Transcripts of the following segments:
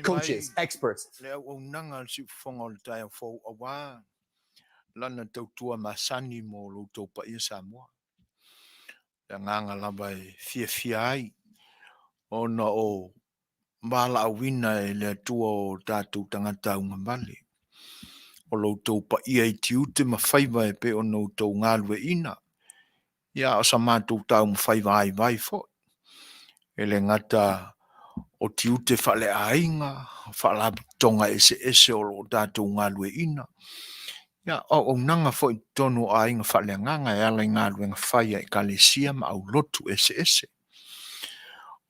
Coaches, experts. Le auaunaga a le siufofoga o le taeao fou aua lana tautua masani mo lo outou paia Samoa. Le agaga lava e fiafia ai ona o valaauina e le Atua o tatou tagata augavale. O lo outou paia i tiute ma faiva e pei ona outou galueaiina, ia a o sa matou taumafai vaivai foi. E le gata o tiute faaleaiga, faalapotopotoga eseese o lo o tatou galueaiina, ia o auaunaga foi i totonu o aiga faaleagaga e ala i galuega fai a Ekalesia ma aulotu eseese.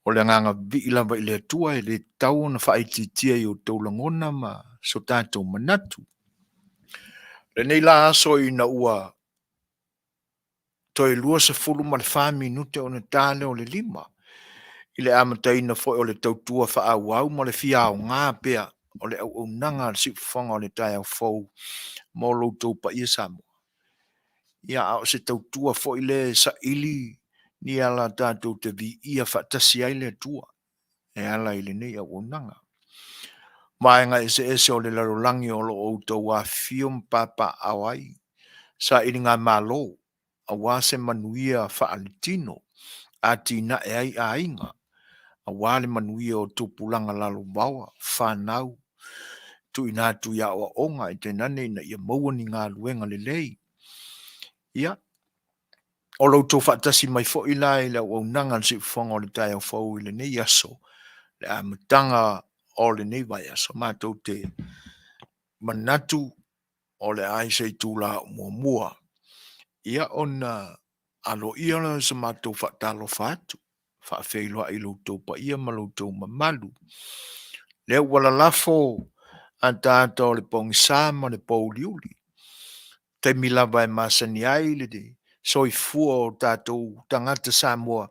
O le agaga vivii lava i le Atua e le tatau ona faaitiitia i outou lagona ma so tatou manatu. Lenei la aso ina ua toe 24 minute ona ta lea o le 5, i le amataina foi o le tautua faaauau ma le fia aoga pea o le auaunaga a le siufofoga o le taeao fou mo lo outou paia Samoa. Ia, a o se tautua foi lea e saili ni ala tatou te viia faatasi ai le Atua e ala i lenei auaunaga. Vaega eseese o le lalolagi o lo o outou afifio ma papaaao ai sailigamalo aua se manuia faaletino, atinae ai aiga, aua le manuia o tupulaga lalovaoa, fanau, tuuina atu i aoaoga ae tainane ina ia maua ni galuega lelei. Ia, o lo outou faatasi mai foi la i le auaunaga a le Siufofoga o le Taeao Fou i lenei aso, le amataga o lenei vaiaso, matou te manatu o le a i se itula muamua, ia ona aloaia lea o se matou faatalofa atu, faafeiloai i lo outou paia ma lo outou mamalu. Lea ua lalafo ataata o le pogisa ma le pouliuli, taimi lava e masani ai le soifua o tatou tagata Samoa,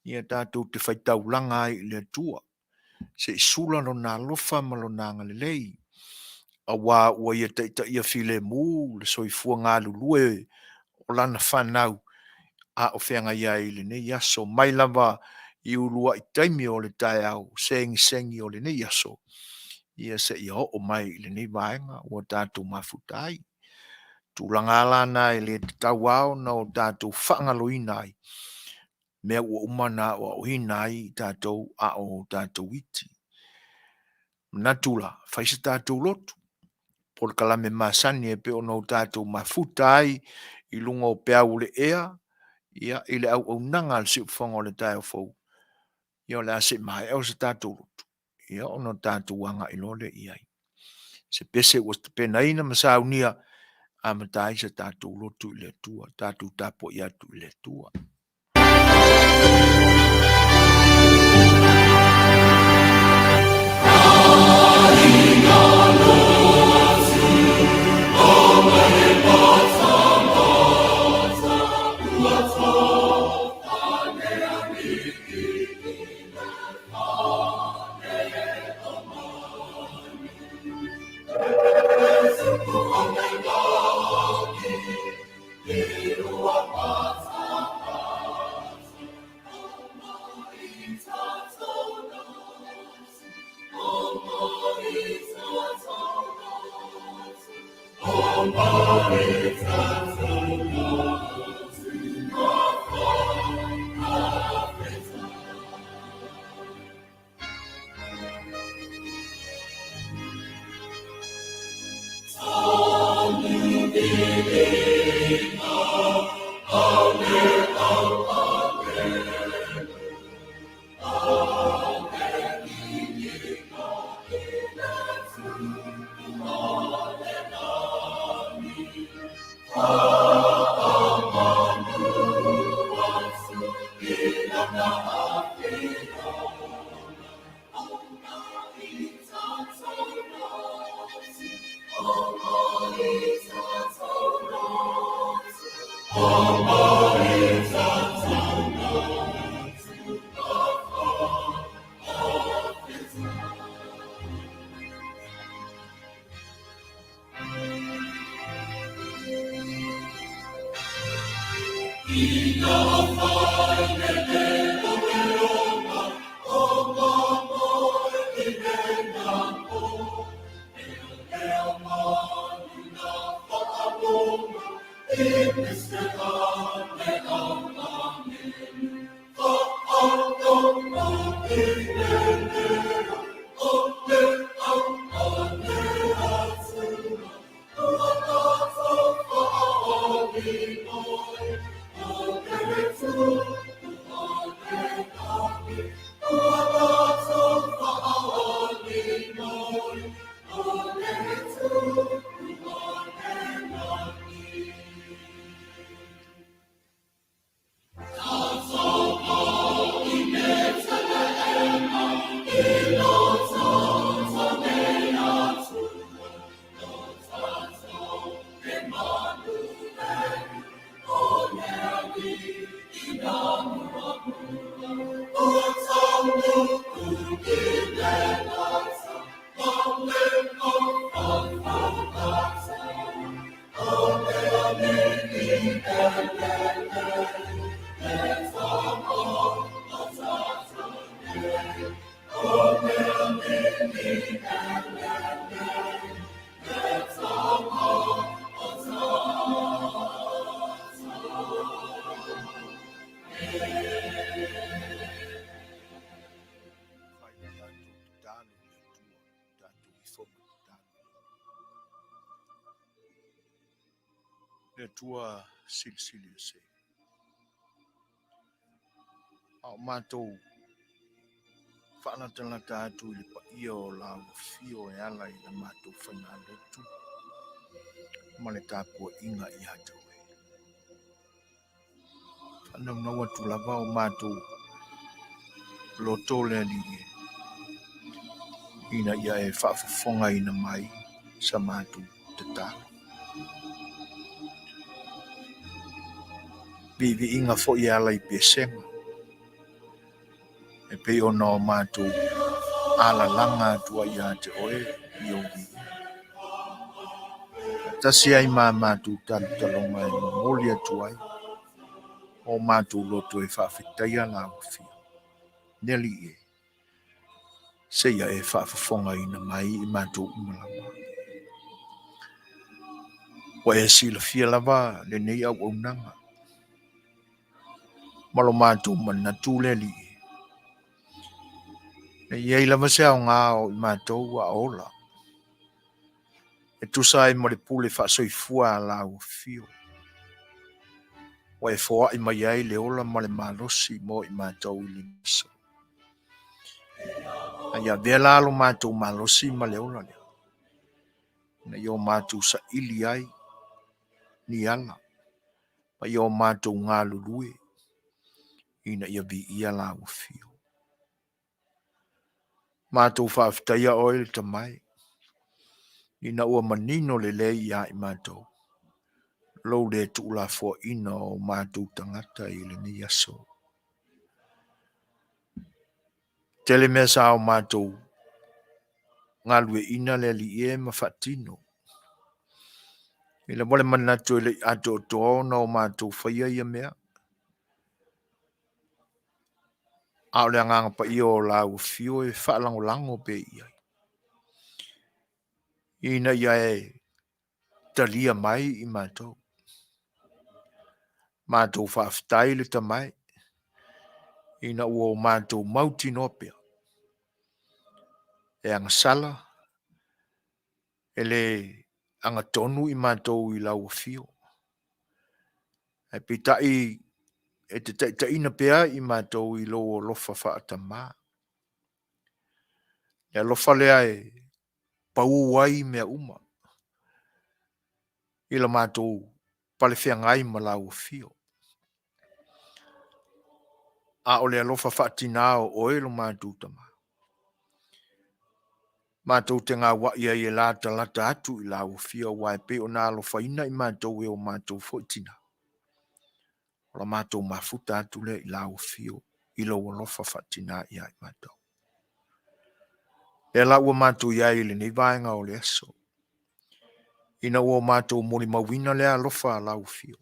ia tatou te faitaulaga ai i le Atua, se i sula lona alofa ma lona agalelei, aua ua ia taitaia filemu le soifua galulue o lana fanau a o feagai ai i lenei aso, mai lava i uluai taimi o le taeao segisegi o lenei aso, ia seia oo mai i lenei vaega ua tatou mafuta ai. Tulaga lava la na e le tatau lava ona o tatou faagaloina ai. mea ua uma ona aoaoina ai i tatou a o tatou iti. Manatu la, fai se tatou lotu, polokalame masani e pei ona o tatou mafuta ai i luga o peau o le ea, ia, i le auaunaga a le siufofoga o le taeao fou, ia o le a se i maea o se tatou lotu, ia ona tatou agai loa lea i ai. Se pese ua tapenaina ma saunia, amata ai se tatou lotu i le Atua, tatou tapuai atu i le Atua. Le Atua silisili ese. A o matou faalatalata atu i le paia o lau afio e ala i la matou faigalotu ma le tapuaiga ia te oe. Faanaunau atu lava o matou loto le Alii e, ina ia e faafofogaina mai sa matou tatalo. Viiviiga foi e ala i pesega, e pei ona o matou alalaga atu ai ia te oe i ou viiga. Faatasi ai ma matou talotaloga e momoli atu ai o matou loto e faafetaia lau afio. Le Alii e, seia e faafofogaina mai i matou uma lava. Ua e silafia lava lenei auaunaga. Ma lo matou manatu le Alii, e i ai lava se aoga o i matou a ola, e tusa ai ma le pule faasoifua a lau afio, ua e foai mai ai le ola ma le malosi mo i matou i lenei aso. A ia avea la lo matou malosi ma le ola lea, ina ia o matou saili ai ni ala, ma ia o matou galulue ina ia viia lau afio. Matou faafetaia oe le Tama e, ina ua manino lelei ia i matou lou le tuulafoaina o matou tagata i lenei aso. Tele mea sa o matou galueaiina le Alii e ma faatino. E lava le manatu e le i atoatoa ona o matou faia ia mea. A o le Agaga Paia o lau afio e faalagolago pea i ai, ina ia e talia mai i matou. Matou faafetai le Tama e, ina ua o matou mautinoa pea, e agasala, e le agatonu i matou i lau afio. Ae peitai e te taitaiina pea i matou i lou alofa faatamā. Le alofa lea e pau ai mea uma i la matou palefeagai ma lau afio. A o le alofa faatinā o oe lo matou Tama, matou te gauai ai e latalata atu i lau afio, aua e pei ona alofaina i matou e o matou foi tinā. O la matou mafuta atu lea i lau afio i lou alofa faatinā ia i matou. Lea la ua matou i ai i lenei vaega o le aso, ina ua o matou molimauina lea alofa a lau afio,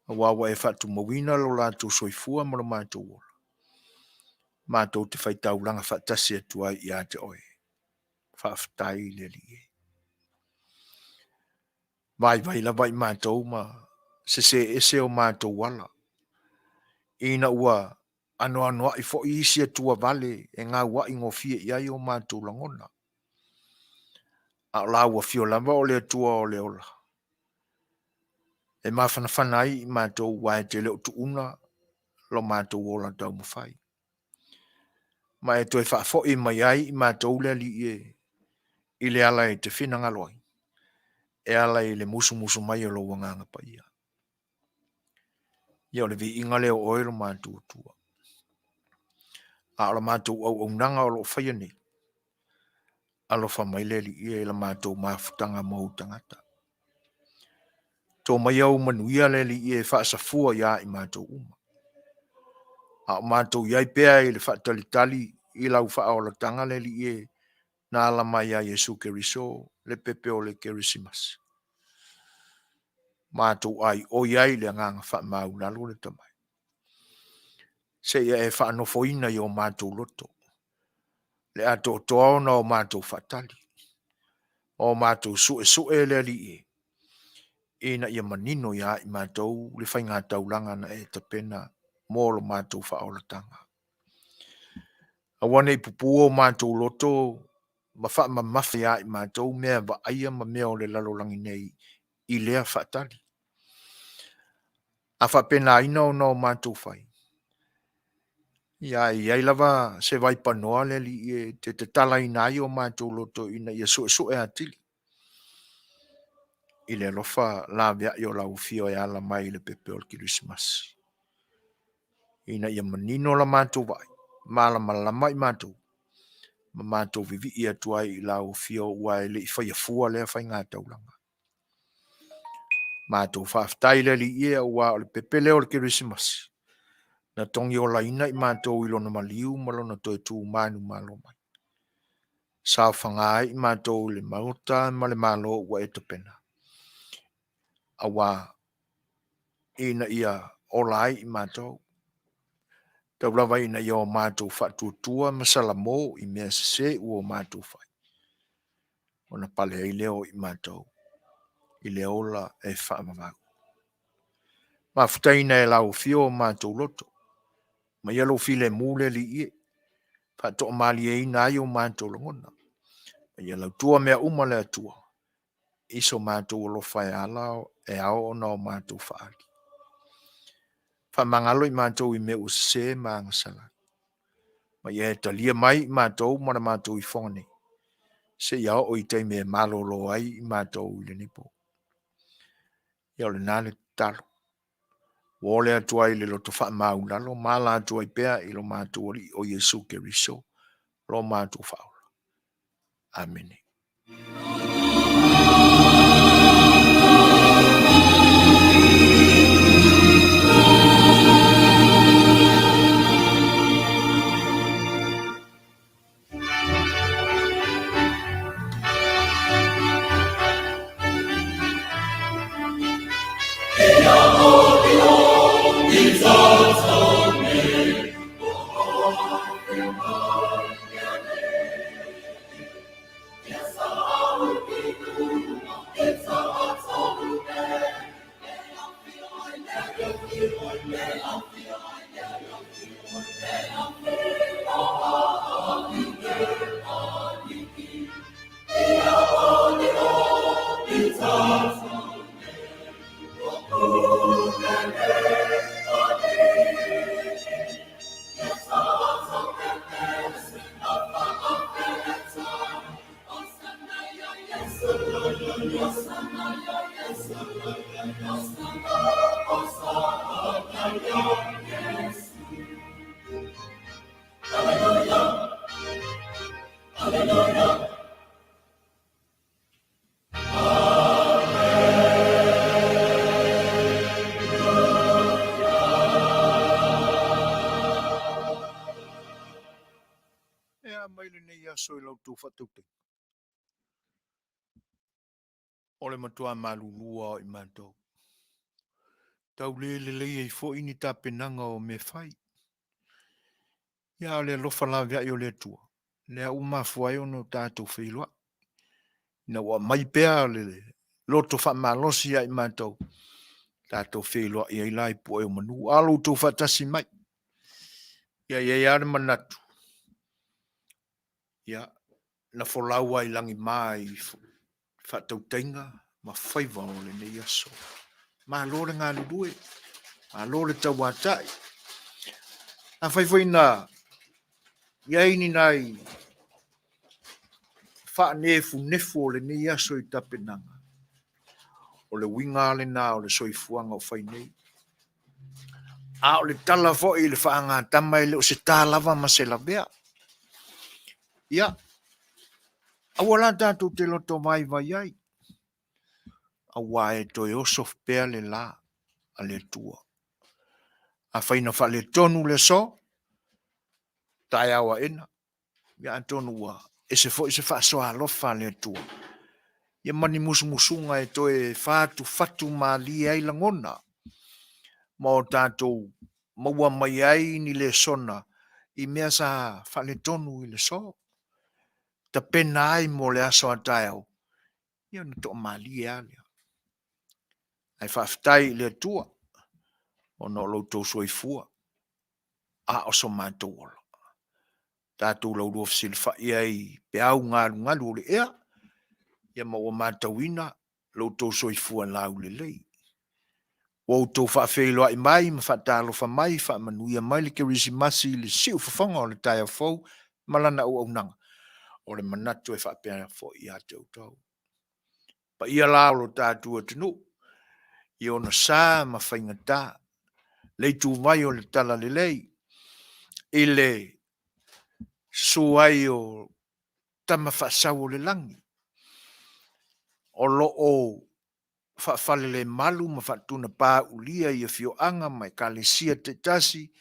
aua ua e faatumauina lo latou soifua ma lo matou ola, matou te faitaulaga faatasi atu ai ia te oe. Faafetai le Alii e. Vaivai lava i matou ma sese ese o matou ala, ina ua anoanoai foi isi atua vale e gauai gofie i ai o matou lagona. A o lau afio lava o le Atua o le ola, e mafanafana ai i matou aua e te le o tuuna lo matou ola taumafai. Ma e toe faafoi mai ai i matou le Alii e i le ala e te finagalo ai, e ala i le musumusu mai o lou Agaga Paia. Ia o le viiga lea o oe lo matou Atua. A o la matou auaunaga o lo o faia nei, alofa mai le Alii e i la matou mafutaga ma ou tagata. To mai ou manuia le Alii e faasafua ia i matou uma. A o matou i ai pea i le faatalitali i lau faaolataga le Alii e na ala mai ia Iesu Keriso le pepe o le Kerisimasi. Matou aioi ai i le agaga faamaulalo le Tama e. Seia e faanofoina i o matou loto le atoatoa ona o matou faatali, o matou suesue le Alii e, ina ia manino ia i matou le faigataulaga na e tapena mo lo matou faaolataga. Aua ne i pupū o matou loto ma faamamafa ia i matou mea vaaia ma mea o le lalolagi nei i lea faatali. A faapenaina ona o matou fai, ia e i ai lava se vaipanoa le Alii e te tatalaina ai o matou loto ina ia suesue atili i le alofa laveai o lau afio e ala mai i le pepe o le Kerisimasi, ina ia manino la matou vaai, malamalama i matou, ma matou vivii atu ai i lau afio ua e le i faia fua lea faigataulaga. Matou faafetai i le Alii e aua o le pepe lea o le Kerisimasi, na togiolaina i matou i lona maliu ma lona toe tu manumalo mai. Saofaga ai i matou i le Maota ma le Malo ua e tapena, aua ina ia ola ai i matou. Tau lava ina ia o matou faatuatua ma salamo i mea sese ua o matou fai, ona pale ai lea o i matou i le ola e faavavau. Mafutaina e lau afio o matou loto, maia lou filemu le Alii e, faatoamalieina ai o matou lagona. Ma ia lautua mea uma le Atua i so matou alofa e ala e ao ona o matou faaali. Faamagalo i matou i mea ua sese ma agasala, ma ia e talia mai i matou ma le matou ifoga nei, seia oo i taimi e malolo ai i matou i lenei po. Ia o lena le tatalo. Ua ole atu ai i le loto faamaulalo ma ala atu ai pea i lo matou Alii o Iesu Keriso, lo matou Faaola. Amene. E a mai lenei aso i la outou faatautaiga? O le matua malulua o i matou. Tau le lelei ai foi ni tapenaga o mea fai. Ia a o le alofa laveai o le Atua, lea ua mafua ai ona o tatou feiloai. Ina ua aumai pea le loto faamalosi ia i matou, tatou feiloai ai la i pue o manu, a o lo outou faatasi mai. Ia e i ai lava le manatu, ia, na folau lava i lagima i faatautaiga ma faiva o lenei aso. Malo le galulue, malo le tauatai. Afai foi na i ai ni nai faanefunefu o lenei aso i tapenaga, o le uiga lava lena o le soifuaga o fai nei. A o le tala foi i le faagatama e le o se ta lava ma se lavea. Ia, aua la tatou te loto vaivai ai, aua e toe oso pea le la a le Atua. Afai na faaletonu le aso, taeao aena, ia atonu ua ese foi se faasoa alofa a le Atua, ia ma ni musumusuga e toe fatufatu malie ai lagona ma o tatou maua mai ai ni lesona i mea sa faaletonu i le aso, tapena ai mo le aso a taeao, ia ona toamalie lava lea. Ae faafetai i le Atua ona o lo outou soifua a o so matou ola. Tatou laulua fesilafai ai i peau galugalu o le ea, ia ma ua matauina lo outou soifua laulelei. Ua outou faafeiloai mai ma faatalofa mai, faamanuia mai le Kerisimasi i le siufofoga o le taeao fou ma lana auaunaga. O le manatu e faapea foi ia te outou. Paia la o lo tatou atunuu i ona sa ma faigata, le ituvai o le talalelei i le susu ai o Tama Faasau o le Lagi, o lo o faafalelemalu ma faatunapaulia i afioaga ma ekalesia taitasi,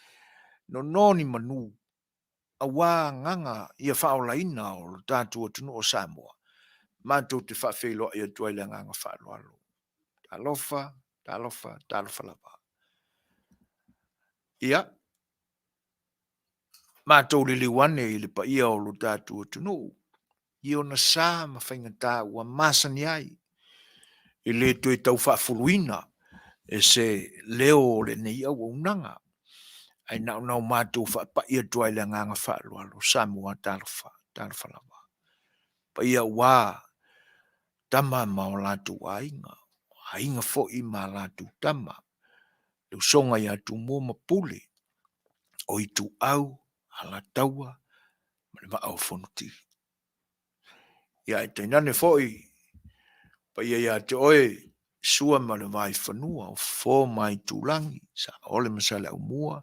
nono ni manu aua agaga ia faaolaina o le tatou atunuu o Samoa. Matou te faafeiloai atu ai i le agaga faaaloalo. Talofa, talofa, talofa lava. Ia, matou liliu ane i le paia o lo tatou atunuu i ona sa ma faigata ua masani ai, e le toe tau faafuluina. e se leo o lenei auaunaga, ae na ona o matou faapai atu ai i le agaga faaaloalo, Samoa talofa, talofa lava. Paia aua tama ma o latou aiga, o aiga foi ma latou tama, le usoga ia Tumua ma Pule, o Ituau, Alataua ma le Vaa o Fonoti. Ia ae tainane foi paia ia te oe Sua ma le Vaifanua, o Fofo ma Aitulagi, Saole ma Saleaaumua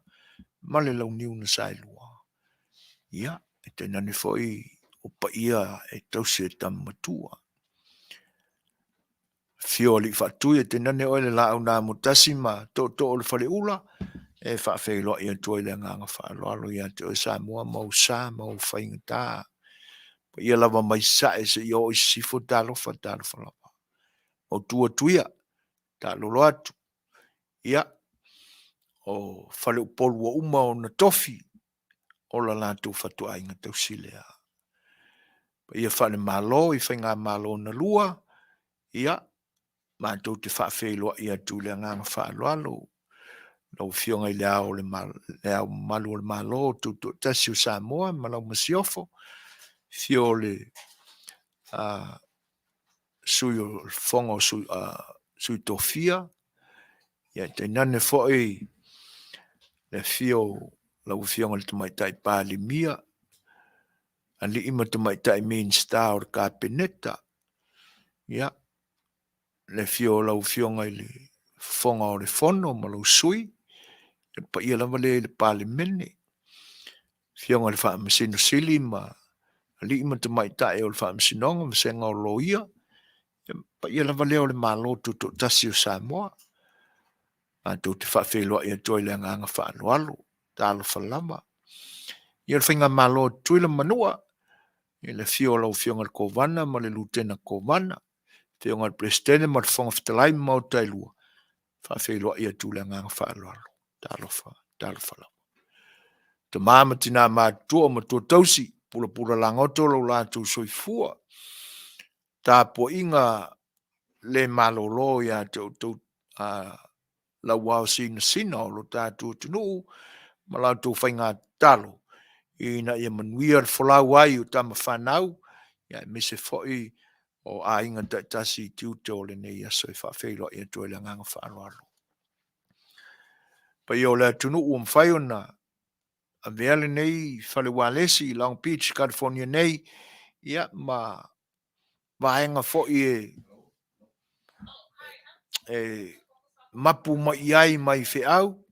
ma le Launiu na Saelua. Ia, e tainane foi o paia e tausi e tama matua. Afio Alii Faatui ae tainane oe le Laau na Amotasi ma Tootoo o le Faleula, e faafeiloai atu ai le agaga faaaloalo ia te oe Samoa ma ou sa ma ou faigata. O paia lava mai Sasae seia oo i Sisifo, talofa, talofa lava. Mautu atu ia, taalolo atu. Ia, o faleupolu ua uma ona tofi, o le latou fatuaiga tausi lea. Paia faale-Malo i faigamalo na lua, ia, matou te faafeiloai atu i le agaga faaaloalo lau Afioga i Le Ao Mamalu o le Malo Tutoatasi o Samoa ma lau Masiofo, afio o le Sui o le Fono a Sui Tofia, ae tainane foi le afio o lau Afioga i le Tamaitai Palemia, alii ma tamaitai Minisita o le Kapeneta, ia, le afio o lau Afioga i le Fofoga o le Fono ma lou Sui, le paia lava lea i le Palemene, Afioga i le Faamasino Sili ma alii ma tamaitai o le Faamasinoga, vasega o Loia, le paia lava lea o le Malo Tutoatasi o Samoa. Matou te faafeiloai atu ai i le agaga faaaloalo. Talofa lava. Ia le faigamalo a Tutuila ma Manua, i le afio o lau Afioga i le Kovana ma le Lutena Kovana, Afioga i le Peresetene ma le Fofoga Fetalai ma Maota e Lua, e faafeiloai atu i le agaga faaaloalo. Talofa, talofa lava. Tama ma tina matutua o matua tausi, pulapula lagoto lo latou soifua, tapuaiga le malolo ia te outou lau ao sinasina o lo tatou atunuu ma la outou faiga tatalo ina ia manuia le folau ai o tama fanau, aemaise foi o aiga taitasi i tiute o lenei aso e faafeiloai atu ai i le agaga faaaloalo. Paia o le atunuu ua mafai ona avea lenei fale ualesi i Long Beach, California nei, ia ma vaega foi e mapu mai i ai mai feau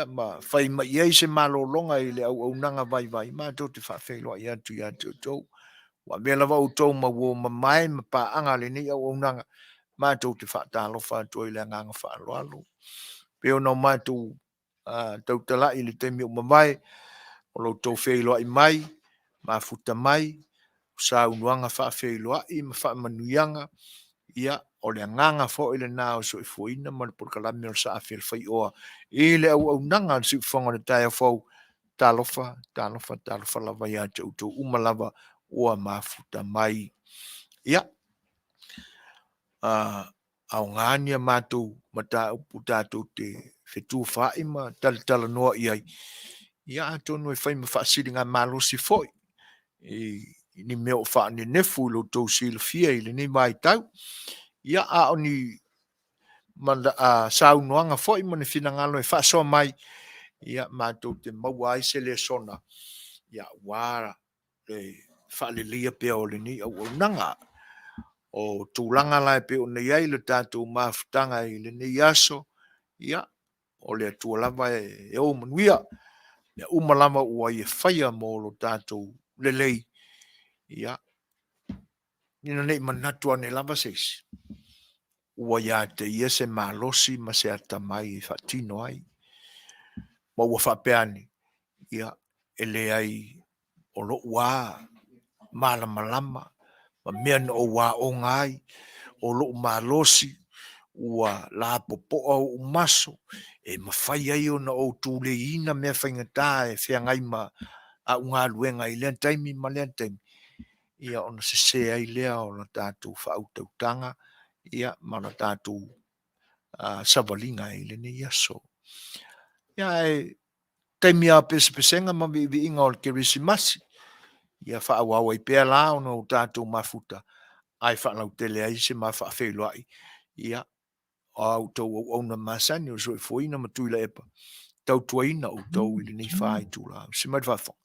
ma fai mai i ai se malologa i le auaunaga vaivai, matou te faafeiloai atu ia te outou. Ua avea lava outou ma uo mamae ma paaga a lenei auaunaga, matou te faatalofa atu ai i le agaga faaaloalo. E pei ona matou tautalai i le taimi ua mavae, o lo outou feiloai mai, mafuta mai, saunoaga faafeiloai ma faamanuiaga, ia, o le agaga foi lena o le soifuaina ma le polokalame o le Saafi a le Faioa i le auaunaga a le siufofoga o le taeao fou. Talofa, talofa, talofa lava ia te outou uma lava ua mafuta mai. Ia, aoga ni a matou mataupu tatou te fetufaai ma talatalanoa i ai, ia atonu e fai ma faasiligamalosi foi i ni mea o faanenefu i lo outou silafia i lenei vaitau. Ia, a o ni saunoaga foi ma ni finagalo e faasoa mai, ia matou te maua ai se lesona aua le faaleleia pea o lenei auaunaga. O tulaga la e pei ona i ai le tatou mafutaga i lenei aso, ia, o le Atua lava e ou manuia. O mea uma lava ua Ia faia mo lo tatou lelei, ia, ina ne i manatu ane lava se isi, ua ia te ia se malosi ma se atamai e faatino ai, ma ua faapea ane, ia, e leai o lou lava malamalama ma mea na ou aoga ai, o lou malosi ua lapopoa ou maso e mafai ai ona ou tuleiina mea faigata e feagai ma au galuega i lea taimi ma lea taimi, ia ona sese ai lea o le tatou faautautaga ma le tatou. Savaliga i lenei aso. Ia ae taimi lava o pesepesega ma viiviiga o le Kerisimasi, ia faaauau ai pea la ona o tatou mafuta ae faalautele ai se ma faafeiloai, ia, o a outou auauna masani o le soifuaina ma Tuilaepa, tautuaina outou i lenei faitula. Se mai le faafofoga.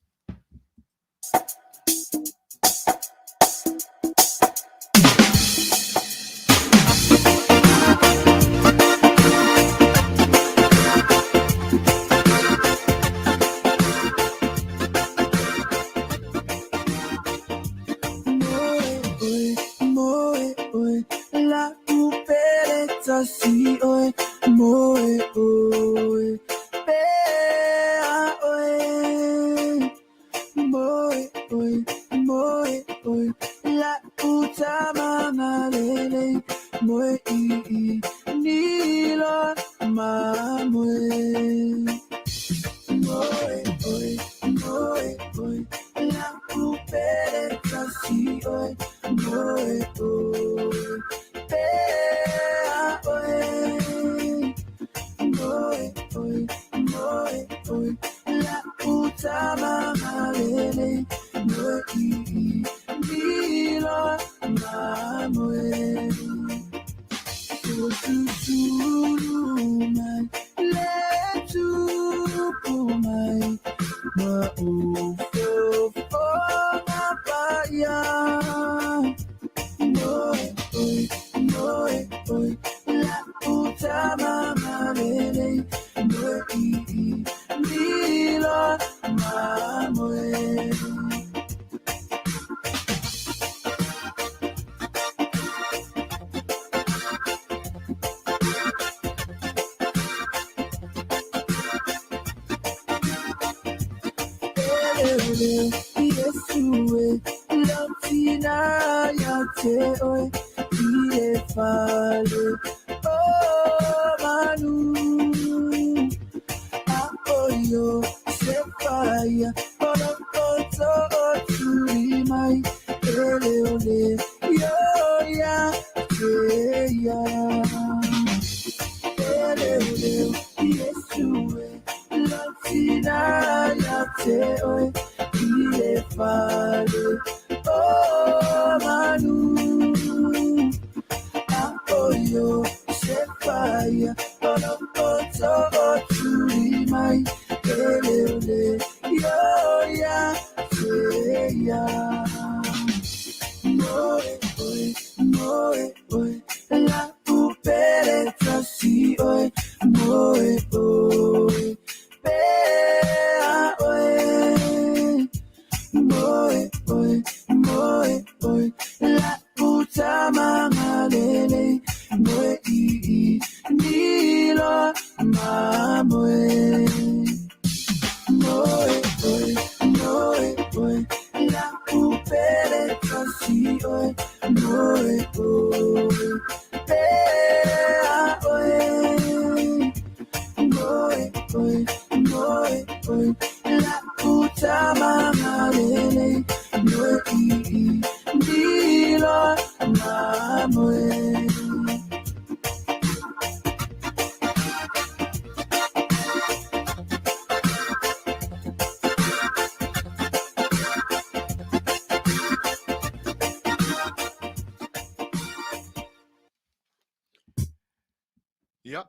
Ia,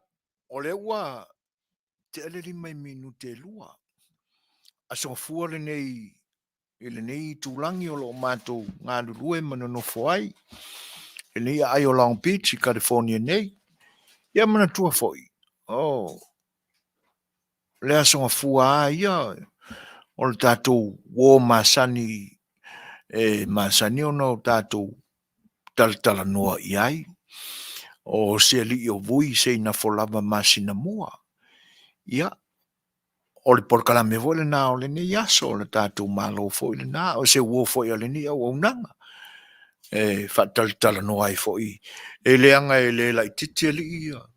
o lea ua tea le 5 minute e 2. Aso Gafua lenei i lenei itulagi o lo o matou galulue ma nonofo ai i lenei aai o Long Beach i California nei. Ia manatua foi, oh, le Aso Gafua lava ia o le tatou uo masani e masani ona o tatou talatalanoa i ai, o se alii o Vui se i nafo lava masina mua. Ia, o le polokalame foi lena o lenei aso, o le tatou Malo foi lena, o se uo foi a lenei auaunaga e faatalatalanoa ai foi, e leaga e le laitiiti alii ia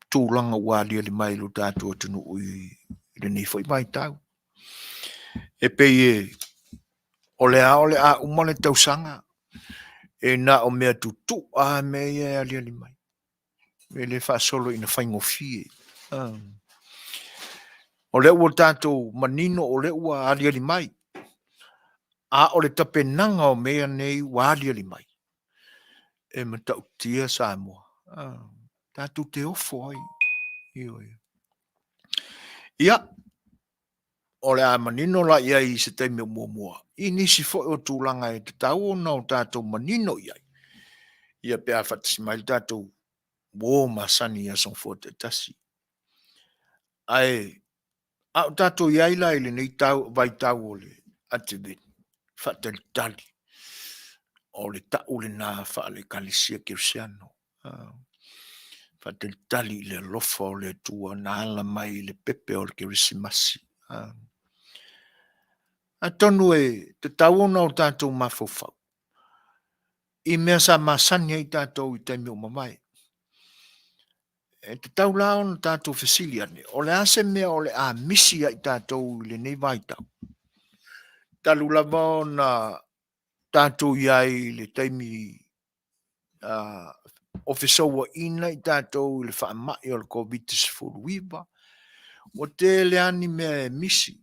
tulaga ua aliali mai i lo tatou atunuu i lenei foi vaitau. E pei e o lea o le a uma le tausaga, e na o mea tutu'a lava mea ia e aliali mai. E le faasolo ina faigofie. O lea ua tatou manino o lea ua aliali mai, a o le tapenaga o mea nei ua aliali mai, e matautia Samoa. Tatou te ofo ai. Ioe. Ia, o le a manino la i ai i se taimi o muamua i nisi foi o tulaga e tatau ona o tatou manino i ai, ia pe a faatasi mai le tatou uo masani i aso Gafua taitasi. Ae a o tatou i ai la i lenei vaitau o le Ateveni, faatalitali, o le tau lena faale-Ekalesia Kerisiano, faatalitali i le alofa o le Atua na ala mai i le pepe o le Kerisimasi. Atonu e tatau ona o tatou mafaufau i mea sa masani ai tatou i taimi ua mavae. E tatau la ona tatou fesili ane, o le a se mea o le a misi ia i tatou i lenei vaitau? Talu lava ona tatou i ai i le taimi o fesouaina i tatou i le faamai o le Koviti-19, ua tele lava ni mea e misi,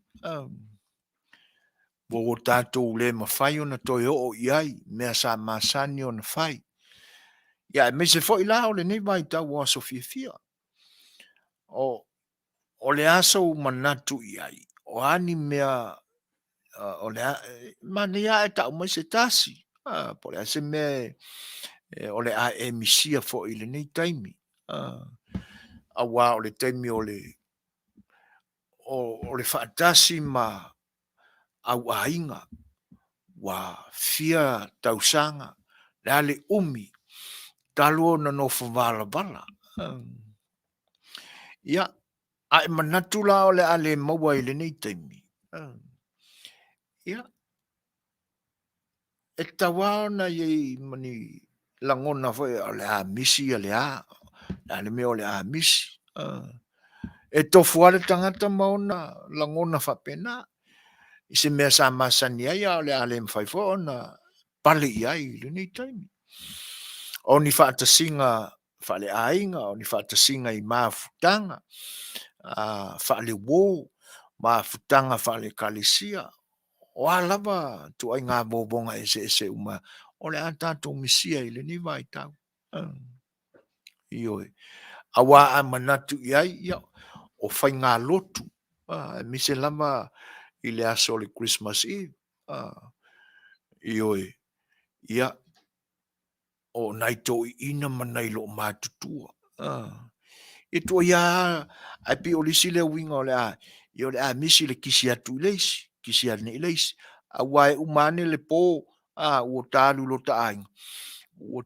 ua tatou le mafai ona toe oo i ai i mea sa masani ona fai, ia aemaise foi la o lenei vaitau o aso fiafia. O le a sou manatu i ai? O a ni mea o le a, manaia ae tau mai se tasi, po o le a se mea o le a e misia foi i lenei taimi, aua o le taimi o le faatasi ma au aiga, ua fia tausaga, le a le umi talu ona nofo valavala. Ia, a e manatu la o le a le maua i lenei taimi, ia, e tatau lava ona i ai ma ni lagona foi lea o le a misi le a, o le a le mea o le a misi. E tofu lava le tagata ma ona lagona faapena i se mea sa masani ai a o le a le mafai foi ona pale i ai i lenei taimi. O ni faatasiga faaleaiga, o ni faatasiga i mafutaga faale-uo, mafutaga faale-Ekalesia, o a lava ituaiga vovoga eseese uma o le a tatou misia i lenei vaitau. Ioe. Aua a manatu i ai, ia, o faigalotu, aemaise lava i le aso o le Christmas Eve, ioe, ia, o nai toeaiina ma nai loomatutua. E tuuaia lava, ae pei o le isi lea uiga o le a, ia o le a misi le kisi atu i le isi, kisi ane i le isi, aua e uma ane le po ua ta alu i lota aiga, ua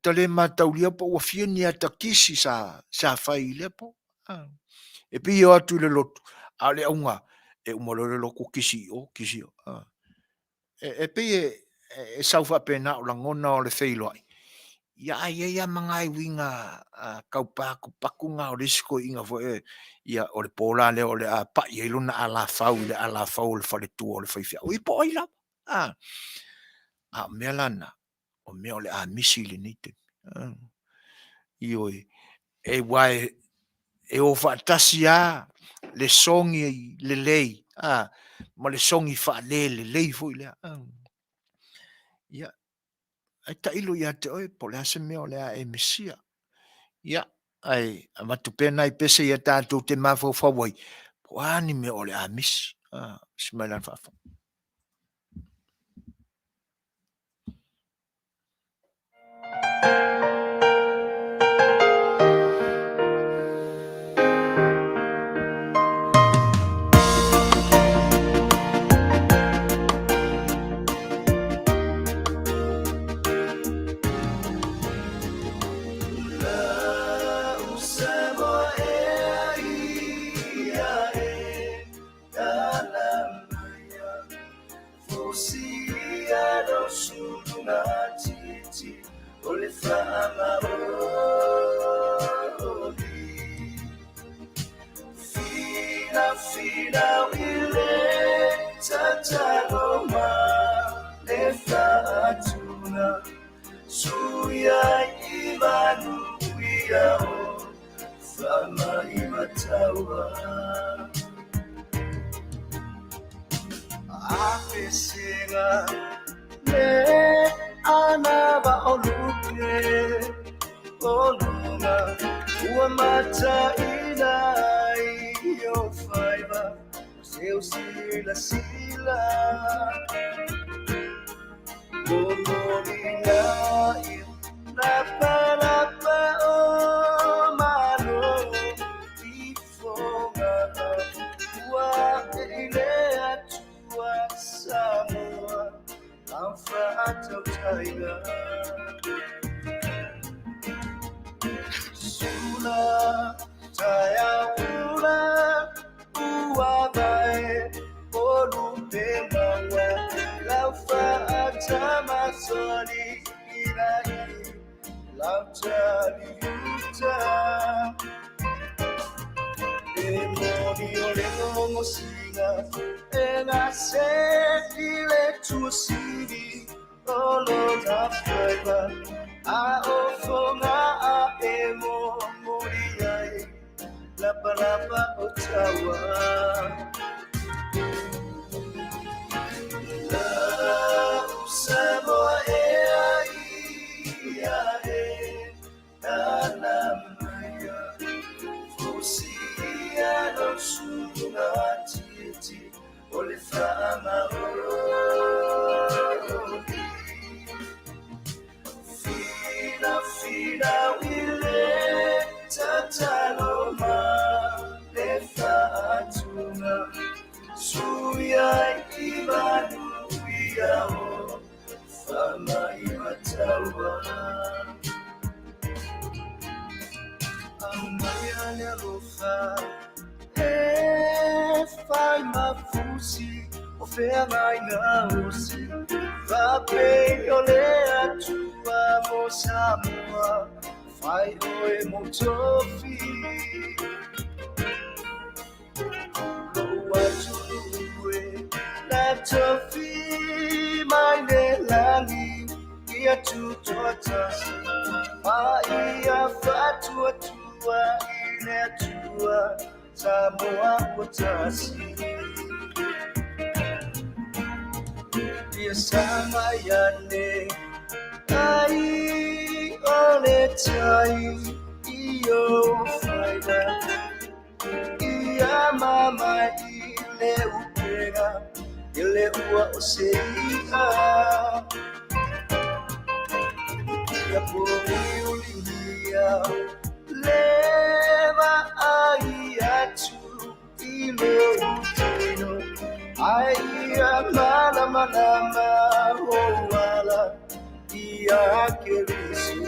ta le mataulia po ua fia ni ata kisi sa fai i lea po. E pei e o atu i le lotu, a o le auga, e uma loa le lotu kisi i o, kisi i o. E pei e sau faapena o lagona o le feiloai, ia ae i ai lava ma nai uiga tau patupatu na o le isi toeaina foi, ia o le po la lea o le a pai ai lona alafau i le alafau o le faletua o le faifeau, ia po o ai lava. A o mea la na, o mea o le a misi i lenei taimi. Ioe. Aua e o faatasi lava le sogi lelei ma le sogi faalelelei foi lea. Ia, ae tailo ia te oe po o le a se mea o le a e misia. Ia, ae avatu pea nai pese ia tatou te mafaufau ai, po o a ni mea o le a misi. Misi mai la le faafofoga. ia o Faamaimataua. A pesega le anava o lupe o luga ua mataina ai o faiva seu sila sila momoli na i lapalapa o malo i foga ua e i le Atua Samoa lau faatautaiga. Sula taeaula ua vae o lupe maua lau faatamasoli ilai lau taliuta. E moni o le logosiga e gase i le tuasili o lona faiva a o foga a e momoli ai lapalapa o taua. Lau Samoa e ai ia e tala maia fosia lau suga titi o le faamaoni. Fina fina i le tatalo ma le faatuga suia i manu ia o Faamaimataua. Aumaia le alofa e fai mafusi o feagaiga osi faapei o le Atua mo Samoa fai oe mo tofi. Lou atunuu e na tofi mai le lagi ia tutoatasi ma ia faatuatua i le Atua Samoa ua tasi. Ia sagai ane ai o le tai i ou faiva ia mama i le upega i le ua o se i'a. Ia pōliuliulia le vaai atu i lou tino ai ia malamalama ou ala ia Keriso.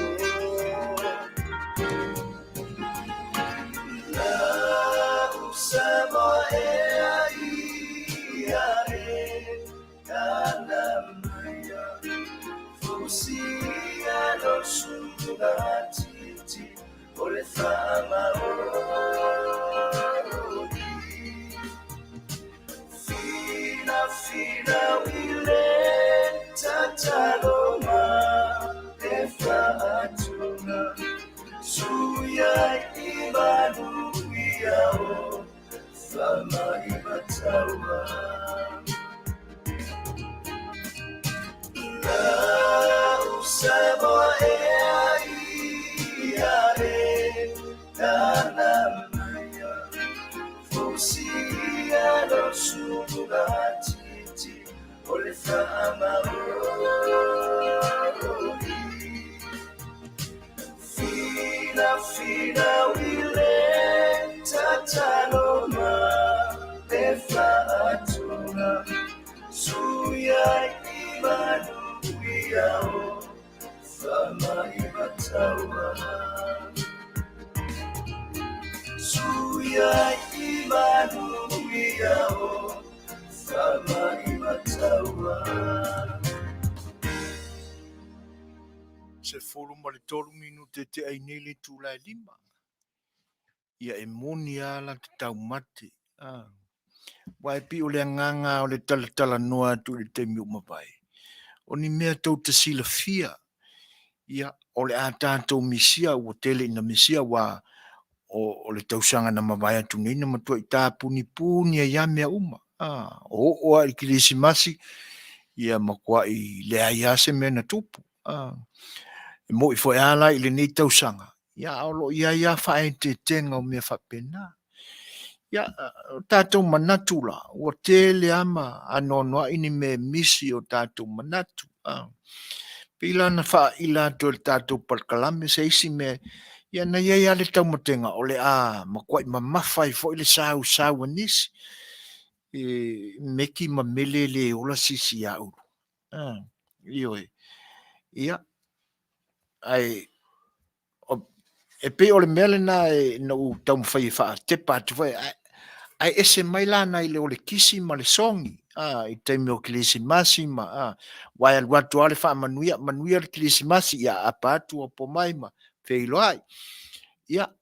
Lau Samoa e ai ia e tala maia fosia lau suga titi o le faamaoni. Fina fina i le tatalo ma le faatuga suia i manu ia o Faamaimataua. Lau Samoa e ai ia e tala maia fosia lau suga titi o le faamaoni. Fina fina i le tatalo ma le faatuga suia i manu ia o Faamaimataua. Suia i manu ia o Faamaimataua. 13 minute te ai nei le itula e 5. Ia e moni lava la te taumate. Ah. Aua e pei o le agaga o le talatalanoa atu i le taimi ua mavae, o ni mea tou te silafia. Ia, o le a tatou misia, ua tele ina misia, aua o le tausaga na mavae atu nei na matuai tapunipuni ai lava mea uma. Oo lava i le Kerisimasi, ia matuai leai lava se mea na tupu. E moni foi lava la i lenei tausaga, ia ae o lo o i ai lava faaeteetega o mea faapena. Ia, o tatou manatu la, ua tele lava ma anoanoai ni mea e misi i o tatou manatu. Pei la ona faaila atu e le tatou polokalame se isi mea, ia na i ai lava le taumatega o le a matuai mamafa ai foi le sausau a nisi, i meki ma mele e le ola se isi ia oulua. Ioe. Ia, ae e pei o le mea lena na ou taumafai e faatepa atu foi, ae ese mai la nai lo le kisi ma le sogi i taimi o kerisimasi aua e alu atu lava le faamanuia, manuia le kerisimasi, ia aapa atu opo mai ma feiloai. Ia,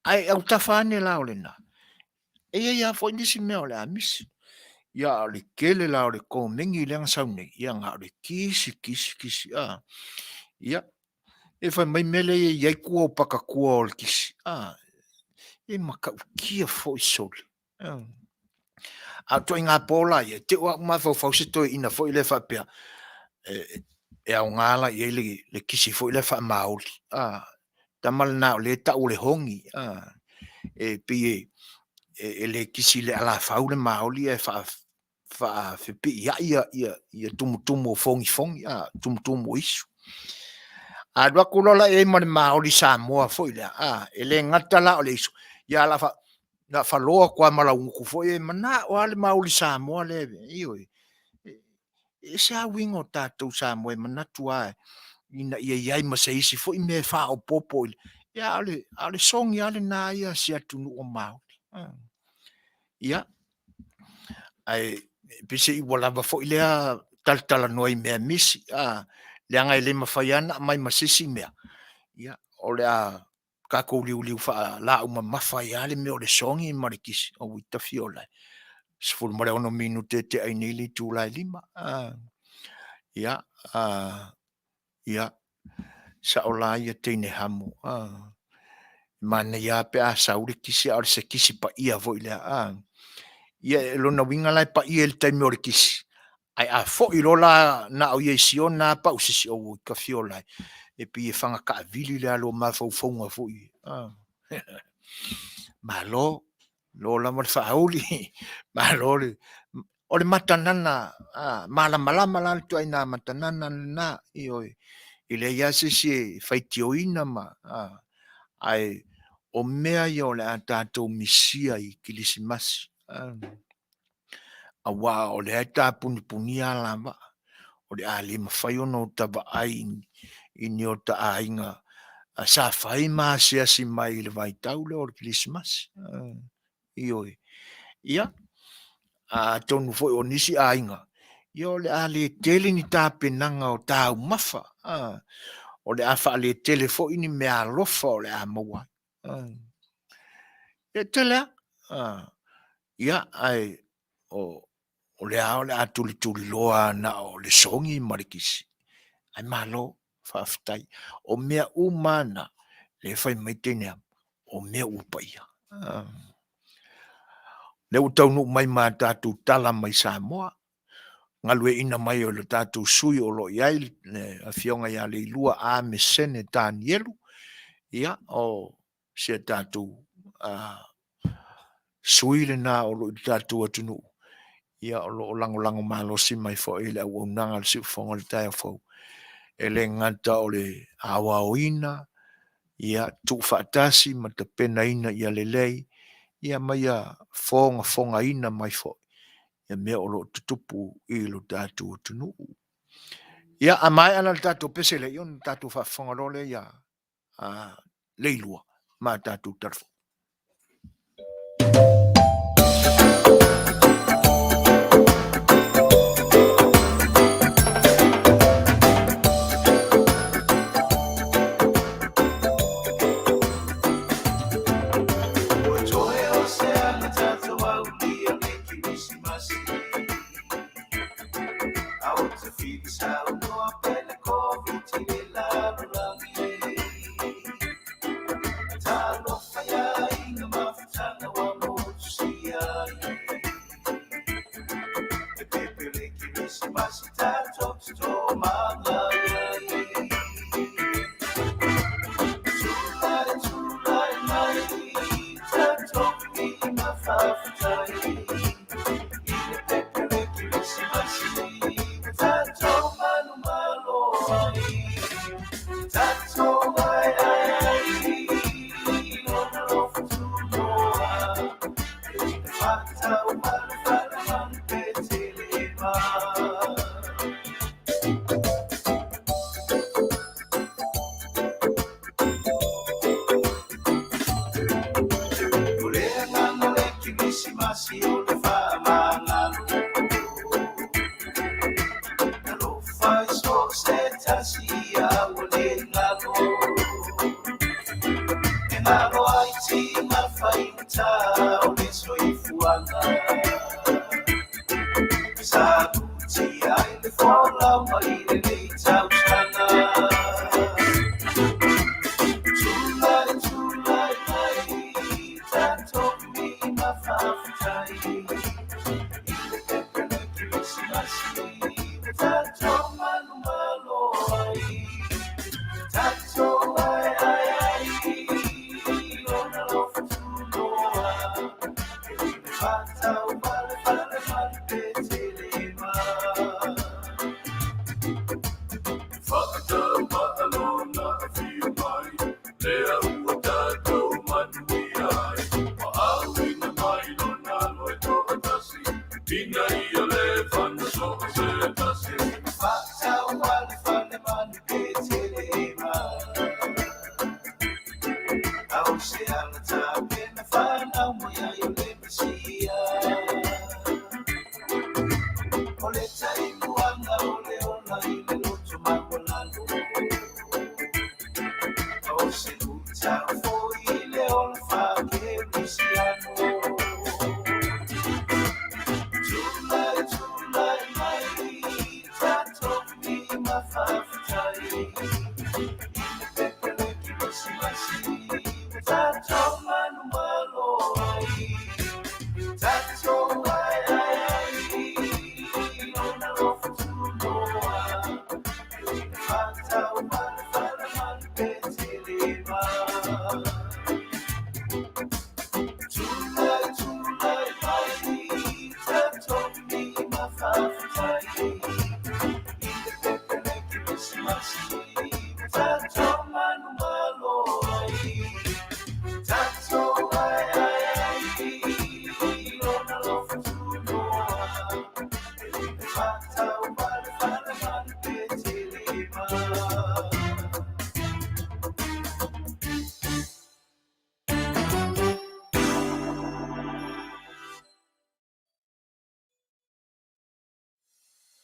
ae i autafa ane la o lena, e i ai lava foi nisi mea o le a misi. Ia a o le tele la o le komeni lea na sau nei, ia na o le kisi, kisi, kisi. Ia, e fai mai mea lea e i ai tua o patatua o le kisi, e matautia foi sole. A o ituaiga po la ia, e te i ua ou mafaufau se toeaina foi lea faapea e aoga la i ai le kisi foi lea faamaoli. Tama lena o lea e tau o le honi, e pei e le kisi i le alafau le maoli ae faafepiiai tumutumu o fogifogi, tumutumu o isu. A alu atu loa la i ai ma le maoli Samoa foi lea, e le gata la o le isu, ae o le a falo atu lava ma lau gutu foi lea, e manao lava le maoli Samoa lea, ioe. E ese lava uiga o tatou Samoa e manatu lava ina ia i ai ma se isi foi mea e faaopoopo, a o le sogi lava lena ia a si atunuu o maoli. Ia, ae peiseai ua lava foi lea talatalanoa i mea misi, leaga e le mafai lava ona aumai ma se isi mea, ia o le a tatou liuliu faalaau mamafa ai lava le mea o le sogi ma le kisi, aui tafiola e, 16 minute e tea ai nei le itula e 5. Ia, e sao la ia teine hamo, manaia lava pe a sau le kisi a o se kisi paia foi lea. Ia o lona uiga la e paia i le taimi o le kisi, ae a foi loa la na o ia i si ona lava pausisi, oi tafiola e, e pei e faga taavili le alu o mafaufauga foi. Malo, malo lava le faauli, malo le... O le matanana malamalama la le ituaiga matanana lena, ioe, e leai lava se isi e faitioina, ae o mea ia o le a tatou misia i kerisimasi, aua o lea e tapunipunia alavaa, o le a le mafai ona ota vaai i ni o ta aiga sa fai ma asiasi mai i le vaitau lea o le kerisimasi. Ioe. Ia, atonu foi o nisi aiga, ia o le a le tele ni tapenaga o taumafa, o le a faaletele foi ni meaalofa o le a maua ai. E tele lava. Ia, ae o lea lava o le a tulituliloa lava na o le sogi ma le kisi, ae malo faafetai. O mea uma lava na, lea e fai mai teine amu, o mea ua paia. O lea ua taunuu mai ma a tatou tala mai Samoa, galueaiina mai e le tatou sui o lo o i ai le afioga ia Leilua Amesene Tanielu, ia o si a tatou sui lena o lo o i le tatou atunuu, ia o lo o lagolago malosi mai foi i le auaunaga a le Siufofoga i le taeao fou, e le gata o le aoaoina, ia tuufaatasi ma tapenaina ia lelei, ia ma ia fogafogaina mai foi ia mea o lo o tutupu i lo tatou atunuu. Ia, a maea la le tatou pese lea, ia ona tatou faafofoga loa lea ia Leilua ma a tatou tala fou.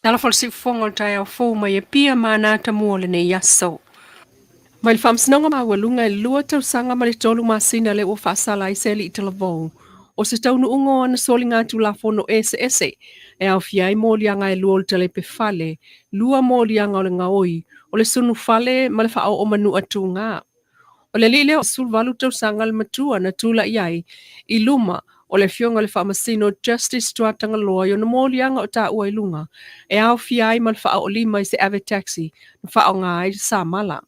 Talofa le siufofoga o le taeao fou mai Apia ma Anata mua o lenei aso. Mai le Faamasinoga Maualuga e 2 tausaga ma le 3 masina lea ua faasala ai se alii talavou o se taunuuga o ana soliga Tulafono eseese e aofia ai moliaga e 2 o le talepe fale, 2 moliaga o le gaoi, o le sunu fale ma le faaoo manua tuga. O le alii lea o 18 tausaga le matua na tulai ai i luma o le afioga i le Faamasino Justice Tuatagaloa i ona moliaga o taua i luga e aofia ai ma le faaoolima i se ave taxi na faaaoga ai le samala.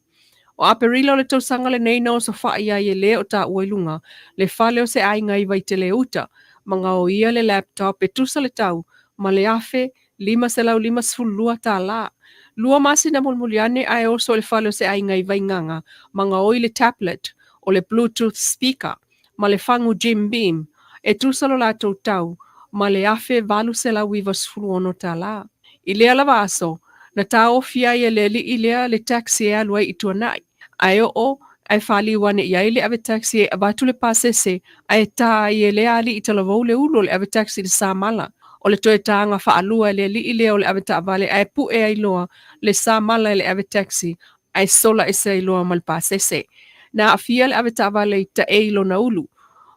O Aperila o le tausaga lenei na osofai ai e le o taua i luga le fale o se aiga i Vaitele uta ma gaoia le laptop e tusa le tau ma le $1,552. 2 masina mulimuli ane ae oso i le fale o se aiga i Vaigaga ma gaoi le tablet o le Bluetooth speaker ma le fagu Jim Beam e tusa lo latou tau ma le $1,896. I lea lava aso, na taofi ai e le alii lea le taxi e alu ai i Tuanai, ae oo ae faliu ane i ai le ave taxi e avatu le pasese ae ta ai e lea alii talavou le ulu o le ave taxi i le samala. O le toe tāga faalua e le alii lea o le ave taavale ae pue ai loa le samala e le ave taxi ae sola ese ai loa ma le pasese. Na aafia le ave taavale i taei lona ulu.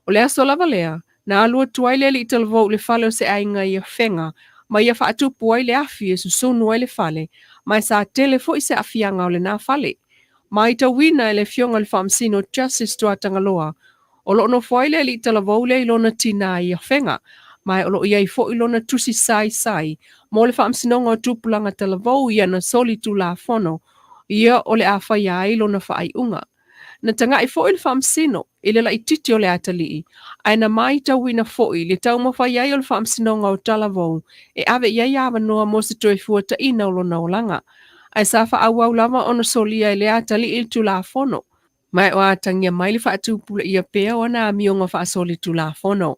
O le aso lava lea, na alu atu ai le alii talavou i le fale o se aiga i Afega ma ia faatupu ai le afi e susunu ai le fale, ma e sa tele foi se aafiaga o lena fale. Matauina e le afioga i le Faamasino Justice Tuatagaloa, o loo nofo ai le alii talavou lea i lona tinā i Afega, Ma o lo o i ai foi lona tusi saisai mo le Faamasinoga o Tupulaga Talavou i ana solitulafono ia o le a faia ai lona faaiuga. Na taga'i foi le Faamasino i le laitiiti o le atalii, ae na matauina foi le taumafai ai o le Faamasinoga o Talavou e ave i ai avanoa mo se toe fuataina o lona olaga. Ae sa faaauau lava ona solia e le atalii le Tulafono, ma e o atagia mai le faatupulaia pea o ana amioga faasolitulafono.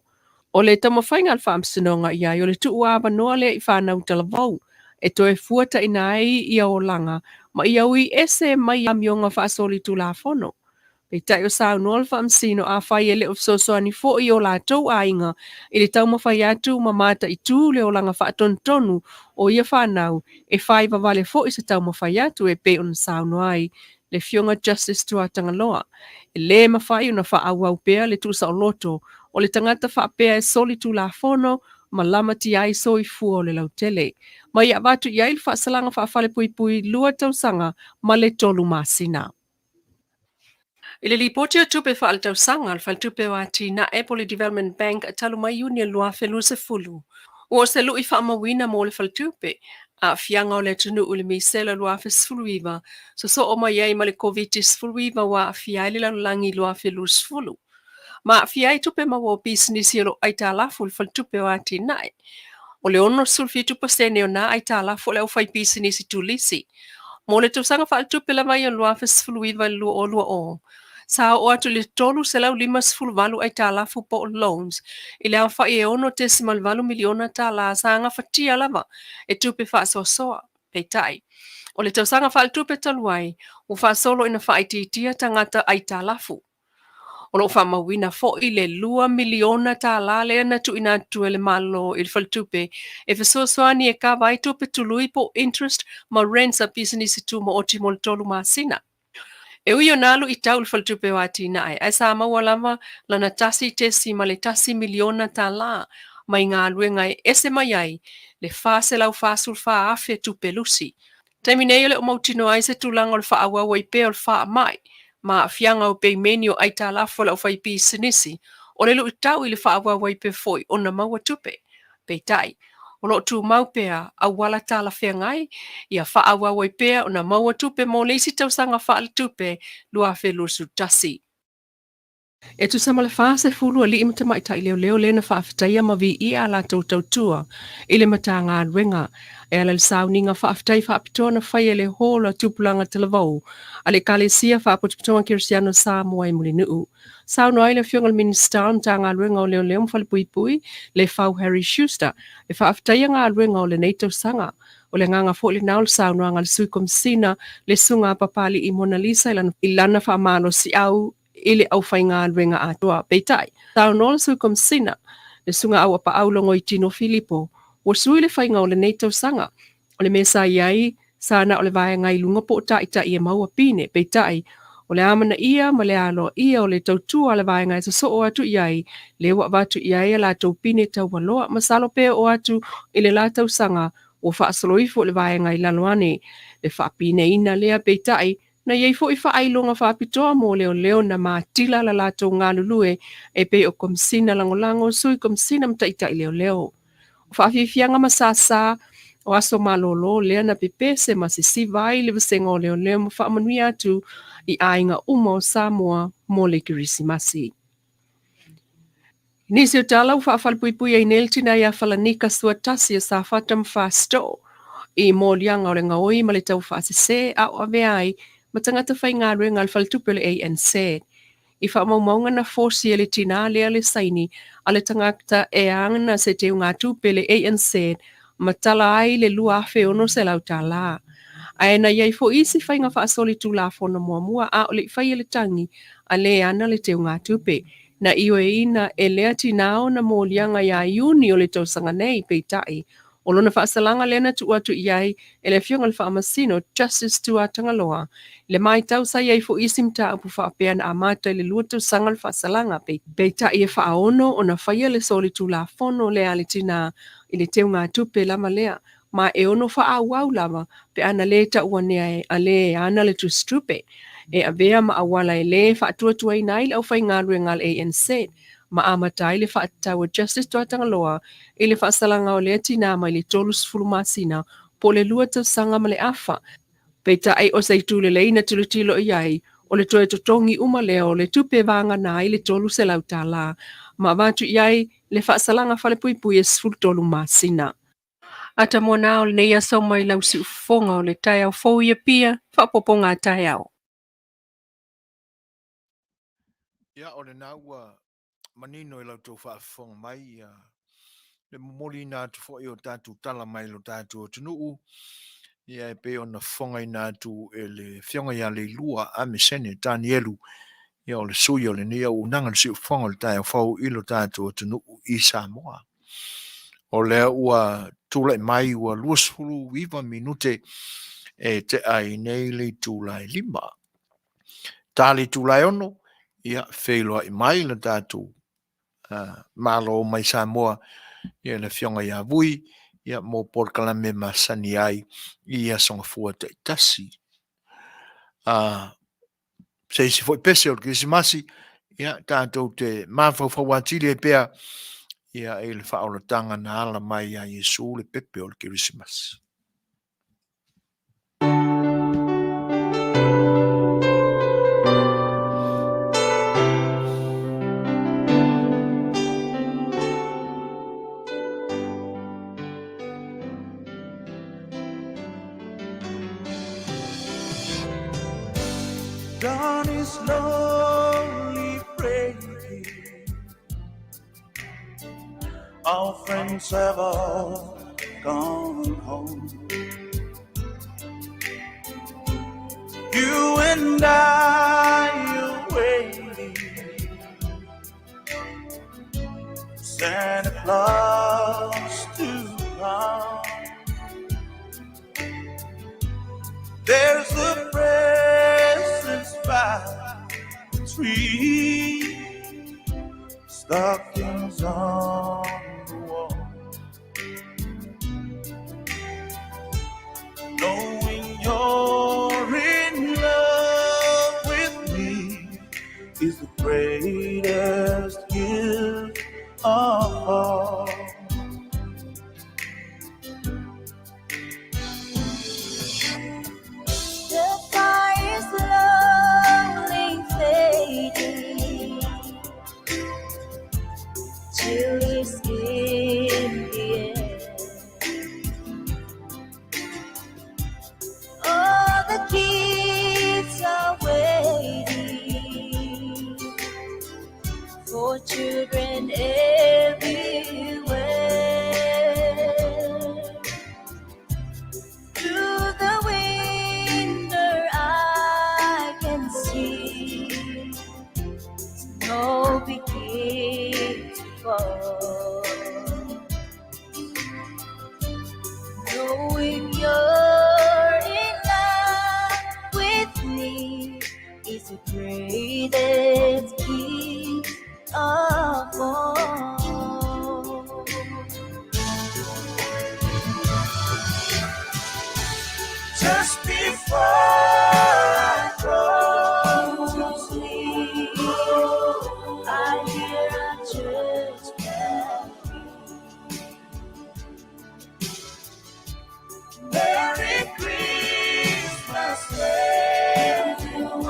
O le taumafaiga a le Faamasinoga i ai o le tuu avanoa lea i fanau talavou e toe fuataina ai ia olaga ma ia ui ese mai amioga faasolitulafono. Peitai o saunoa le Faamasino afai e le o fesoasoani foi o latou aiga i le taumafai atu ma mataitu le olaga faatonutonu o ia fanau, e fai vavale foi se taumafai atu e pei ona saunoa ai le Afioga Justice Tuatagaloa. E lē mafai ona faaauau pea le tuusaoloto o le tagata faapea e solitulafono ma lamatia ai soifua o le lautele. Ma ia avatu i ai le faasalaga faafalepuipui 2 tausaga ma le 3 masina. I le lipoti o tupe faaletausaga a le Faletupe o Atinae po o le Development Bank talu mai Iuni 2020, ua o se lu'i faamauina mo le faletupe aafiaga o le atunuu i le misela 2019 sosoo mai ai ma le Koviti-19 ua aafia ai le lalolagi 2020 ma aafia ai tupe maua o pisinisi o lo o aitalafu i le Faletupe o Atinae. O le 67% o na aitalafu o le aufaipisinisi tulisi. Mo le tausaga faaletupe lava ia 2019 i le 2020, sa oo atu i le 358 aitalafu po o loans i le aofai e $6.8 miliona tala sa gafatia lava e tupe faasoasoa. Peitai, o le tausaga faaletupe talu ai, ua faasolo ina faaitiitia tagata aitalafu. O lo o faamauina foi le $2 miliona tala lea na tuuina atu e le Malo i le faletupe e fesoasoani e kava ai tupe tului po o interest ma rents a pisinisi tumaoti mo le 3 masina. E ui ona alu i tau le Faletupe o Atinae, ae sa maua lava lana $1.1 miliona tala mai galuega e ese mai ai le 444,000 tupe lusi. Taimi nei o le o mautinoa ai se tulaga o le faaauau ai pea o le faamai ma aafiaga o peimeni o aitalafu a le aufaipisinisi, o le luitau i le faaauau ai pea foi ona maua tupe. Peitai, o lo o tumau pea auala talafeagai ia faaauau ai pea ona maua tupe mo le isi tausaga faaletupe 2021. E tusa ma le 40 alii ma tamaitai leoleo lea na faafetaia ma viia a latou tautua i le Matagaluega e ala i le sauniga faafetai faapitoa na faia i le Hall a Tupulaga Talavou a le Ekalesia Faapotopotoga Kerisiano Samoa i Mulinuu. Saunoa ai le Afioga i le Minisita o le Matagaluega o Leoleo ma Falepuipui, Lefau Harry Schuster, e faafetaia galuega o lenei tausaga. O le agaga foi lena o le saunoaga a le Sui Komesina le Susuga a Papali'i Monalisa i lana faamalosiau i le aufaigaluega atoa. Peitai, saunoa le Sui Komesina, le Susuga Auapaau Logoitino Filipo, ua sui le faiga o lenei tausaga. O le mea sa i ai, sa na o le vaega i luga po o taitai e maua pine. Peitai, o le amanaia ma le aloaia o le tautua a le vaega e sosoo atu i ai, lea ua avatu i ai a latou pine taualoa. Masalo pe oo atu i le la tausaga, ua faasolo ifo i le vaega i lalo ane le faapineina lea. Peitai, na i ai foi faailoga faapitoa mo leoleo na matila la latou galulue e pei o Komesina Lagolago, Sui Komesina ma Taitai Leoleo. O faafiafiaga ma sasa o aso malolo lea na pepese ma sisiva ai le vasega o leoleo ma faamanuia atu i aiga uma o Samoa mo le Kerisimasi. Nisi o tala ua faafalepuipui ai nei le tina ia Falanika Suatasi o Safata ma Fasitoo i moliaga o le gaoi ma le taufaasese a o avea ai ma tagata faigaluega a le faletupe o le ANZ. I faamaumauga na fosi e le tinā lea le saini a le tagata e ana se teugatupe le ANZ ma tala ai le $2,600 tala. Ae na i ai foi isi faiga faasolitulafono muamua a o le i faia le tagi a le ana le teugatupe. Na ioeina e lea tinā ona moliaga iā Iuni o le tausaga nei. Peitai, o lona faasalaga lea na tuu atu i ai e le Afioga i le Faamasino Justice Tuatagaloa. Le matau sa i ai foi isi mataupu faapea na amata i le 2 tausaga le faasalaga. Peitai e faaono ona faia le solitulafono lea a le tinā i le teugatupe lava lea, ma e ono faaauau lava pe ana lē tauanea e a le ana le tusitupe e avea ma auala e lē faatuatuaina ai le aufaigaluega a le ANC. ma amata ai le faatatau a Justice Tuatagaloa i le faasalaga o lea tinā mai le 30 masina po o le 2 tausaga ma le afa. Peitai o se itu lelei na tilotilo i ai, o le toe totogi uma lea o le tupe vagana ai le $300 ma avatu i ai le faasalaga falepuipui e 13 masina. Ata moana o lenei aso mai lau siufofoga o le taeao fou i Apia, faaopoopoga a taeao. Ia, o lena ua manino i la outou faafofoga mai ia le momoliina atu foi o tatou tala mai lo tatou atunuu, ia e pei ona fofogaina atu e le Afioga ia Leilua Amesene Tanielu, ia o le sui o lenei auaunaga le siufofoga o le taeao fou i lo tatou atunuu i Samoa. O lea ua tulai mai ua 29 minute e tea ai nei le itula e 5. Ta le itula e 6, ia feiloai mai le tatou Malo mai Samoa, ia le Afioga ia Vui, ia mo polokalame masani ai i aso Gafua taitasi. Se isi foi pese o le Kerisimasi, ia tatou te mafaufau atili ai pea ia i le faaolataga na ala mai ia Iesu le pepe o le Kerisimasi. Dawn is slowly breaking. Our friends have all gone home. You and I are waiting. Santa Claus to come. There's a present by the tree, stockings on the wall. Knowing you're in love with me is the greatest gift of all. The fire is slowly fading. Chill is in the air. All the kids are waiting for children everywhere. Through the window I can see snow begin to fall. Knowing you're in love with me is the greatest gift of all. Just before I go To sleep, I hear a church bell ring. Merry Christmas, everyone.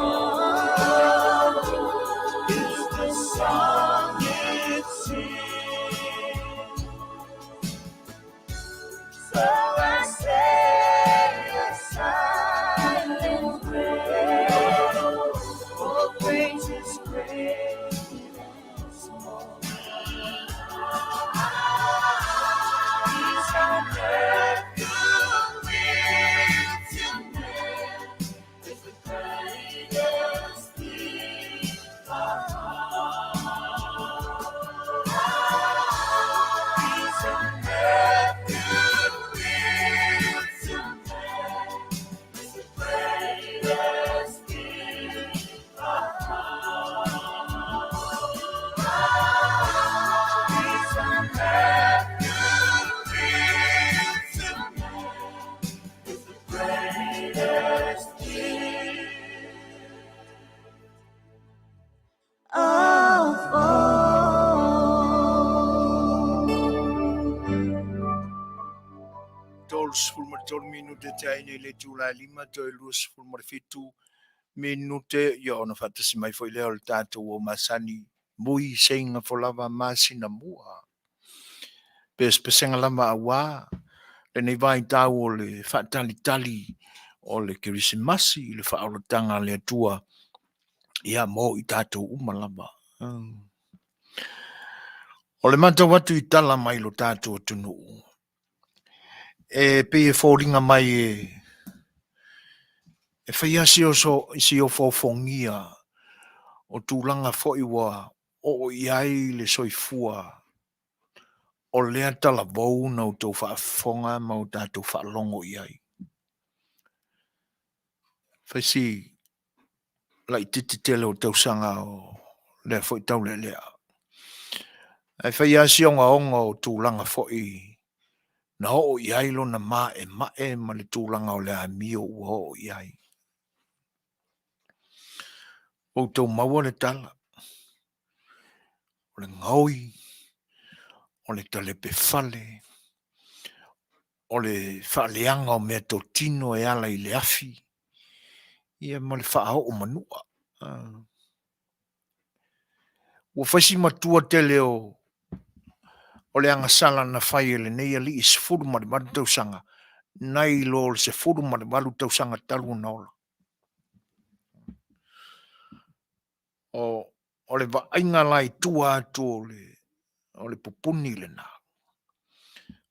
33 minute te ai nei le itula e 5 toe 27 minute, ia ona faatasi mai foi lea o le tatou o masani mui seinga folava masina mua. Pesepesega lava auā lenei vaitau o le faatalitali o le Kerisimasi i le faaolataga a le Atua ia mo i tatou uma lava. O le matau atu i tala mai lo tatou atunuu, e pei e foliga mai e fai lava si ofoofogia o tulaga foi ua oo i ai le soifua o lea talavou na outou faafofoga ma o tatou faalogo i ai. Fai si laitiiti tele o tausaga o lea foi taulealea. Ae fai lava si ogaoga o tulaga foi na oo i ai lona maemae ma le tulaga o le amio ua oo i ai. Ua outou maua le tala, o le gaoi, o le talepe fale, o le faaleaga o meatotino e ala i le afi, ia ma le faaoo manua. Ua fai si matua tele o o le agasala na fai e lenei alii 18 tausaga nai lo le 18 tausaga talu ona ola. O le vaaiga la i tua atu o le pupuni lena,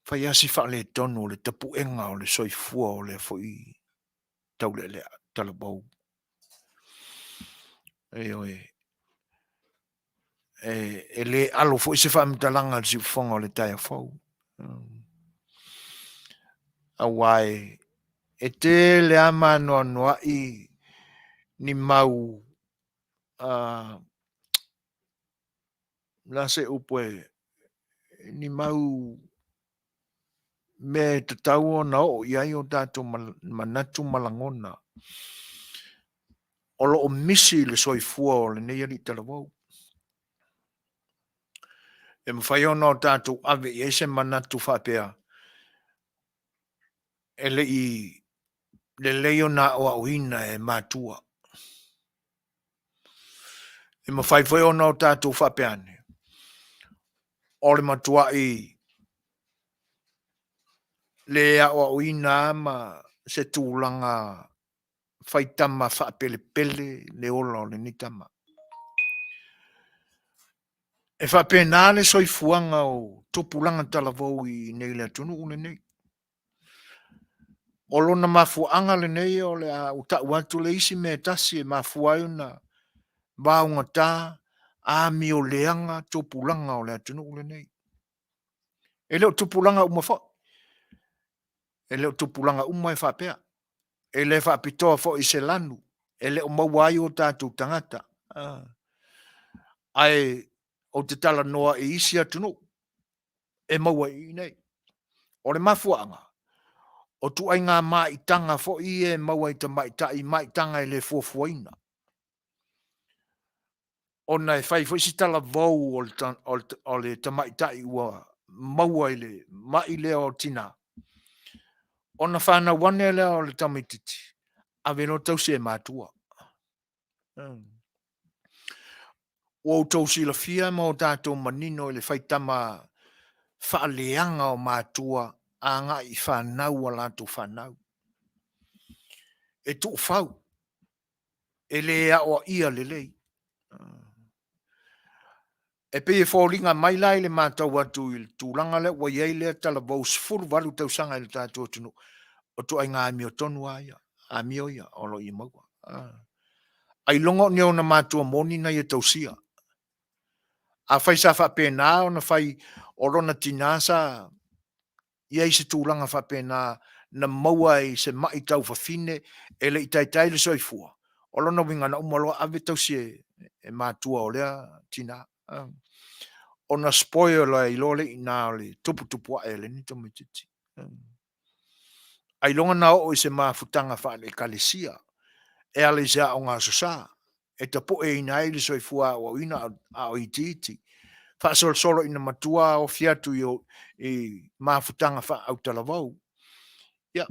fai lava si faaletonu o le tapuega o le soifua o lea foi taulealea talavou. Ioe. E le alo foi se faamatalaga a le siufofoga o le taeao fou. Aua e tele lava ma anoanoai ni mau la se upu e ni mau mea e tatau ona oo i ai o tatou manatu ma lagona o lo o misi i le soifua o lenei alii talavou. E mafai ona o tatou ave i ai se manatu faapea, e le i lelei ona aoaoina e matua. E mafai foi ona o tatou faapea ane, o le matuai le aoaoina lava ma se tulaga faitama faapelepele le ola o lenei tama. E faapena le soifuaga o tupulaga talavou i inei i le atunuu lenei. O lona mafuaaga lenei o le a ou tau atu le isi mea e tasi e mafua ai ona vaogata amio leaga tupulaga o le atunuu lenei. E le o tupulaga uma foi. E le o tupulaga uma e faapea. E le faapitoa foi i se lanu e le o maua ai o tatou tagata. Ae ou te talanoa i isi atunuu e maua i inei. O le mafuaaga, o ituaiga maitaga foi ia e maua i tamaitai, maitaga e le fuafuaina. Ona e fai foi si talavou o le tamaitai ua maua i le mai lea o tina, ona fanau ane lea o le tamaitiiti, ave loa tausi e matua. Ua outou silafia ma o tatou manino i le faitama faaleaga o matua agai i fanau a latou fanau. E tuufau, e le aoaia lelei. E pei e foliga mai la i le matau atu i le tulaga lea ua i ai lea talavou 18 tausaga i le tatou atunuu, o ituaiga amiotonu lava ia, amio ia o lo o ia maua. Ailoga o ni ona matua moni na ia tausia. Afai sa faapena ona fai o lona tina sa i ai se tulaga faapena na maua ai i se mai taufafine e le i taitai le soifua, o lona uiga na uma loa ave tausi e matua o lea tina. Ona spoil ai loa lea i ina o le tuputupuae o lenei tamaitiiti. Ailoga na oo i se mafutaga faale-Ekalesia e ala i se aoga Aso Sa e tapueina ai le soifua aoaoina a o itiiti, faasolosolo ina matua ofi atu i mafutaga faa-autalavou. Ia,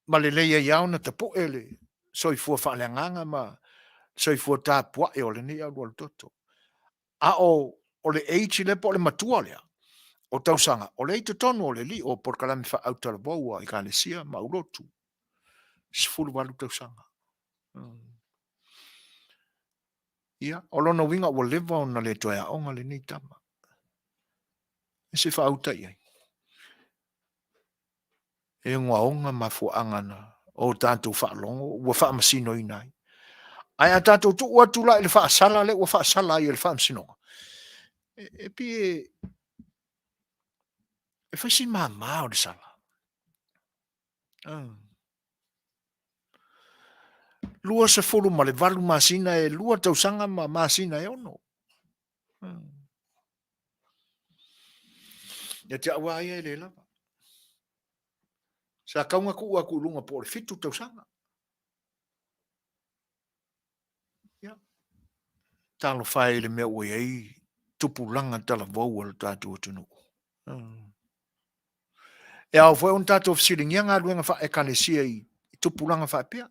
ma lelei ai lava ona tapu'e le soifua faaleagaga ma soifua tapua'i o lenei alualutoto. A o o le age lea po o le matua lea o tausaga, o lea e i totonu o le lio o polokalame faa-autalavou a Ekalesia ma aulotu, 18 tausaga. Ia, o lona uiga ua leva ona le toe aoga lenei tama. E se faauta i ai. E ogaoga mafuaaga na o tatou faalogo ua faamasinoina ai. Ae a tatou tuu atu la i le faasala lea ua faasala ai e le Faamasinoga, e pei e fai si mama o le sala. 28 masina, e 2 tausaga ma masina e 6. Ia te au lava ia e le lava. Sa tau na tuu atu i luga po o le 7 tausaga. Ia, talofa e i le mea ua i ai tupulaga talavou a lo tatou atunuu. E ao foi ona tatou fesiligia galuega faa-Ekalesia i tupulaga faapea.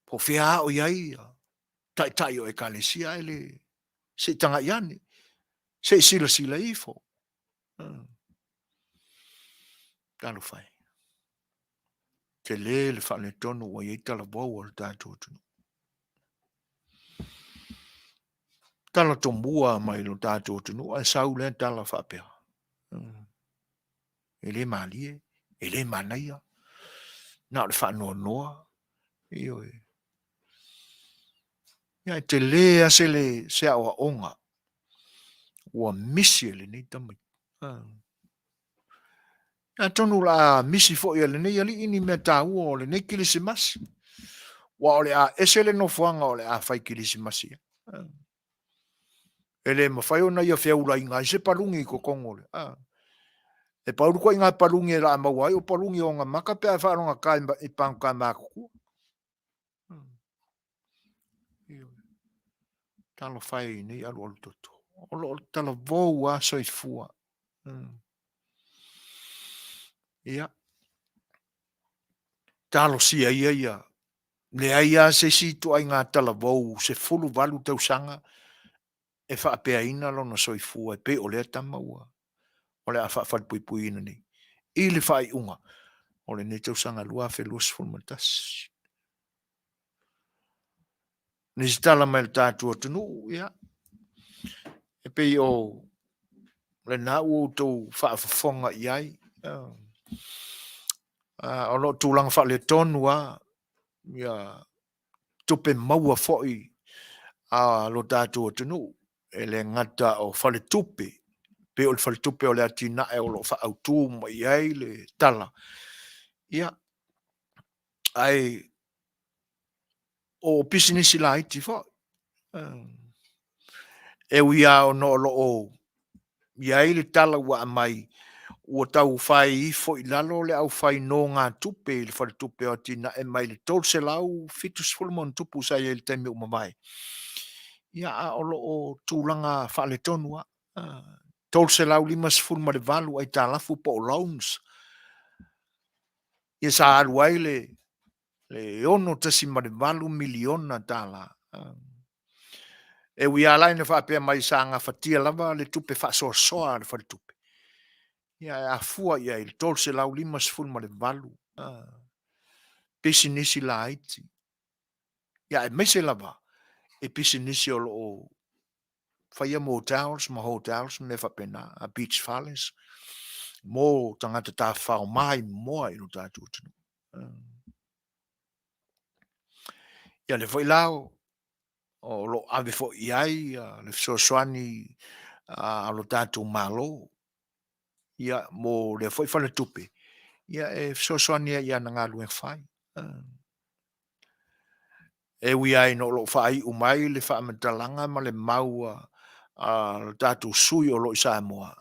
Po o fea a o i ai taitai o Ekalesia ae le se i tagai ane, se i silasila ifo. Talofa e. Tele le faaletonu ua i ai talavou a lo tatou atunuu. Tala tomua mai lo tatou atunuu ae sau lea tala faapea. E le malie, e le manaia, na o le faanoanoa, ioe. Ia e tele lava se le se aoaoga ua misi e lenei tamaiti. Atonu o le a misi foi e lenei alii ni mea taua o lenei Kilisimasi, aua o le a ese le nofoaga o le a fai Kilisimasi ai. E le mafai ona ia feulaina ai se paluni i totonu o le... E pau le ituaiga paluni o le a maua ai o paluni o ona maka pe a faalogata i pagota matutua. Talofa e i nei alualutoto. O lo o talavou lava soifua. Ia. Talosia ia ia. Leai lava se isi ituaiga talavou 18 tausaga e faapeaina lona soifua e pei o lea tama ua o le a faafalepuipuiina nei i le faaiuga o lenei tausaga 2021. Nisi tala mai le tatou atunuu, ia, e pei o lena ua outou faafofoga i ai, o lo o tulaga faaletonu lava ia tupe maua foi a lo tatou atunuu, e le gata o faletupe, pei o le faletupe o le atinae o lo o faaautu uma i ai le tala, ia, ae o pisinisi laiti foi. E ui lava ona o lo o i ai le tala ua aumai ua tau fai ifo i lalo le aufai nonogatupe i le Faletupe o Atinae mai le $370+ sa i ai i le taimi ua mavae, ia a o lo o tulaga faaletonu lava. $358 aitalafu po o loans ia sa alu ai le $6.8 miliona. E ui lava la ina faapea mai sa gafatia lava le tupe faasoasoa a le faletupe, ia ae a fua i ai i le 358 pisinisi laiti, ia aemaise lava i pisinisi o lo o faia motels ma hotels ma mea faapena, beach fales mo tagata tafafao maimoa i lo tatou atunuu. Ia lea foi la o lo o ave foi i ai le fesoasoani a lo tatou Malo ia mo lea foi faletupe ia e fesoasoani ai i ana galuega fai. E ui lava ina o lo o faaiu mai le faamatalaga ma le mau a lo tatou sui o lo o i Samoa,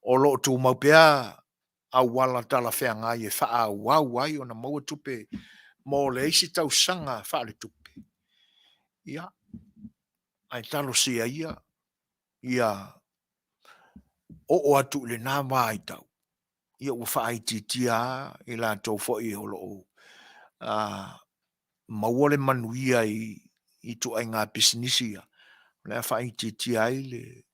o lo o tumau pea auala talafeagai e faaauau ai ona maua tupe mo le isi tausaga faaletupe. Ia, ae talosia ia ia oo atu i lena vaitau. Ia ua faaitiitia lava i latou foi o lo o maua le manuia i ituaiga pisinisi ia, o le a faaitiitia ai le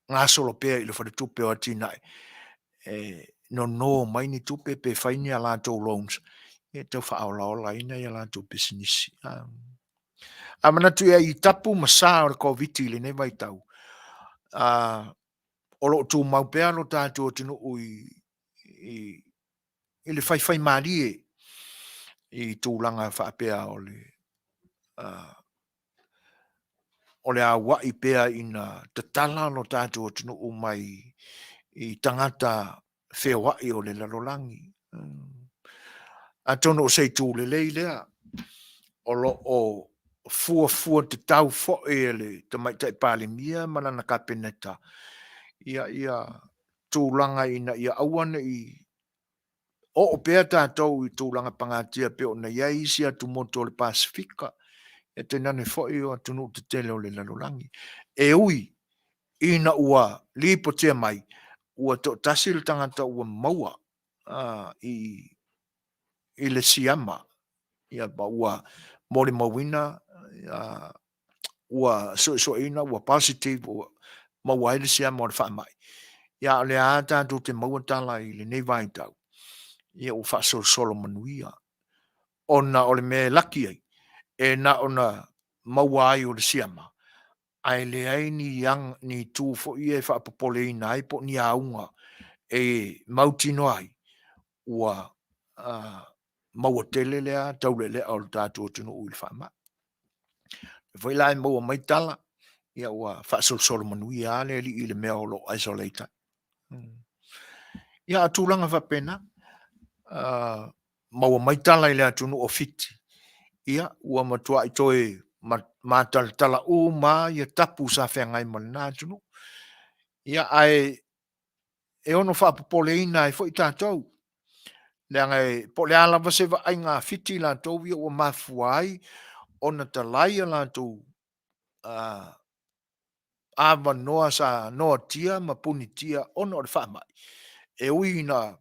gasolo pea i le Faletupe o Atinae e nono mai ni tupe pe fai ni a latou loans e tau faaolaola ai nai a latou pisinisi. A manatu i ai i tapu ma sa o le Koviti i lenei vaitau, o lo o tumau pea lo tatou atunuu i le faifaimalie i tulaga faapea o le o le auai pea ina tatala lo tatou atunuu mai i tagata feoai o le lalolagi. Atonu o se itu lelei lea o lo o fuafua tatau foi e le Tamaitai Palemia ma lana Kapeneta ia tulaga ina ia aua ne i oo pea tatou i tulaga pagatia e pei ona i ai isi atumotu o le Pasefika, ia tainane foi o atunuu tetele o le lalolagi. E ui ina ua lipotia mai ua toatasi le tagata ua maua i le siama, ia ma ua molimauina ua suesueina ua positive ua maua ai le siama o le faamai, ia a o lea lava tatou te maua tala i lenei vaitau, ia ua faasolosolo manuia ona o le mea e laki ai, e na ona maua ai o le siama, ae leai ni ni itu foi ia e faapopoleina ai po o ni auga e mautinoa ai ua maua tele lea taulealea o le tatou atunuu i le faamai. O lea foi la e maua mai tala, ia ua faasolosolo manuia lava le alii i le mea o lo o isolate ai. Ia a o tulaga faapena, maua mai tala i le atunuu o Fiti, ia ua matuai toe matalatala uma lava tapu sa feagai ma lena atunuu. Ia ae e ono faapopoleina ai foi tatou, leaga po o le a lava se vaaiga a Fiti latou ia ua mafua ai ona talai a latou avanoa sa noatia ma punitia ona o le faamai, e ui ina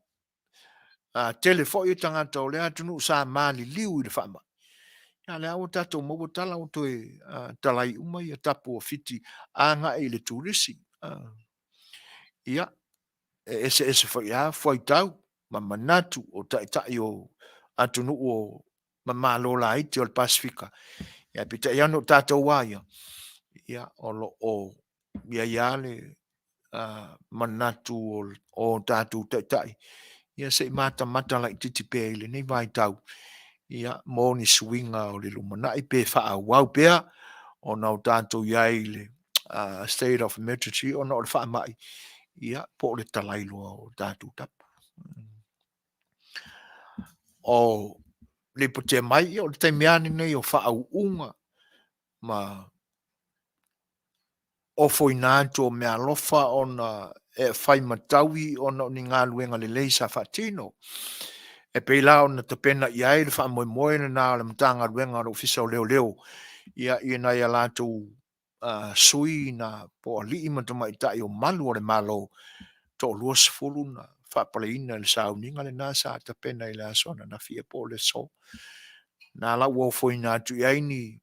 tele foi tagata o lea atunuu sa maliliu i le faamai, a o lea ua tatou maua tala ua toe talai uma tapu o Fiti agai i le turisi. Ia, e eseese foi lava fuaitau ma manatu o taitai o atunuu ma Malo laiti o le Pasefika, ae peitai ane o tatou lava ia, ia o lo o i ai lava le manatu o tatou taitai, ia se i matamata laitiiti pea i lenei vaitau mo ni suiga o le lumanai pe faaauau pea ona o tatou i ai i le state of emergency ona o le faamai, ia po o le talai loa o tatou tapu. O lipotia mai, ia o le taimi lava lenei o faauuga ma ofoina atu o meaalofa ona e fai ma taui ona o ni galuega lelei sa faatino. E pei la ona tapena i ai le faamoemoe lena o le Matagaluega o le Ofisa o Leoleo ia i nai a latou sui na po o alii ma tamaitai o malu o le Malo, toa 20 na faapaleina i le sauniga lena sa tapena i le aso ananafi po o le aso. Na la ua ofoina atu i ai ni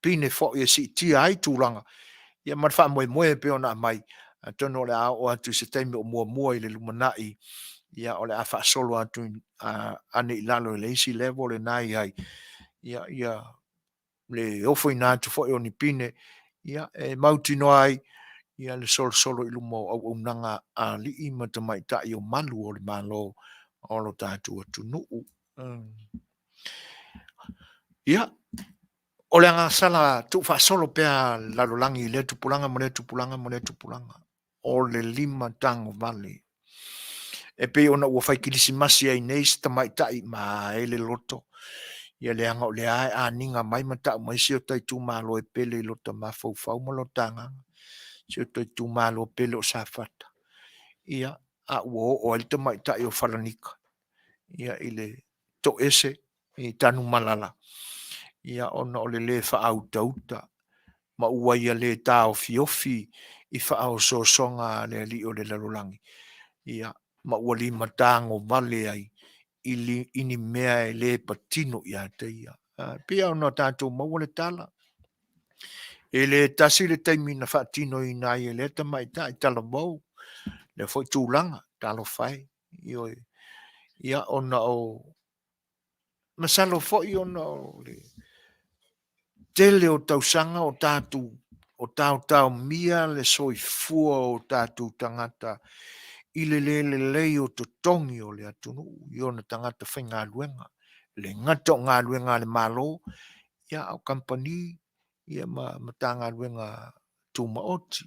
pine foi e siitia ai tulaga ia ma le faamoemoe e pei ona aumai, atonu o le a oo atu i se taimi o muamua i le lumanai, ia o le a faasolo atu ane i lalo i le isi level lena e i ai, ia, ia le ofoina atu foi o ni pine ia e mautinoa ai ia le solosolo i luma o auaunaga a alii ma tamaitai o malu o le Malo o lo tatou atunuu. Ia, o le agasala tuufaasolo pea a le lalolagi i lea tupulaga ma lea tupulaga ma lea tupulaga, o le limatagovale. E pei ona ua fai kilisimasi ai nei si tamaitai ma e le loto, ia leaga o lea e aniga mai ma tau mai si o ta itumalo e pele i lota mafaufau ma lota agaga, si o ta itumalo pele o Safata. Ia, a ua oo ai le tamaitai o Falanika ia i le toese i Tanumalala, ia ona o le le faautauta ma ua ia le taofiofi i faaosoosoga a le alii o le lalolagi, ia. ma ua limatagovale ai i, li, i ni mea e le patino ia te ia. Pei ona tatou maua le tala, e le tasi le taimi na faatinoina ai e lea tamaitai talavou lea foi tulaga, talofa e, ioe. Ia ona o, masalo foi ona o le tele o tausaga o tatou o taotaomia le soifua o tatou tagata i le le lelei o totogi o le atunuu i ona tagata faigaluega. E le gata o galuega a le Malo, ia a o kamupani ia ma Matagaluega Tumaoti.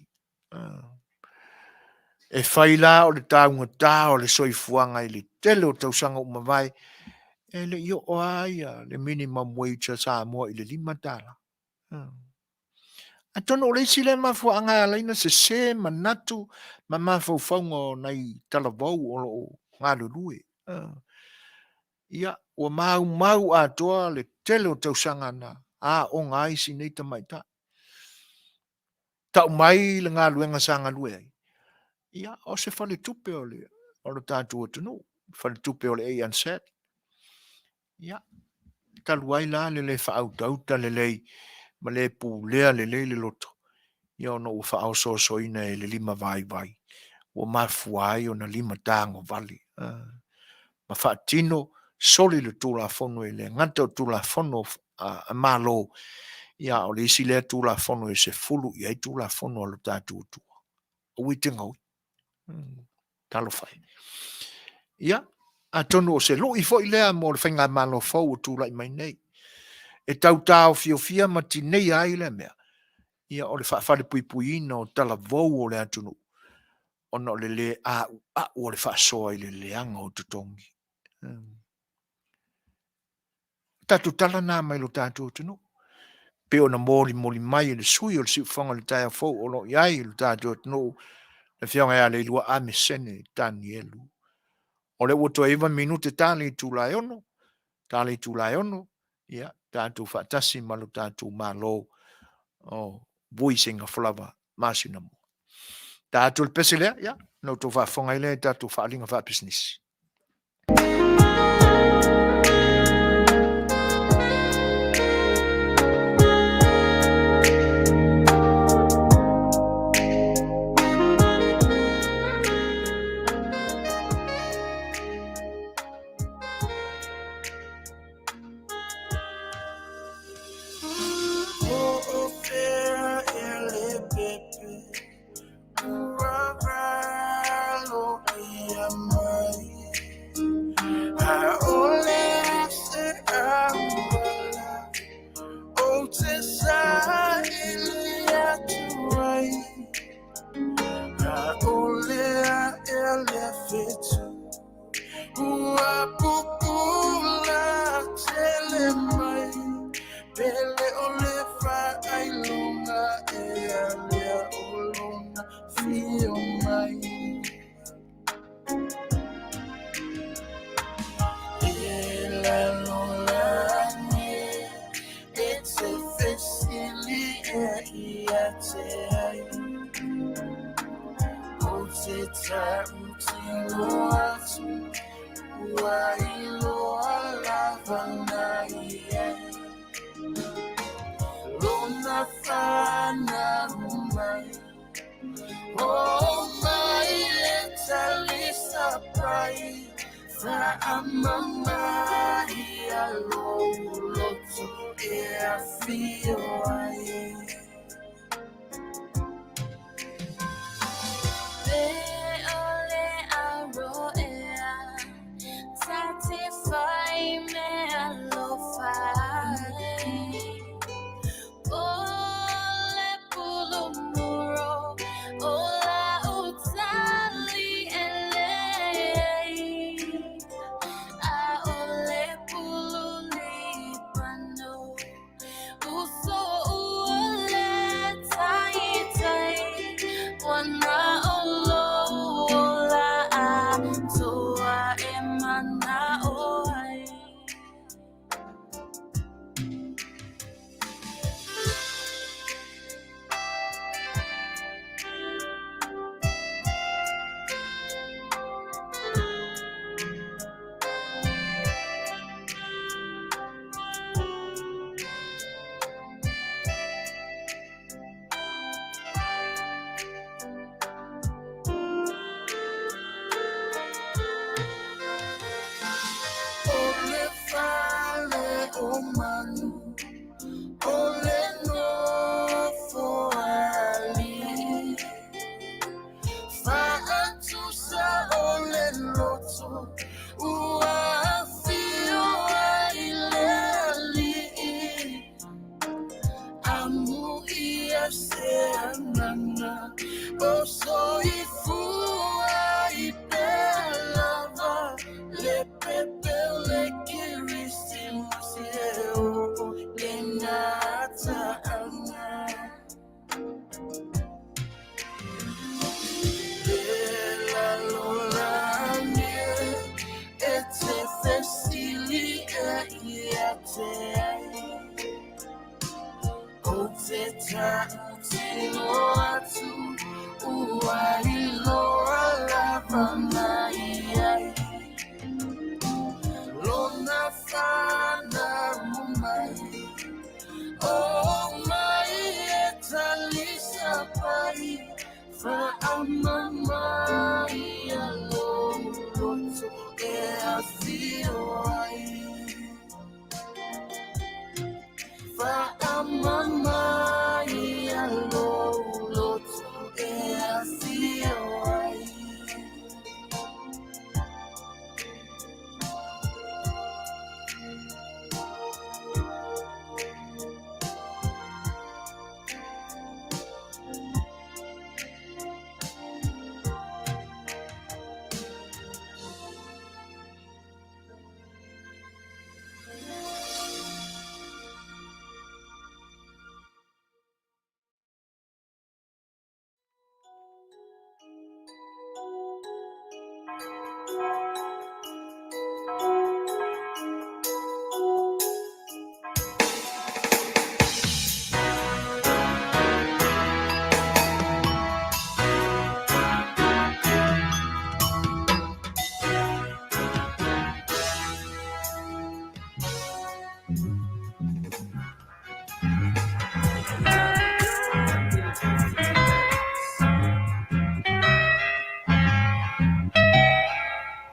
E fai la o le taugata o le soifuaga i le tele o tausaga ua mavae, e le i oo lava ia le minimum wage a Samoa i le $5. Atonu o le isi lea mafuaaga e ala ai ona sese manatu ma mafaufauga o nai talavou o lo o galulue. Ia, ua maumau atoa le tele o tausaga na aoga ai si nei tamaitai. Tau mai le galuega sa galue ai, ia, o se faletupe o le, o le tatou atunuu, faletupe o le ANZ. Ia, talu ai la le le faautauta lelei ma le pulea lelei le loto, ia ona ua faaosoosoina e le lima vaivai, ua mafua ai ona lima tagovale ma faatino soli le Tulafono e le gata o Tulafono a Malo, ia a o le isi lea Tulafono e sefulu i ai Tulafono a lo tatou Atua. Aua e te gaoi. Talofa e. Ia, atonu o se lui foi lea mo le faigamalo fou o tulai mai nei. E tau taofiofia ma tineia ai lea mea, ia o le faafalepuipuiina o talavou o le atunuu, ona o le le a'ua'u o le faasoa i le leaga o totogi. O tatou tala na mai lo tatou atunuu. Pei ona molimoli mai e le sui o le siufofoga i le taeao fou o lo o i ai lo tatou atunuu, le afioga ia Leilua Amesene Tanielu. O lea ua toe 9 minute ta le itula e 6, ta le itula e 6, ia tatou faatasi ma lo tatou Malo o Vui Seinafalava masina mua. Ta atu le pese lea, ia, na outou faafofoga ai lea i tatou faaaliga faapisinisi.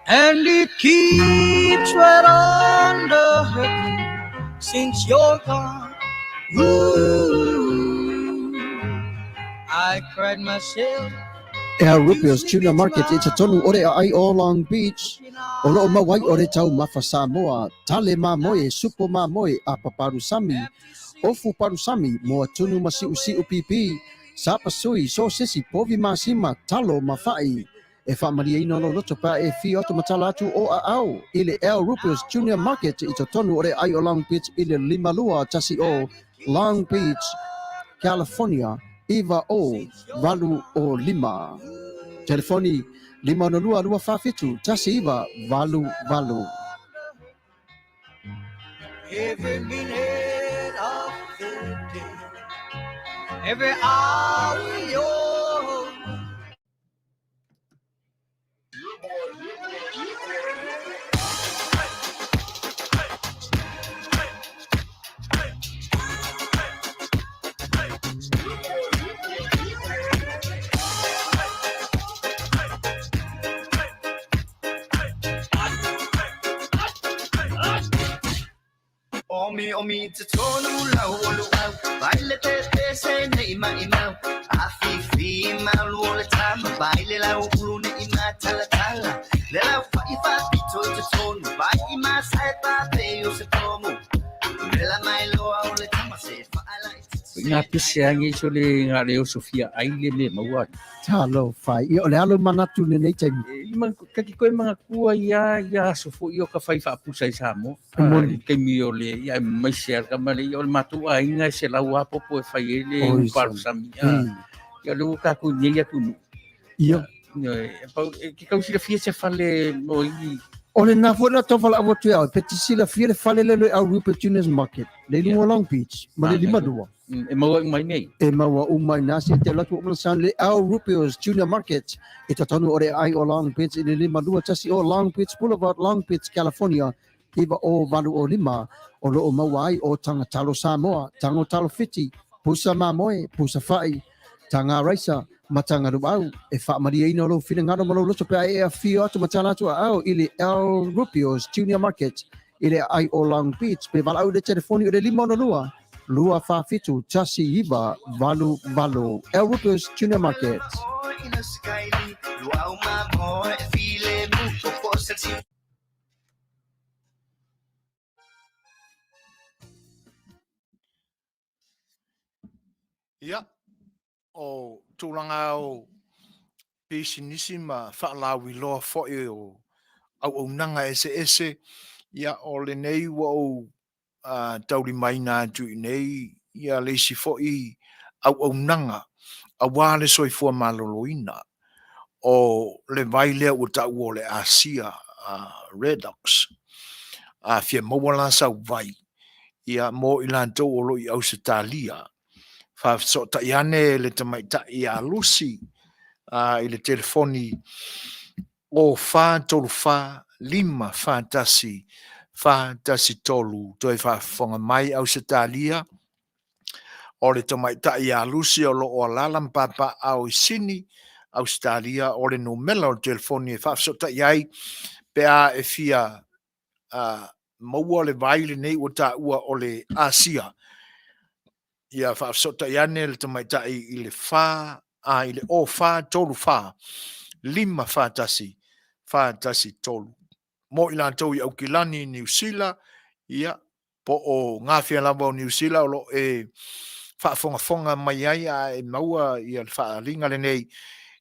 And it keeps right on hurting since you're gone. Ooh, I cried myself. Ea Rupio's Tuna Market i totonu o le aai o Long Beach. O loo mau ai o le taumafa Samoa, tale mamoe, supo mamoe, apa palusami, ofu palusami, moa tunu ma siusiu pipi, sapasui, sosesi, povi masima, talo ma fa'i. E faamalieina lou loto pe a e afio atu ma tala atu o aao i le Al Rupio's Junior Market i totonu o le aai o Long Beach i le 5210 Long Beach, California 90805. Telefoni 562 247 1988. Every minute of the day, every hour you're Omi omi te tonu lau o luau Vai le te te se nei mai mau A fi fi mau lu o le tama Vai le lau ulu nei ma tala tala Le lau fa i fa pito i te tonu Vai i ma sae pa pe o se tomu Le la mai loa o le tama se fa ala i te Ngā pese angi so le ngā leo Sofia ai le me maua. Talofa. Ia, o le a lou manatu i lenei taimi? E man, kaki koe mangatua ia ia aso foi o ka whai whaapusa i Samoa. E moni. I taimi o le ia maise a ka male ia o le matou aiga e se lau apopo e whai e le Oi, upalusami. Ia le ua kākou nei atu nu. Ia. E pau, e ke kau silafia se fale mo i O lena foi na tau valaau atu ia oe, pe te silafia le fale lea o le Rupert Juniors Market, le i luga o Long Beach, ma le 52. E maua uma i nei. E maua uma i nā se te alu atu o Manasan, le Al Rupert's Junior Market, i totonu o le aai o Long Beach i le 521 o Long Beach Boulevard, Long Beach, California, 90805, o lo o maua ai o taga talo Samoa, tago talo Fiti, pusa mamoe, pusa fa'i, taga raisa, ma taga luau. E faamalieina lou finagalo ma lou loto pe a e afio atu ma tala atu aao i le Al Rupio's Junior Market i le aai o Long Beach pe valaau i le telefoni o le 562 247 1988. Al Rupio's Junior Market. Ia, o tulaga o pisinisi ma faalauiloa foi o auaunaga eseese, ia o lenei ua ou taulimaina atu i inei ia le isi foi auaunaga aua le soifua maloloina o le vai lea ua taua o le Asia Redox. A fia maua la sau vai, ia mo i latou o lo o i Ausetalia, faafesootai ane le tamaitai ia Lucy i le telefoni o 434 541 413. Toe faafofoga mai Ausetalia, o le tamaitai ia Lucy o lo o alaala ma papaaao i Sini, Ausetalia, o le numela o le telefoni e faafesootai ai pe a e fia maua le vai lenei ua taua o le Asia. Ia faafesootai ane le tamaitai i le 4 a i le 0434 541 413. Mo i latou i Aukilani, Niu Sila, ia, po o gafea lava o Niu Sila o lo o e faafogafoga mai ai a e maua ia le faaaliga lenei,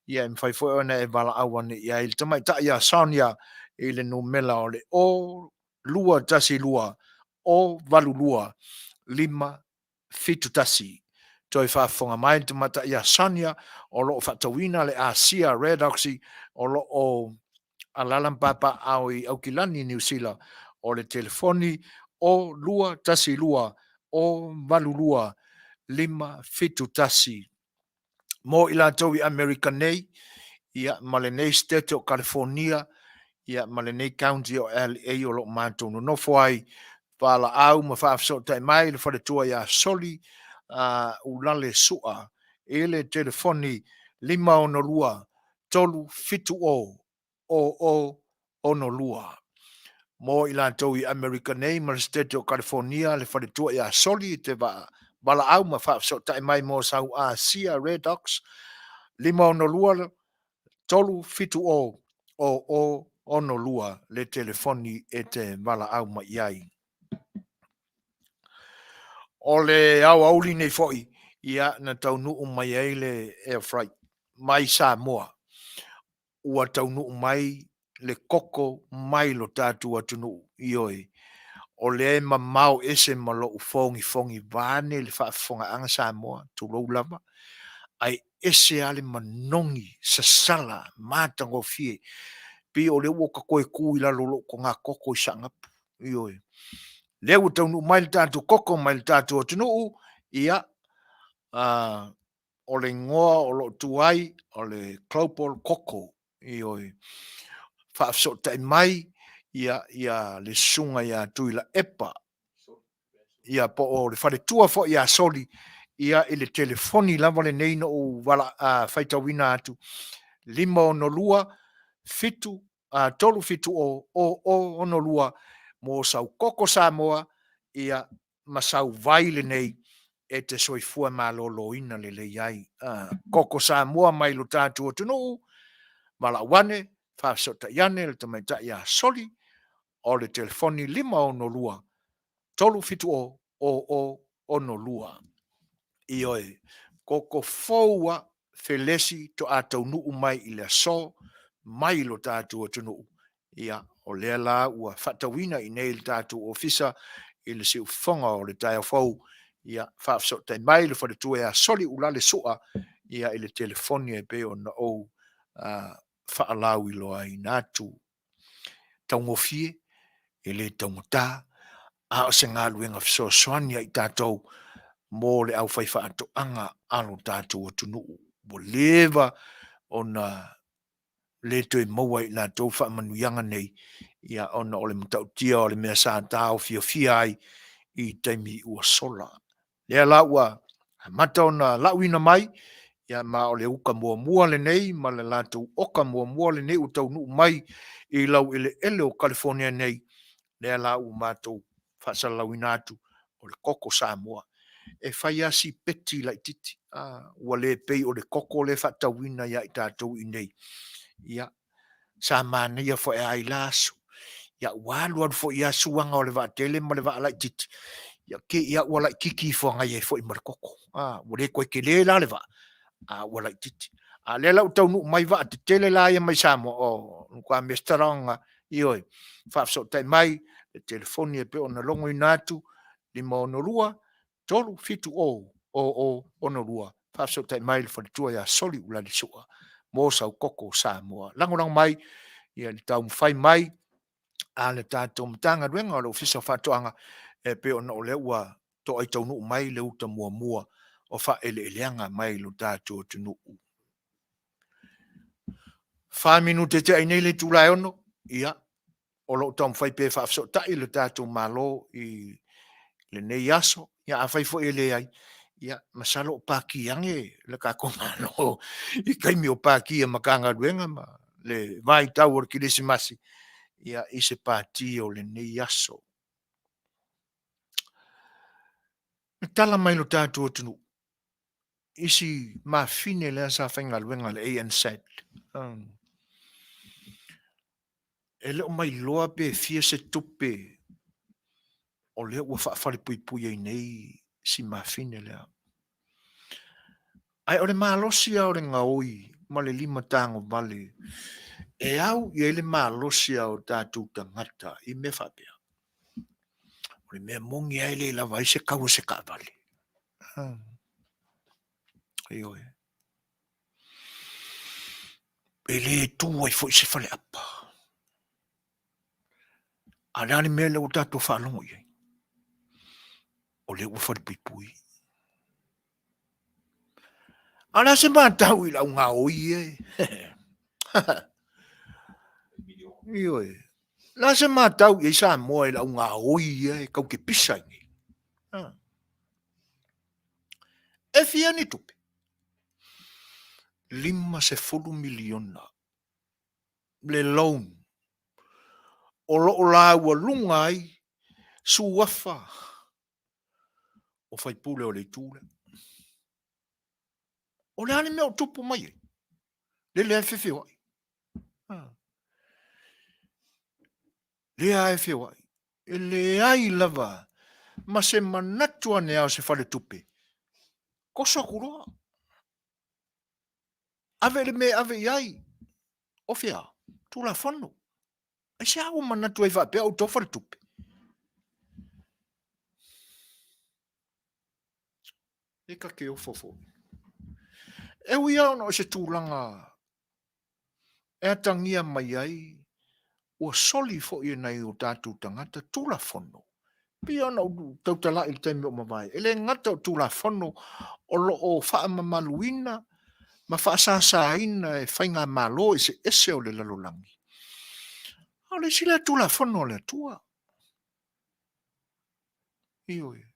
ia e mafai foi ona e valaau ane i ai le tamaitai ia Sonia i le numera o le 0212 082 571. Toe faafofoga mai le tamaitai ia Sonia o lo o faatauina le Asia Red Oxy o lo o alaala ma papaaao i Aukilani, Niu Sila, o le telefoni 0212 082 571. Mo i latou i Amerika nei, ia, ma lenei sitete o Kalifonia, ia, ma lenei county o LA o lo o matou nonofo ai, valaau ma faafesootai mai le faletua ia Soli Ulale Sua i le telefoni 562 370 0062. Mo i latou i Amerika nei ma le Setete o Kalifonia, le faletua ia Soli e te valaau ma faafesootai mai mo sau Asia Red Ox 562 370 0062 le telefoni e te valaau mai i ai. O le aoauli nei foi, ia, na taunuu mai ai le air freight mai Samoa. Ua taunuu mai le koko mai lo tatou atunuu, ioe, o lea e mamao ese ma lou fogifogi vaeane le faafofogaaga Samoa, tulou lava, ae ese lava le manogi sasala matagofie, pei o lea ua ta toe tu i lalo o lou togakoko i Saanapu, ioe. Lea ua taunuu mai le tatou koko mai le tatou atunuu, ia, o le igoa o lo o tu ai o le Global Cocoa, ioe. Faafesootai mai ia, ia le susuga ia Tuilaepa, ia po o le faletua foi ia Soli, ia i le telefoni lava lenei na ou faitauina atu, 562 7 370 0062 mo sau koko Samoa, ia ma sau vai lenei e te soifua maloloina lelei ai. Koko Samoa mai lo tatou atunuu, valaau ane, faafesootai ane le tamaitai ia Soli, o le telefoni 562 370 0062. Ioe, koko fou a felesi toa taunuu mai i le aso mai lo tatou atunuu. Ia, o lea la ua faatauina i inei i le tatou ofisa i le siufofoga o le taeao fou. Ia, faafesootai mai le faletua ia Soli Ulale Sua, ia i le telefoni e pei ona ou faalauiloaina atu. Taugofie, e le taugata, a o se galuega fesoasoani a i tatou mo le aufaifaatoaga a lo tatou atunuu. Ua leva ona le toe maua e i latou faamanuiaga nei, ia ona o le matautia o le mea sa taofiofia ai i taimi ua sola. Lea la ua amata ona lauina mai, ia ma o le uta muamua lenei ma le latou oka muamua lenei ua taunuu mai i laueleele o Kalifonia nei, lea la ua matou faasalalauina atu o le koko Samoa. E fai lava si peti laitiiti, ua le pei o le koko lea e faatauina ia i tatou i inei. Ia, sa manaia foi lava i la aso. Ia, ua alu alu foi lava suaga o le vaatele ma le vaa laitiiti, ia te i lava ua laitiiti ifo agai ai foi ma le koko. Ua le toe tele la le vaa, a ua laitiiti. A o lea la ua taunuu mai vaa tetele la ia mai Samoa, oh, matua mea strong lava. Ioe, faafesootai mai le telefoni e pei ona logoina atu, 562 370 0062. Faafesootai mai le faletua ia Soli Ulale Sua mo sau koko Samoa. Lagolago mai ia le taumafai mai a le tatou Matagaluega o le Ofisa o Faatoaga e pei ona o lea ua toai taunuu mai le uta muamua o faaeleeleaga mai lo tatou atunuu. 4 minute tea i nei le itula e 6, ia, o lo o taumafai pea e faafesootai le tatou Malo i lenei aso. Ia, afai foi e leai, Ia, masalo o paki ane le tatou Malo i taimi o paki a Matagaluega ma le vaitau o le Kerisimasi, ia, i se pati o lenei aso. Na tala mai lo tatou atunuu i si mafine lea sa faigaluega i le ANZ. E le o mailoa pe fia se tupe o lea ua faafalepuipui ai nei si mafine lea. Ae o le malosi lava o le gaoi ma le limatagovale e au i ai le malosi o tatou tagata i mea faapea. O le mea moni lava e le lava ai se tau o se taavale. Ioe. E le tu ai foi se faleapa. A o le a le mea lea ua tatou faalogo i ai? O lea ua falepuipui. A o le a se matau i le augaoi e? Ioe. O le a se matau i ai Samoa i le augaoi ia e tau te pisa ai nei? E fia ni tupe? $50 miliona le loan o lo o laualuga ai suafa o faipule o le itu lea. O le a le mea o tupu mai ai? Lele lava e feoai. Lea lava e feoai. E leai lava ma se manatu ane lava o se faletupe. Toso atu loa. Ave le mea e ave i ai. O fea? Tulafono. Aisea ua manatu ai faapea outou faletupe? E ta te ofo foi. E ui lava ona o se tulaga e atagia mai ai ua soli foi e nai o tatou tagata Tulafono. E pei ona ou tautala i le taimi ua mavae, e le gata o Tulafono o lo o faamamaluina ma faasasaina e faigamalo eseese o le lalolagi, a o le isi lea Tulafono a le Atua. Ioe.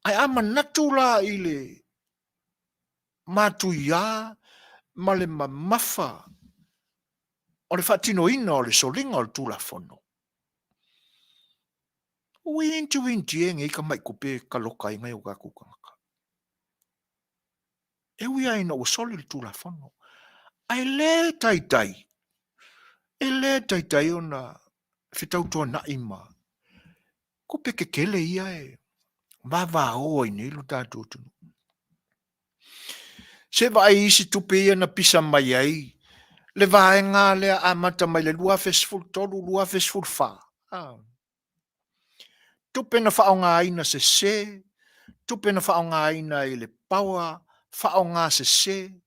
Ae a manatu la i le matuia ma le mamafa o le faatinoina o le soliga o le Tulafono, uintiuinti e nei tamai tupe e taloka ai nai o tatou tagata. E ui lava ina ua soli le Tulafono, ae le taitai, e le taitai ona fetautoanai ma tupe tetele ia e vavao ai nei lo tatou atunuu. Se vaai i isi tupe ia na pisa mai ai le vaega lea amata mai le 2013, 2014. Ah. Tupe na faaaogaina sese, tupe na faaaogaina i le power, faaaoga sese.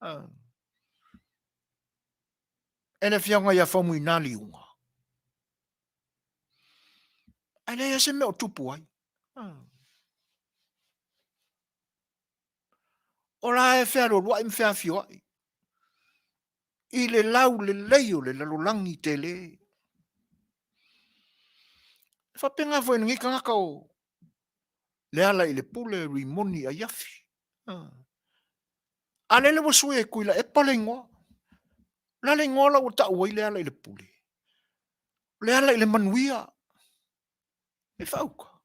Ah. E le afioga ia Faumuina Liuga. Ae leai lava se mea o tupu ai. O la e fealualuai ma feafioai i le laulelei o le lalolagi tele. E faapena foi i lenei tagata o Lealailepule Rimoni Aiafi. A lele ua sui e Tuilaepa le igoa. O le a le igoa la ua tau ai Lealailepule? O Lealailemanuia. E faauka.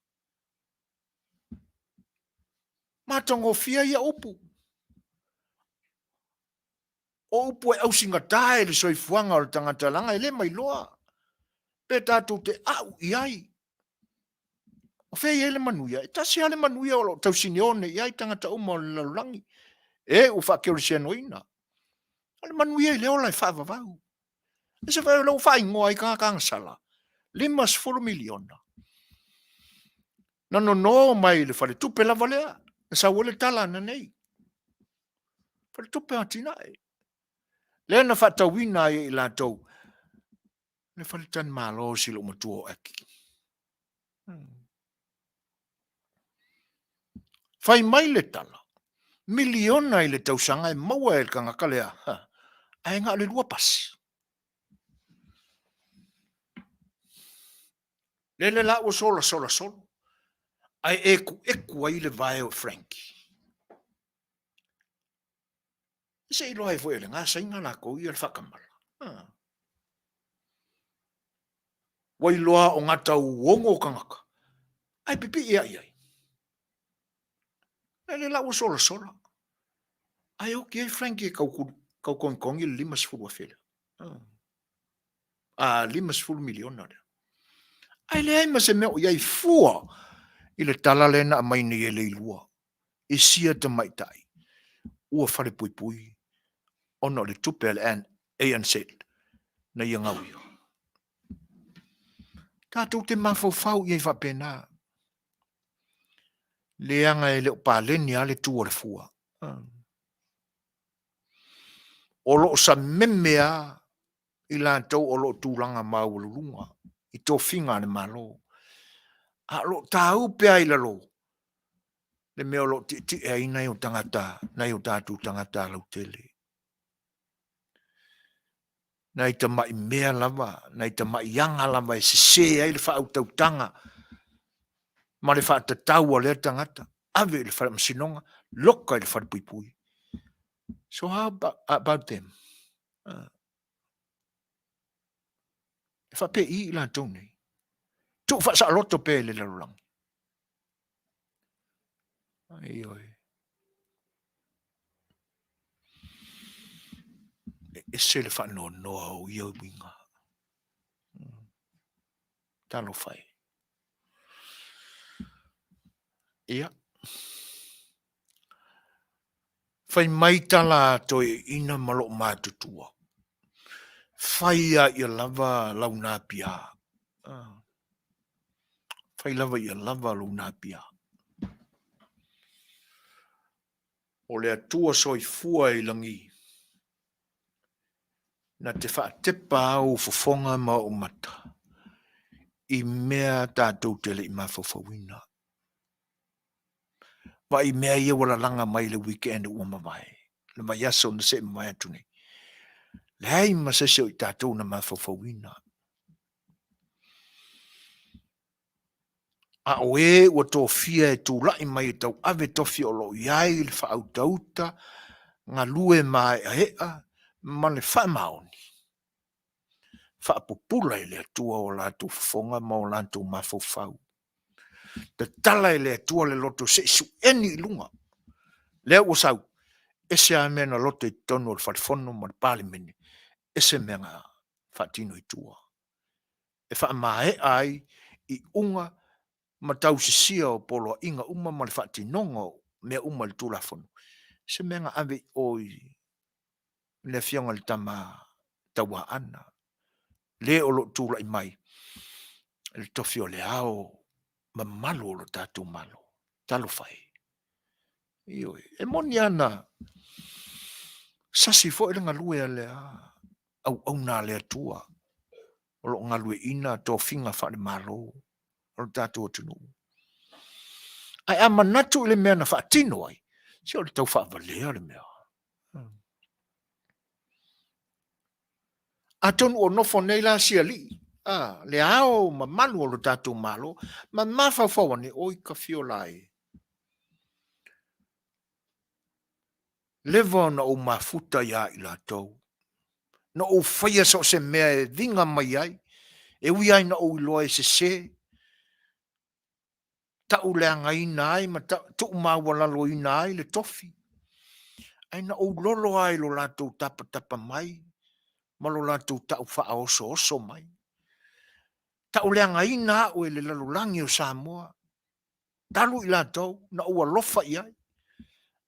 Matagofie ia upu. O upu e ausigata i le soifuaga o le tagata leaga e le mailoa pe tatou te a'u i ai. O fea e i ai le manuia? E tasi lava le manuia o lo o tausineone i ai tagata uma o le lalolagi e ua faakerisianoina. O le manuia i le ola e faavavau. E se o lea ua faaigoa ai tagata agasala, $50 miliona. Na nono mai i le faletupe lava lea, na sau ai le tala ananei. Faletupe o Atinae. Lea na faatauina ai e i latou le faletalimalo o si lou matua o Aki. Fai mai le tala, miliona i le tausaga e maua e le tagata lea, ae na o le 2 pasi. Lele la ua solasola solo. Ae ekueku ai le vae o Frankie. Se i iloa ai foi e le gasaiga lakou ia le faakamala. Ah. Ua iloa o gata uogo o kangaka, ae pipii ai ai. E le la ua solasola. Ae oki ai Frankie e kau, kau kongikongi le 50,000 lea. Ah. A 50 miliona lea. Ae leai ma se mea o i ai fua i le tala lea na aumai nei e Leilua i sia tamaitai ua falepuipui ona o le tupe a le ANZ na ia gauia. Tatou te mafaufau i ai faapena. Leaga e le o paleni lava le tu a le fua. O lo o sameme lava i latou o lo o tulaga maualuluga i tofiga a le Malo, a o lo o tāupe lava i lalo le mea o lo o tietie ai nai o tagata, nai o tatou tagata lautele. Nai tamai mea lava, nai tamai aga lava e sese ai le faautautaga ma le faatatau a lea tagata, ave i le faamasinoga, loka i le falepuipui. So how about them? E faapei i latou nei. Tuu faasaoloto pea i le lalolagi. Ioe. E ese le faanoanoa o ia uiga. Talofa e. Ia. Fai mai tala a toeaiina ma loo matutua. Fai a ia lava lau napia. Fai lava ia lava lou napia. O le Atua soifua i lagi, na te faatepa au fofoga ma ou mata i mea tatou te le i mafaufauina. Vaai i mea ia ua lalaga mai i le weekend ua mavae, le vaiaso na see mavae atu nei. Leai ma se isi o i tatou na mafaufauina. A o e ua tofia e tulai mai e tauave tofi o lo o i ai le faautauta, galue maeaea ma le faamaoni, faapupula e le Atua o latou fofoga ma o latou mafaufau. Tatala e le Atua le loto se i sueni i luga. Lea ua sau, ese lava mea na loto i totonu o le falefono ma le Palemene, ese mea na faatino i tua. E faamaea ai iuga ma tausisia o poloaiga uma ma le faatinoga o mea uma i le Tulafono, se mea na ave i o i le Afioga i le Tama Tauaana, le o lo o tulai mai i le tofi o le Ao mamalu o lo tatou Malo. Talofa e. Ioe, e moni lava na sasi foi le galue a le auauna a le Atua o lo o galueaiina tofiga faale-Malo o le tatou atunuu. Ae a manatu i le mea na faatino ai, se o le tau faavalea le mea. Atonu o nofo nei la si alii, a, le ao mamalu o lo tatou Malo, ma mafaufau ane, oi ka fiola e. Leva ona ou mafuta ia i latou, na ou faia so o se mea e viga mai ai, e ui ai na ou iloa e sese, tauleagaina ai ma tuumaualaloina ai le tofi, ae na ou lolo lava i lo latou tapatapa mai ma lo latou tau faaosooso mai. Tauleagaina au e le lalolagi o Samoa, talu i latou na ou alofa i ai.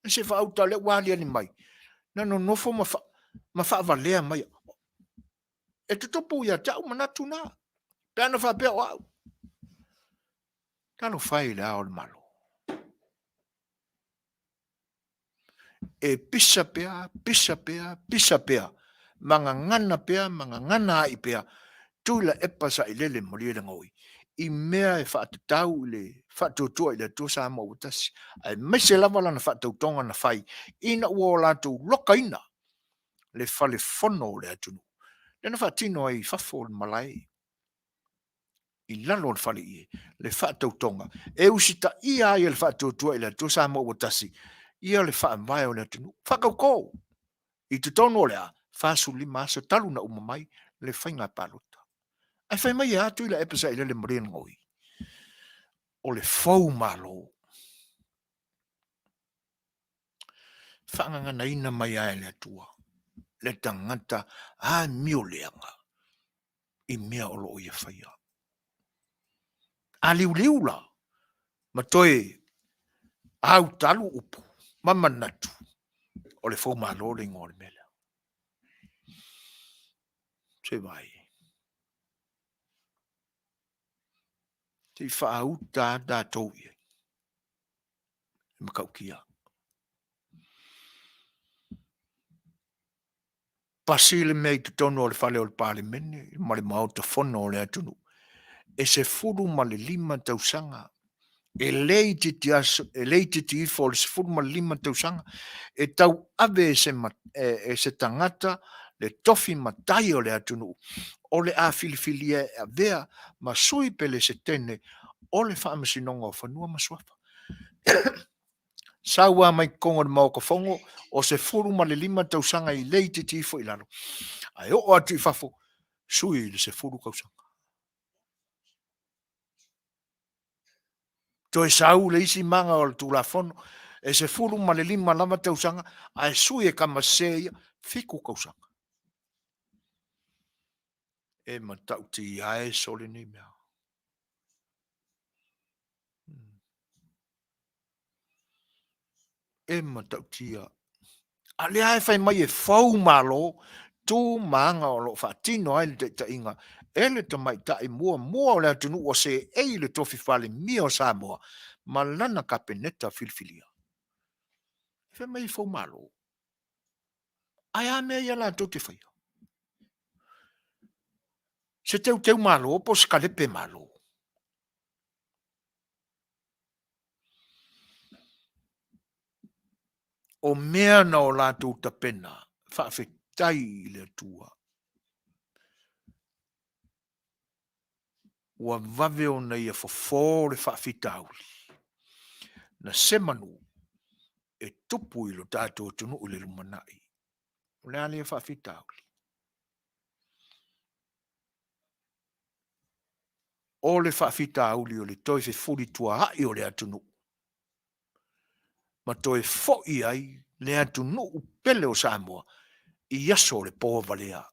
Ae se faauta lea ua aliali mai, na nonofo ma, fa, ma faavalea mai. E tutupu ia te au manatu na, pe ana faapea o au. Talofa e i le Ao o le Malo. E pisa pea, pisa pea, pisa pea, ma gagana pea, ma gagana ai pea, Tuilaepa sailele Malielegaoi, i mea e faatatau i le faatuatua i le Atua Samoa ua tasi, aemaise lava lana faatautoga na fai ina ua o latou lokaina le fale fono o le atunuu, lea na faatino ai i fafo o le malae. I lalo o le faleie le faatautoga e usitaia ai e le Faatuatua i le Atua Samoa ua tasi ia le faavae o le atunuu. Faatauto i totonu o le a? 45 aso talu na uma mai le faiga palota. Ae fai mai e a Tuilaepa Sailele Malielegaoi? O le fou malo. Faagaganaina mai lava e le Atua le tagata amioleaga i mea o lo o ia faia. A liuliu la ma toe autalu upu ma manatu, o le fou malo le igoa o le mea lea. Se vai. Se i faauta a tatou i ai. E matautia. Pasi le mea i totonu o le fale o le Palemene ma le Maota Fono o le atunuu e 15 tausaga. E le itiiti aso, e le itiiti ifo o le 15 tausaga e tauave e se, e se tagata le tofi matai o le atunuu o le a filifilia e avea ma sui pelesetene o le Faamasinoga o Fanua ma Suafa. Sau lava mai totonu o le Maota Fono o 15 tausaga i le itiiti ifo i lalo, ae oo atu i fafo, sui i le 10 tausaga. Toe sau le isi maga o le Tulafono, e 15 lava tausaga, ae sui e tama sese ia, 7 tausaga. E matautia e sole nei mea. E matautia. A lea e fai mai e fou malo, tu ma aga o lo o faatino ai le taitaiga e le tamaitai muamua o le atunuu ua seei i le tofi Palemia o Samoa ma lana Kapeneta filifilia. E fai mai e fou malo. Ae a mea ia latou te faia? Se teuteu malo po o se kalepe malo? O mea na o latou tapena, faafetai i le Atua. Ua vave ona ia fofo le faafitauli na se manu e tupu i lo tatou atunuu i le lumanai. O le a lea faafitauli? O le faafitauli o le toe fefulituaai o le atunuu ma toe foi ai le atunuu pele o Samoa i aso o le povalea.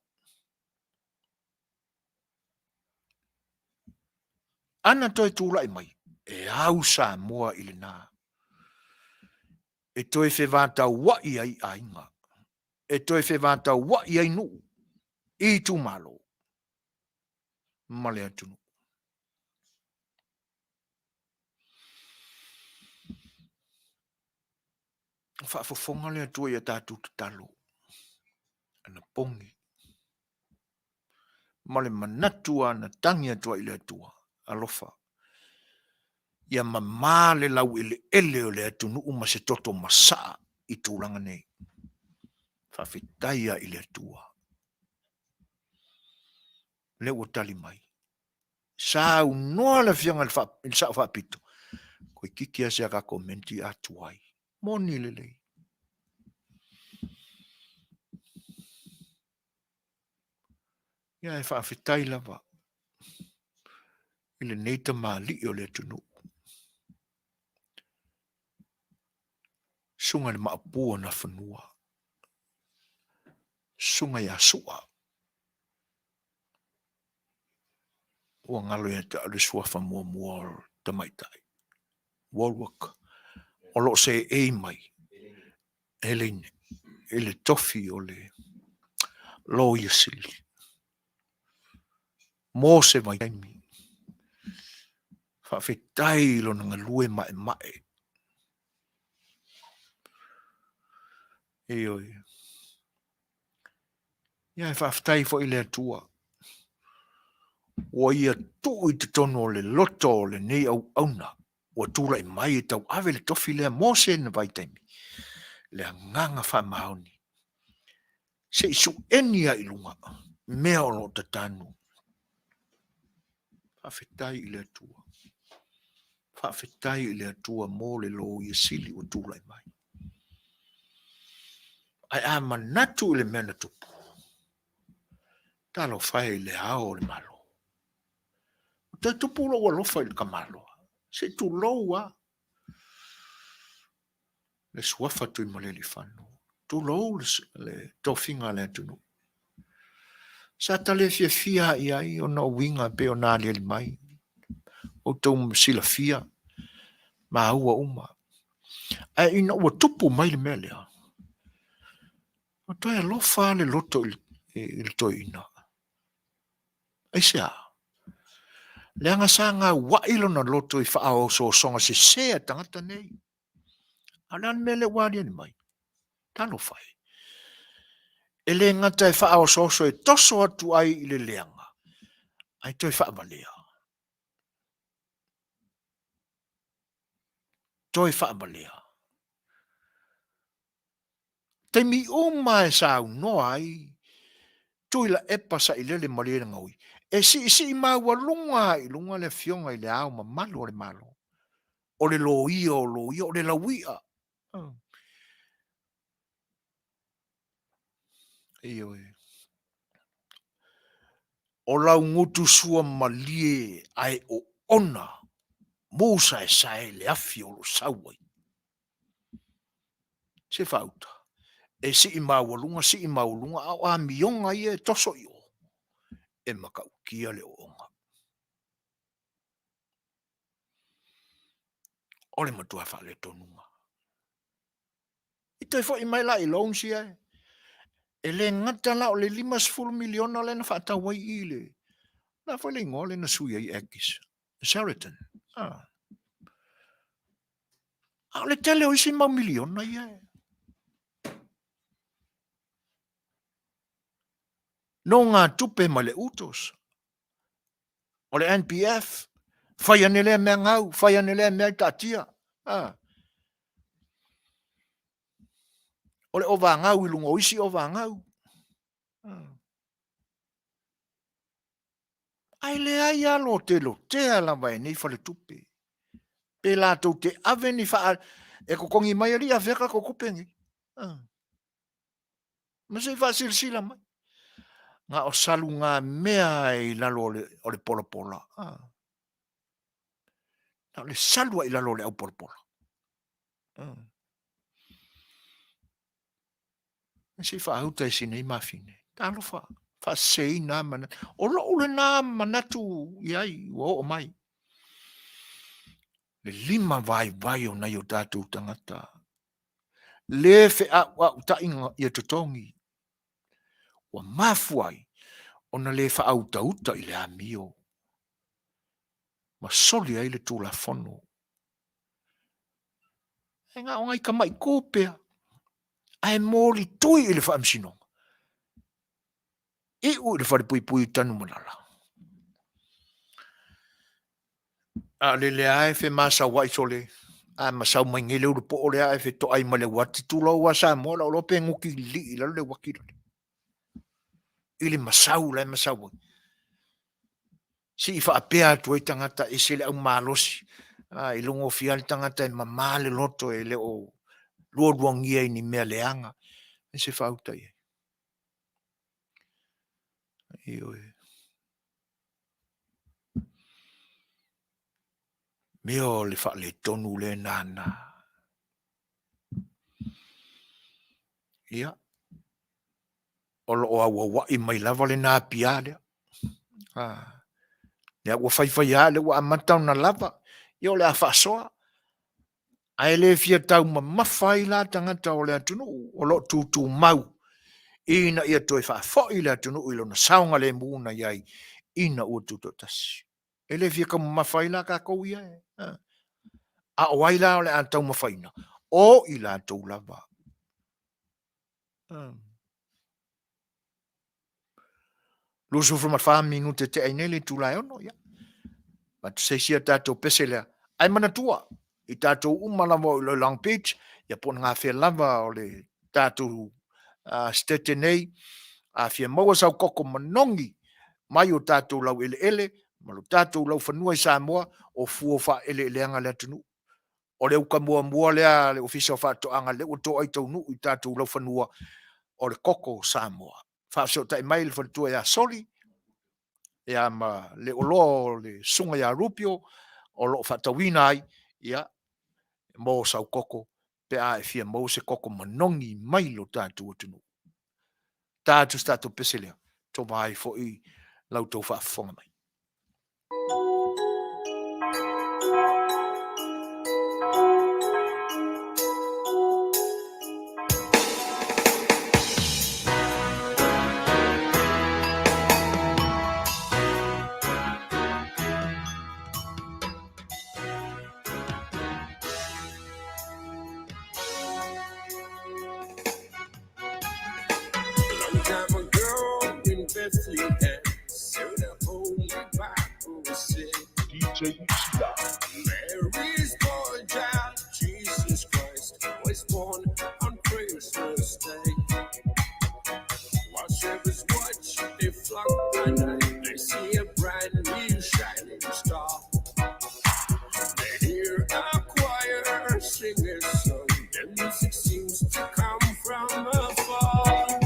Ana toe tulai mai, e au Samoa i lena, e toe fevataua'i ai aiga, e toe fevataua'i ai nuu i itumalo ma le atunuu. Faafofoga le Atua i a tatou tatalo, anapogi, ma le manatu lava na tagi atu ai i le Atua, alofa, ia mamā le laueleele o le atunuu ma se toto masaa i tulaga nei. Faafetai lava i le Atua. Lea ua tali mai. Saunoa le Afioga i le Sao Faapito, toeitiiti lava si a ta komenti a tuai. Moni lelei. Ia e faafetai lava i lenei tamalii o le atunuu. Susuga i le Maopu o Nafanua, Susuga ia Sua, ua galo ia te au le suafa muamua o le tamaitai, Warwick, o lo o seei mai Heleine i le tofi o le Loia Sili mo se vaitaimi. Faafetai i lona galue maemae. Ioe. Ia e faafetai foi i le Atua ua ia tuu i totonu o le loto o lenei auauna ua tulai mai e tauave le tofi lea mo se na vaitaimi, le agaga faamaoni, se i su'eni ai i luga mea o lo o tatanu. Faafetai i le Atua. Faafetai i le Atua mo le Loia Sili ua tulai mai. Ae a manatu i le mea na tupu, talofa e i le Ao o le Malo. Ua toe tupu lou alofa i le tamaloa. Se i tulou lava le suafa Tuimalealiifano, tulou le tofiga a le atunuu. Sa ta le fiafia i ai ona o uiga e pei ona aliali mai, outou silafia maua uma. Ae ina ua tupu mai le mea lea, ua toe alofa le loto i le toeaina. Aisea? Leaga sa gauai lona loto i faaosoosoga sese a tagata nei. A o le a le mea lea ua aliali mai? Talofa e. E le gata e faaosooso e toso atu ai i le leaga, ae toe faavalea. Toe faavalea. Taimi uma e saunoa ai Tuilaepa Sailele Malielegaoi, e siisii maualuga i luga le Afioga i le Ao Mamalu o le Malo, o le loia o loia, o le lauia. Ioe. O lau gutu sua malie ae oona musaesae le afi o lo o sau ai. Se faauta, e sii maualuga, sii maualuga, a o amioga ia e toso i o, e matautia le oona. O le matua faaletonuga. I toe foi mai la i loans ia, e le gata la o le $50 miliona lea na faatau ai i le, la foi le igoa lea na sui ai Aggies, Sheraton. Ah. A o le tele o isi mau miliona ia e. Nogatupe mai le UTOS, o le NPF, fai ane lea mea gau, fai ane lea mea taatia. Ah. O le ovagau i luga o isi ovagau. Ah. Ae leai lava lotelotea lava e nei faletupe. Pe latou te ave ni faa... E totogi mai alii afea tatou tupe nei. Ah. Ma se i faasilasila mai. Na o salugamea i lalo o le, o le polapola. Ah. Na o le salu i lalo o le aupolapola. Ah. Se i faauta i si nei mafine. Talofa, faaseseina manatu. O lou lena manatu i ai ua oo mai. Le lima vaivai o nai o tatou tagata. Le feauautaiga ia totogi. Ua mafua ai ona le faautauta i le amio ma soli ai le Tulafono. E na o nai tamai tupe lava, ae molitui i le Faamasinoga, iu i le falepuipui i Tanumalala. A o le lea e femasauai sole, a masau mai nei le ulupo'o lea ae fetoai ma le uati, tulou a Samoa, lau iloa pe nuti lilii i lalo le uati lale. I le masau la e masau ai. Sii faapea atu ai tagata ese le au malosi, a, i logofia le tagata e mama le loto e le o lualuagia i ni mea leaga, e se faauta i ai. Ioe. Mea o le faaletonu lea nānā. Ia, o lo o auauai mai lava le napia lea. Ah, lea ua faifai lava, lea ua amata ona lava, ia o le a faasoa. Ae le fia taumamafa ai la tagata o le atunuu o lo o tutumau ina ia toe faafoi le atunuu i lona saogalemu na i ai ina ua tutoatasi. E le fia taumamafa ai la tatou ia e. A o ai la o le a taumafaina? O i latou lava. 24 minute te ai nei le itula e 6, ia. Avatu se isi a tatou pese lea. Ae manatua, i tatou uma lava o i Long Beach, ia po o na gafea lava o le tatou sitete nei, a fia maua sau koko manogi mai o tatou laueleele, Ma lo tatou laufanua i Samoa, o fua o faaeleeleaga a le atunuu. O le uka muamua lea a le Ofisa o Faatoaga lea ua to'a i taunuu i tatou laufanua, o le koko Samoa. Faafesootai mai le faletua ia Soli, ia ma le oloa o le susuga ia Rupio o lo o faatauina ai, ia, mo sau koko pe a e fia maua se koko manogi mai lo tatou atunuu. Ta atu se tatou pese lea, tova ai foi la outou faafofoga mai. Long time ago in Bethlehem, so the Holy Bible said, Mary's boy child, Jesus Christ, was born on Christmas Day. While shepherds watch they flock by night, they see a bright new shining star. They hear a choir sing a song, the music seems to come from afar.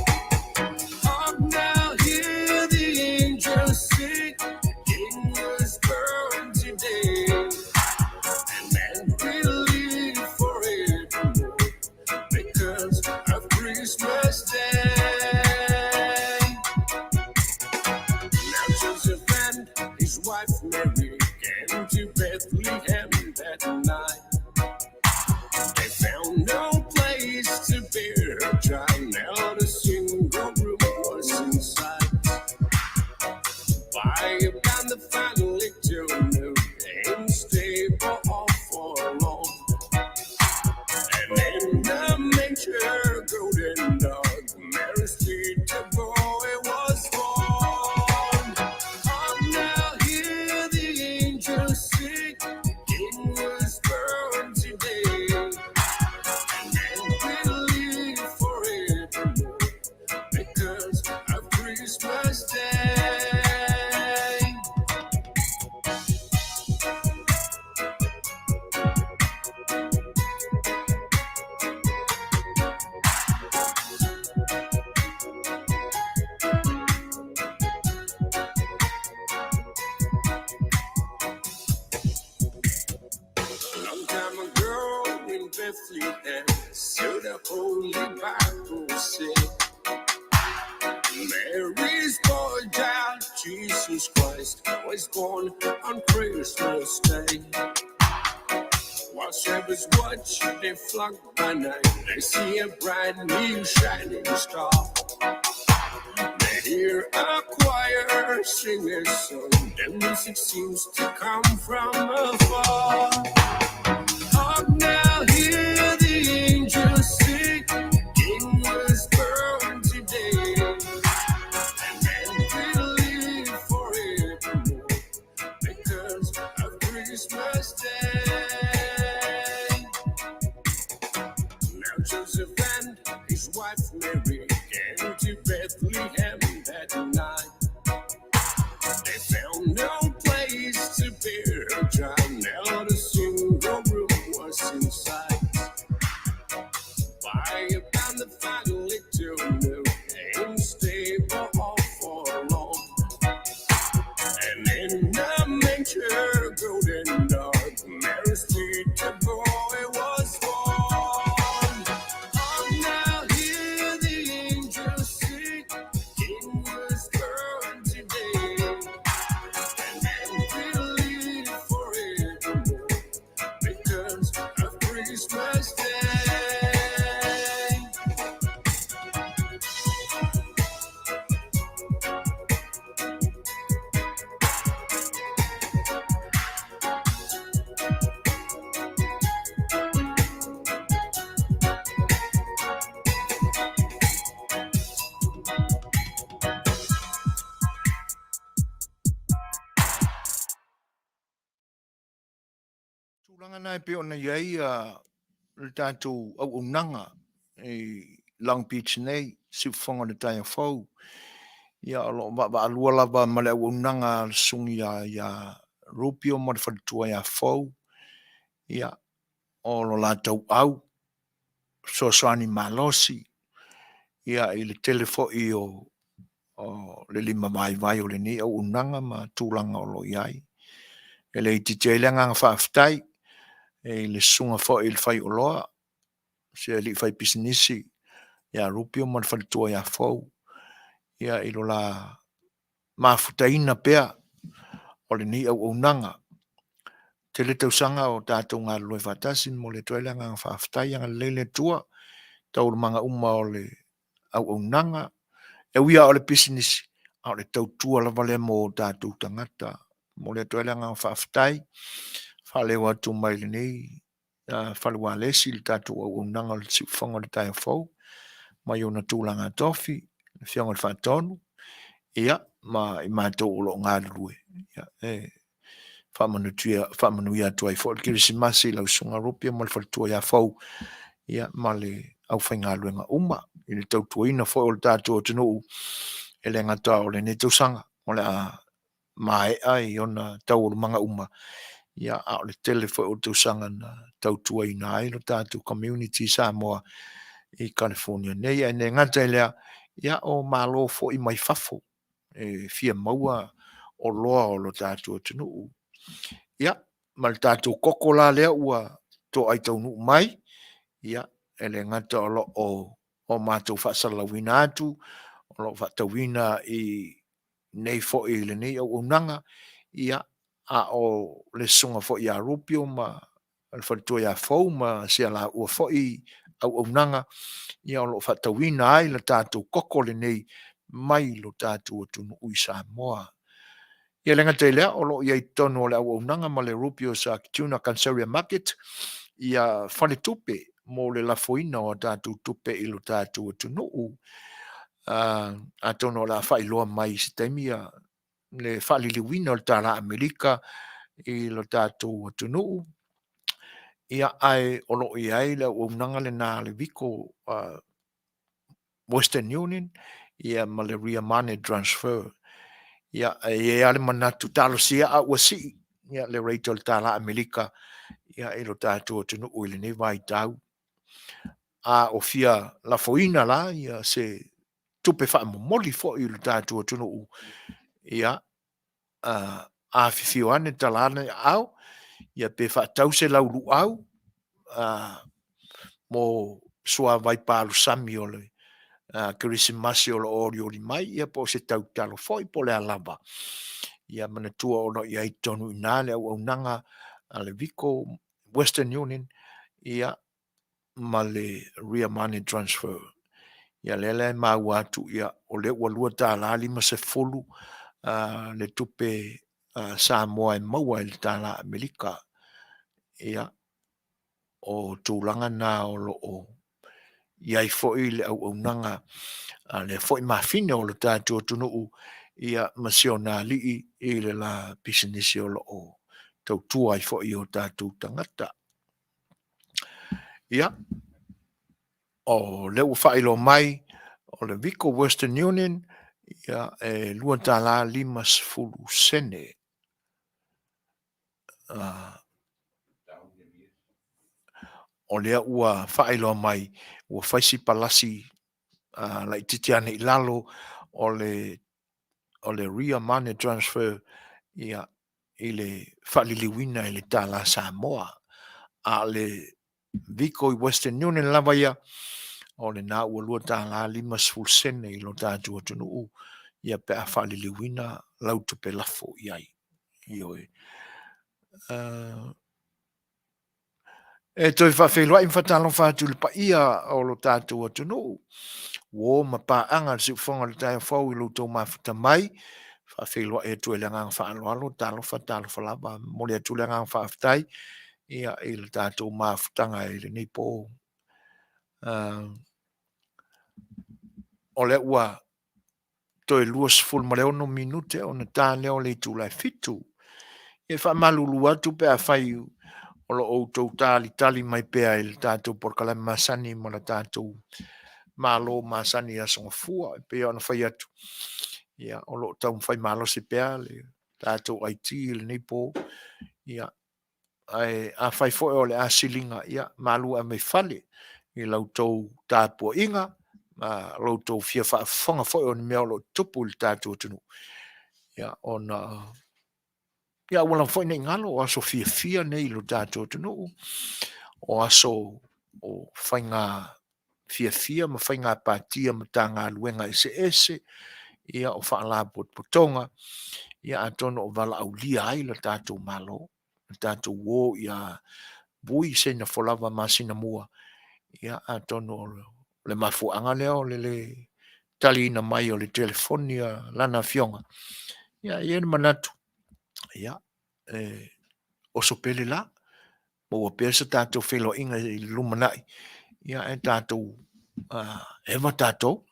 Up now, hear the angels sing, the King was born today. And men will live forevermore because of Christmas Day. Now Joseph and his wife Mary came to Bethlehem that night. They found no place to bear her child. Not a single room was in sight. By upon the final little nook in stable all forlorn. And in the manger, golden dog, Mary's little boy was born. Up now, hear the angels sing, the King was born today. And men will live forevermore because of Christmas Day. Long time ago in Bethlehem, so the Holy Bible said, Mary's boy child, Jesus Christ, was born on Christmas Day. While shepherds watch their flock by night, they see a bright new shining star. They hear a choir sing a song, the music seems to come from afar. Hark now, hear the angels sing, the King was born today. And men will live forevermore because of Christmas Day. Now Joseph and his wife Mary came to Bethlehem that night. They found no place to bear her child. Not a single room was in sight. By upon the final little nook in stable all forlorn. And in the manger, golden dog, Mary's little boy was born. Oh, now hear the angels sing, the King was born today. And men will live forevermore because of Christmas Day. Tulaga na e pei ona i ai le tatou auaunaga i Long Beach nei, Siufofoga o le Taeao Fou, Ia, o lo o vaavaalua lava ma le auaunaga a le susuga ia Rupio ma le faletua ia Fou, ia, o lo latou au fesoasoani malosi ia i le tele foi o le limavaivai o lenei auaunaga ma tulaga o lo o i ai. E le itiiti ai le agaga faafetai i le susuga foi i le faioloa, si alii faipisinisi ia Rupio ma le faletua ia Fou, ia i lo la mafutaina pea o lenei auaunaga. Tele tausaga o tatou galulue faatasi, e momoli atu ai le agaga faafetai, agalelei le Atua i taualumaga uma o le auaunaga. E ui lava o le pisinisi, a o le tautua lava lea mo o tatou tagata. E momoli atu ai le agaga faafetai, faaleo atu mai lenei fale ualesi le tatou auaunaga o le Siufofoga o le Taeao Fou mai ona tulaga tofi, le Afioga i le Faatonu, ia, ma i matou o lo o galulue, ia, e faamanuia atu ai foi le Kerisimasi i lau Susuga Rupia ma le faletua ia Fou, ia, ma le aufaigaluega uma i le tautuaina foi o le tatou atunuu, e le gata o lenei tausaga o le a maea i ona taualumaga uma, ia, a o le tele foi o tausaga na tautuaina ai lo tatou community i Samoa i California nei. Ae le gata i lea, ia, o Malo foi mai fafo e fia maua oloa o lo tatou atunuu. Ia, ma le tatou koko la lea ua toai taunuu mai, ia, e le gata o lo o matou faasalalauina atu, o lo o faatauina i nei foi i lenei auaunaga, ia, a o le susuga foi ia Rupio ma le faletua ia Fou ma si a laua foi auaunaga, ia o lo o faatauina ai le tatou koko lenei mai lo tatou atunuu i Samoa. Ia le gata i lea, o lo o i ai i totonu o le auaunaga ma le Rupio's Tuna Canceria Market ia faletupe mo le lafoina o a tatou tupe i lo tatou atunuu. Atonu o le a faailoa mai i se taimi ia le faaliliuina o le tala Amerika i lo tatou atunuu. Ia, ae o lo o i ai le auaunaga lena a le VICO Western Union ia ma le Ria Money Transfer. Ia, e i ai lava le manatu, talosia a ua sii ia le rate o le tala Amerika ia i lo tatou atunuu i lenei vaitau. A o fia lafoina la ia se tupe faamomoli foi i lo tatou atunuu, ia, afifio ane, tala ane aao, ia pe faatau se lauluau mo suavai palusami o le Kerisimasi o lo o olioli mai, ia po o se tautalo foi po o le a lava. Ia manatua o lo o i ai totonu i ina le auaunaga a le VICO Western Union, ia, ma le Ria Money Transfer. Ia lea la e maua atu, ia, o lea ua $2.50 le tupe Samoa e maua i le tala Amerika. Ia, o tulaga na o lo o i ai foi le auaunaga a lea foi mafine o le tatou atunuu, ia, ma si ona alii i le la pisinisi o lo o tautua ai foi i o tatou tagata. Ia, o lea ua faailoa mai, o le Vico Western Union, ia, e $2.50. O lea ua faailoa mai, ua fai si palasi laitiiti ane i lalo o le o le Ria Money Transfer ia, i le faaliliuina i le tala Samoa. A o le Vico i Western Union lava ia, o lena ua $2.50 i lo tatou atunuu ia pe a faaliliuina lau tupe lafo i ai. Ioe. E toe faafeiloai ma faatalofa atu i le paia o lo tatou atunuu, uo ma paaga le siufofoga o le taeao fou i lo outou mafuta mai. Faafeiloai atu ai le agaga faaaloalo, talofa, talofa lava. Momoli atu le agaga faafetai ia i le tatou mafutaga i lenei po. O lea ua toe 26 minute ona ta lea o le itula e 7. E faamalulu atu pe afai o lo o outou talitali mai pea i le tatou polokalame masani ma le tatou malo masani i Aso Gafua. E pei ona fai atu, Ia, o lo o taumafai malosi pea le tatou IT i lenei po. Ia, ae afai foi o le a siliga, ia, malu ae mai fale i la outou tapuaiga ma lo outou fia faafofoga foi o ni mea o lo o tutupu i le tatou atunuu. Ia, ona ia aua lava foi ne i galo o aso fiafia nei i lo tatou atunuu, o aso o faiga fiafia ma faiga pati a Matagaluega eseese, ia o faalapotopotoga, ia atonu o valaaulia ai le tatou Malo, le tatou uo ia Vui Seinafolava Masinamua, ia atonu o le mafuaaga lea o le lē taliina mai o le telefoni a lana afioga. Ia e i ai le manatu, ia, e oso pea le la, maua pea se tatou feiloaiga i le lumanai, ia ae tatou eva tatou.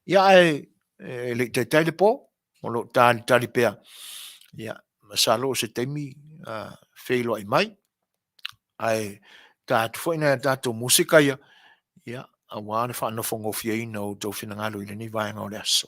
Ia ae e le i taitai le po, o lo o talitali pea, ia masalo o se taimi feiloai mai, ae ta atu foi nai a tatou musika ia, ia aua le faanofogofieina o outou finagalo i lenei vaega o le aso.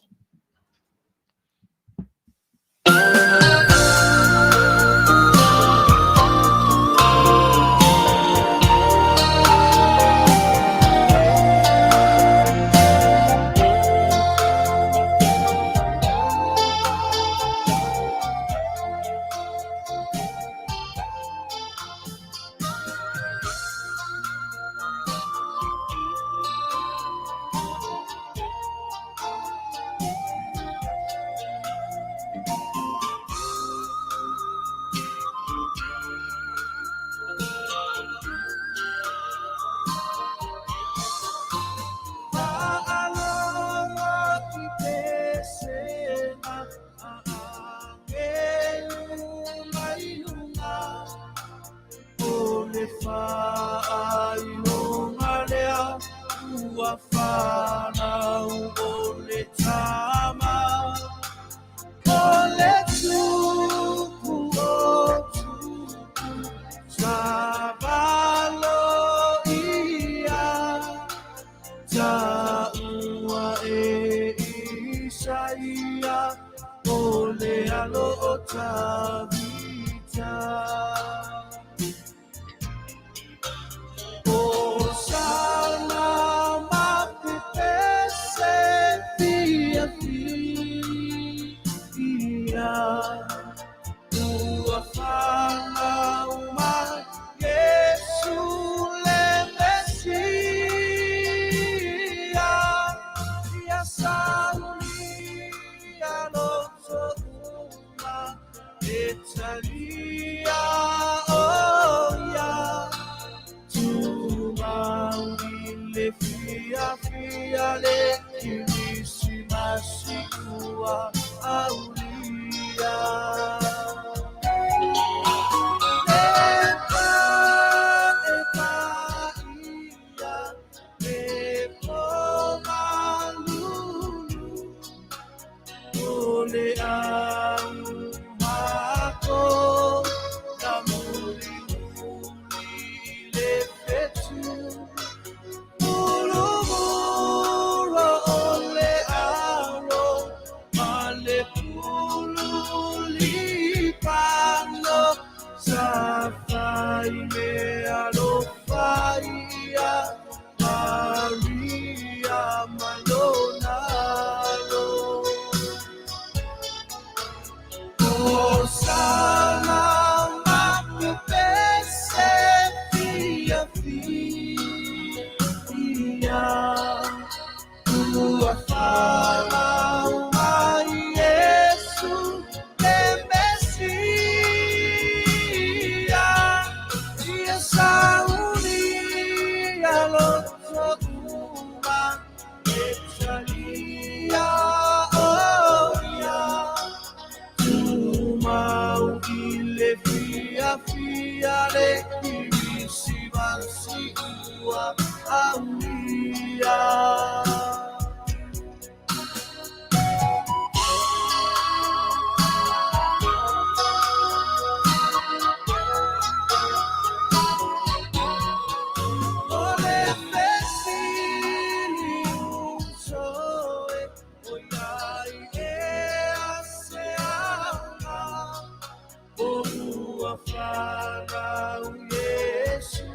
Ua fanau Iesu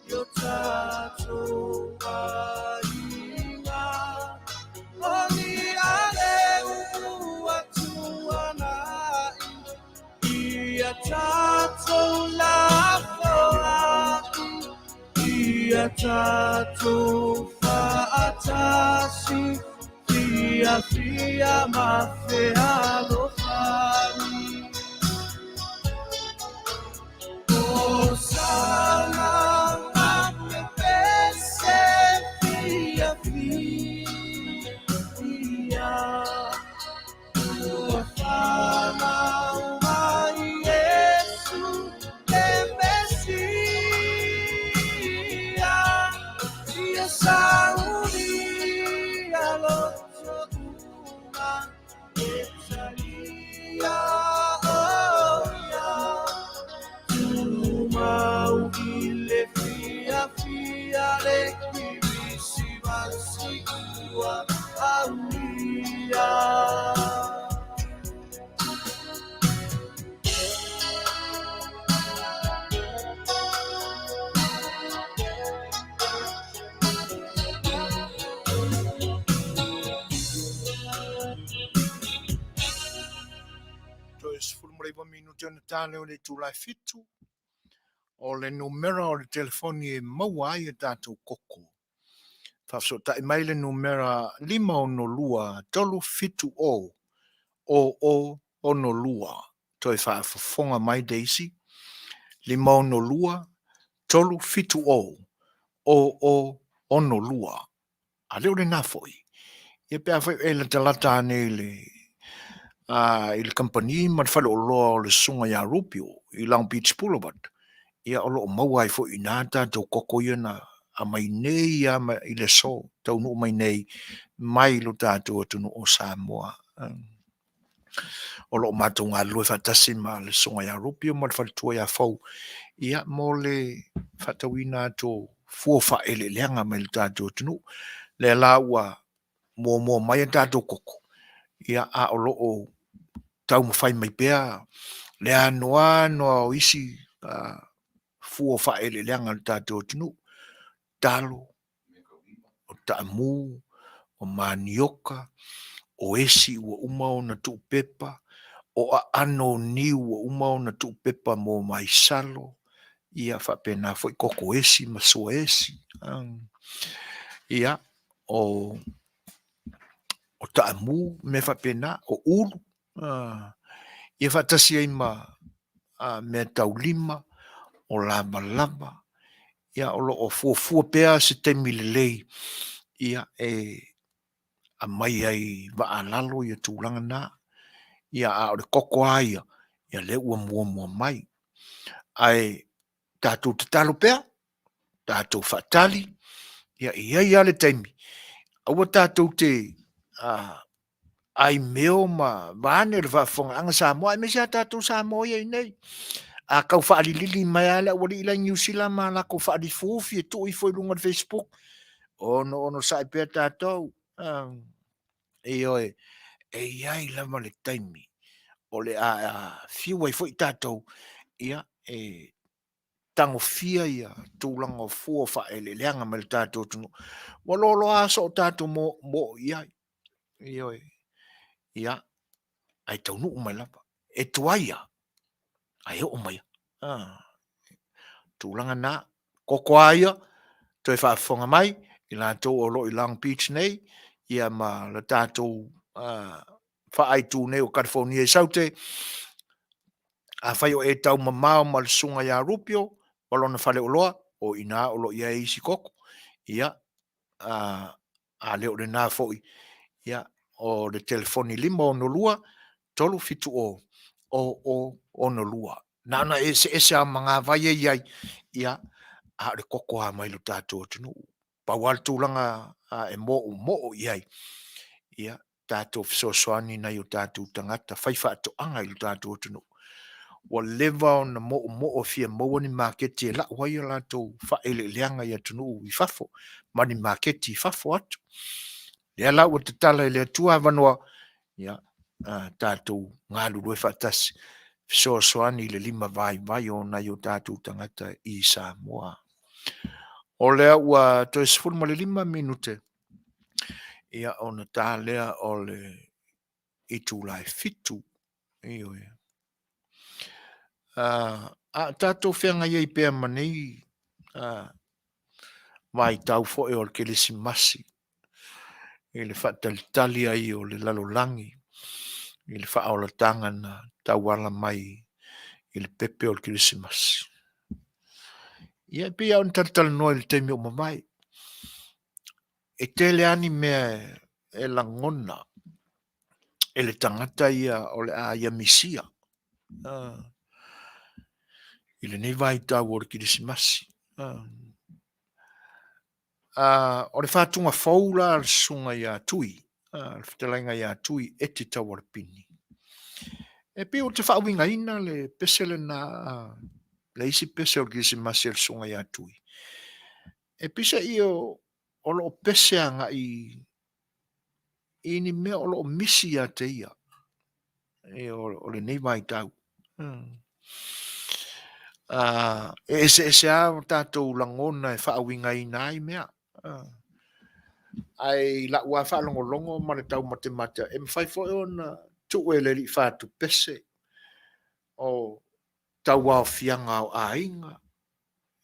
i o tatou aiga. O ni ale ua tuanai ia tatou lafoai, ia tatou faatasi, fiafia ma fealofani. Hosana ma pepese fiafia. Ua fanau mai Iesu le Mesia. Ia sauni ia loto uma e talia o ia. Tumau i le fiafia le Kerisimasi ua aulia. Toe 19 minute ona ta lea o le itula e fitu, o le numera o le telefoni e maua ai a tatou koko. Faafesootai mai le numera 562 370 0062. Toe faafofoga mai Daisy, 562 370 0062. A le o lena foi, ia pe afai o e latalata ane i le i le kamupani ma le faleoloa o le Susuga ia Rupio i Long Beach Boulevard, ia o lo o maua ai foi i ina tatou koko ia na aumai nei lava i le aso, taunuu mai nei mai lo tatou atunuu o Samoa. O lo o matou galulue faatasi ma le Susuga ia Rupio ma le faletua ia Fou, ia mo le faatauina atu o fua o faaeleeleaga mai lo tatou atunuu. Lea la ua muamua mai a tatou koko, ia a o lo o taumafai mai pea le anoano o isi fua o faaeleeleaga a lo tatou atunuu, talo, o taamu, o manioka, o esi ua uma ona tuupepa, o aano o niu ua uma ona tuupepa mo maisalo, ia faapena foi koko esi ma sua esi. Ia, o taamu, mea faapena, o ulu, ia faatasi ai ma meataulima, o lavalava, ia o lo o fuafua pea se taimi lelei ia e aumai ai vaa lalo ia tulaga na. Ia a o le koko lava ia, ia lea ua muamua mai. Ae tatou tatalo pea, tatou faatali, ia e i ai lava le taimi, aua tatou te aimeo ma vaeane le faafofogaaga Samoa, aemaise lava tatou Samoa ia i inei. A tau faalilili mai lava le aualii la i Niu Sila ma latou faalifuufi e tuu ifo i luga o le Facebook, ono onosai pea tatou. Ioe, e i ai lava le taimi o le a fiu ai foi tatou ia, e tagofia ia tulaga o fua o faaeleeleaga mai le tatou atunuu. Ua loaloa soo tatou moo i ai. Ioe. Ia, ae taunuu mai lava. E tuai lava, ae oo mai lava. Ah, tulaga na, koko lava ia, toe faafofoga mai, i latou o lo o i Long Beach nei, ia ma le tatou faaaitu nei o Kalifonia i Saute, afai o e taumamao ma le susuga ia Rupio ma lona faleoloa, o i ina o lo o i ai isi koko, ia, a le o lena foi, ia, o le telefoni 562 370 0062. Na ona eseese lava o magavai e i ai, ia, a o le koko lava mai lo tatou atunuu. Pau lava le tulaga e moomoo i ai, ia, tatou fesoasoani i nai o tatou tagata faifaatoaga i lo tatou atunuu. Ua leva ona moomoo e fia maua ni maketi e lau ai a latou faaeleeleaga i atunuu i fafo ma ni maketi i fafo atu. Lea la ua tatala e le Atua avanoa, ia, tatou galulue faatasi. fesoasoani i le lima vaivai o nai o tatou tagata i Samoa. O lea ua toe 15 minute ia ona ta lea o le itula e 7. Ioe. A tatou feagai ai pea ma nei vaitau foi o le Kerisimasi i le faatalitali ai o le lalolagi i le faaolataga na tauala mai i le pepe o le Kerisimasi. Ia e pei lava ona talatalanoa i le taimi ua mavae, e tele lava ni mea e lagona e le tagata ia o le a ia misia i lenei vaitau o le Kerisimasi. O le fatuga fou la a le susuga ia Tui, le fetalaiga ia Tui Eti Taualepini, e pei ou te faauigaina le pese lena, le isi pese o le Kerisimasi a le susuga ia Tui, e peiseai o lo o pese agai i ni mea o lo o misi ia te ia o lenei vaitau. E eseese lava o tatou lagona e faauigaina ai mea. Ae i lau lava faalogologo ma le taumatemate, e mafai foi ona tuu e le alii fatupese o tauaofiaga o aiga,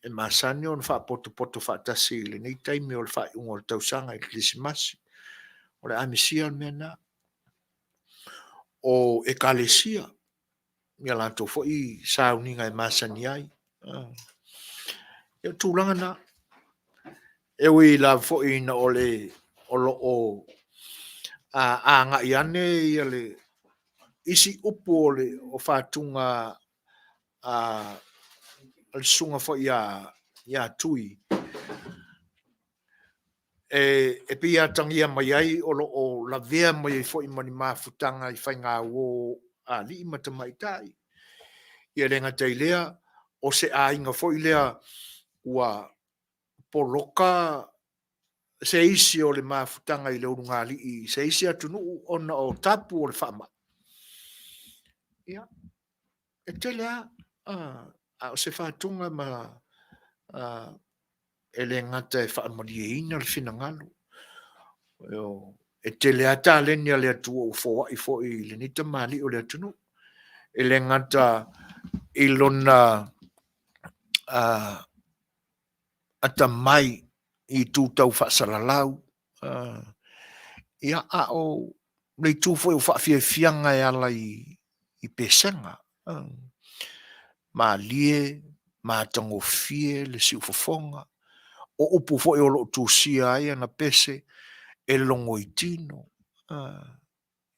e masani ona faapotopoto faatasi i lenei taimi o le faaiuga o le tausaga i le Kerisimasi. O le a misia le mea lena. O Ekalesia, ia latou foi sauniga e masani ai. Ia o tulaga na. E ui lava foi ina o le o lo o agai ane ia le isi upu o le o fatuga a le susuga foi ia Tui, e pei e atagia mai ai o lo o lavea mai ai foi ma ni mafutaga i faigauo a alii ma tamaitai. Ia e le gata i lea, o se aiga foi lea ua poloka se isi o le mafutaga i le ulugalii i se isi atunuu ona o tapu o le faamai. Ia, e tele lava, a o se fatuga ma e le gata e faamalieina le finagalo, e tele lava taleni a le Atua ua foai foi i lenei tamalii o le atunuu. E le gata i lona atamai i itu tau faasalalau, ia, a o le itu foi o faafiafiaga e ala i pesega. Malie, matagofie le siufofoga, o upu foi o lo o tusia ai ana pese e logo i tino.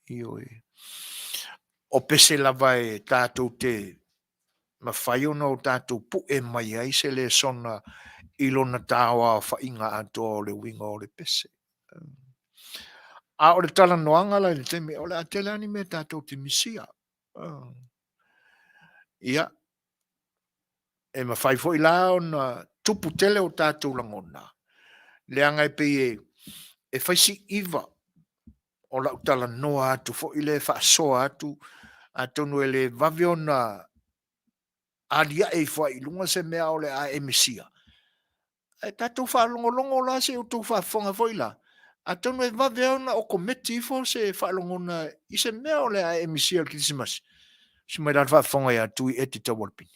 Ioe. O pese lava e tatou te mafai ona o tatou pue mai ai se lesona i lona taoaofaiga atoa o le uiga o le pese. A o le talanoaga la i le taimi, o le a tele lava ni mea tatou te misia. Ia, e mafai foi la ona tupu tele o tatou lagona, leaga e pei e fai si iva o lau talanoa atu foi lea e faasoa atu, atonu e le vave ona aliae ifo ai i luga se mea o le a e misia. Ae tatou faalogologo la se i outou faafofoga foi la, atonu e vave lava ona okometi ifo se faalogona i se mea o le a e misia i le Kerisimasi. Tusi mai la le faafofoga ia Tui Eti Taualepini.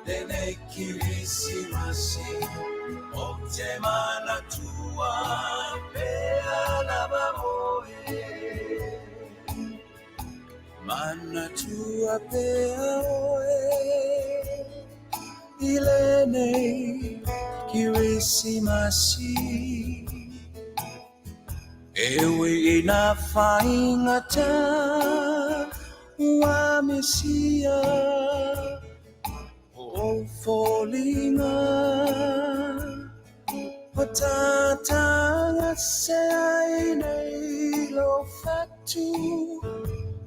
Lenei Kirisimasi o te manatua pea lava oe. Manatua pea oe i lenei Kirisimasi. E ui ina faigata ua misia o foliga o tatagase ai nei lou fatu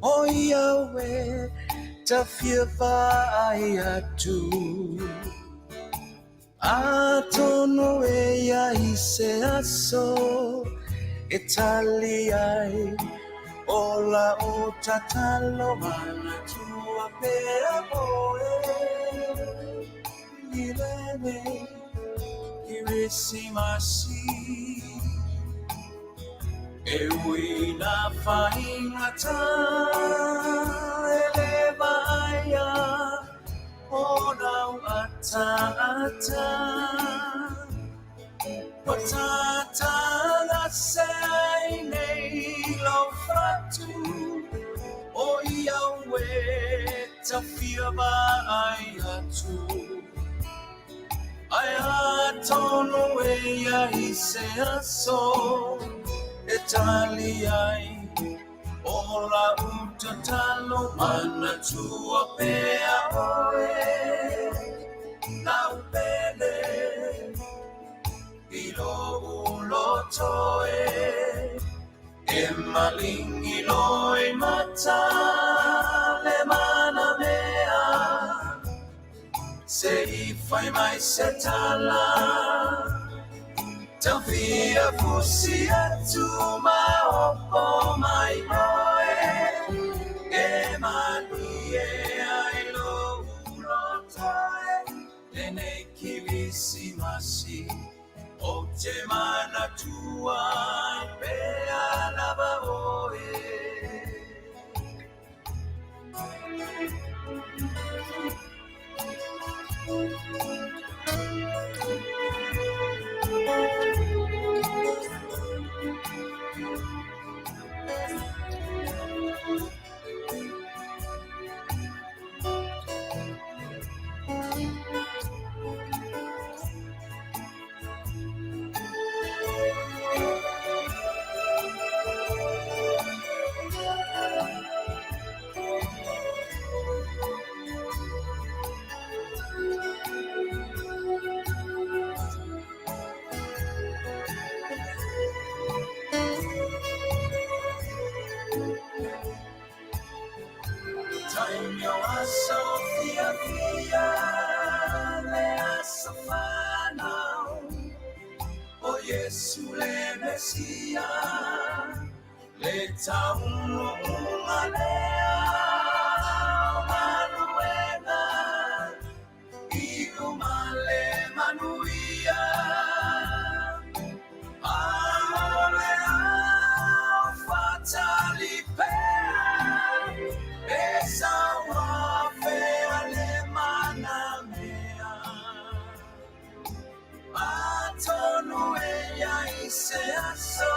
o Iawe. ta fia vaai atu. Atonu e i ai se aso e tali ai o lau tatalo manatua pea oe i lenei Kirisimasi. E ui ina faigata e le vaaia o lau ataata. Ua tatagase ai nei lou fatu o i au e ta fia vaai atu. Ae atonu e i ai se aso e tali ai o lau tatalo manatua pea oe lau pele i lou loto e e malingi loimata le manamea se i fai mai se tala tau fia fusi atu ma opo mai oe e malie ai lou loto e lenei Kirisimasi o te manatua pea lava oe. Taimi o aso fiafia le aso fanau o Iesu le Mesia le taunuuga lea o galuega i uma le manuia. A o le ao faatali pea e sauafea le manamea. Atonu e i ai se aso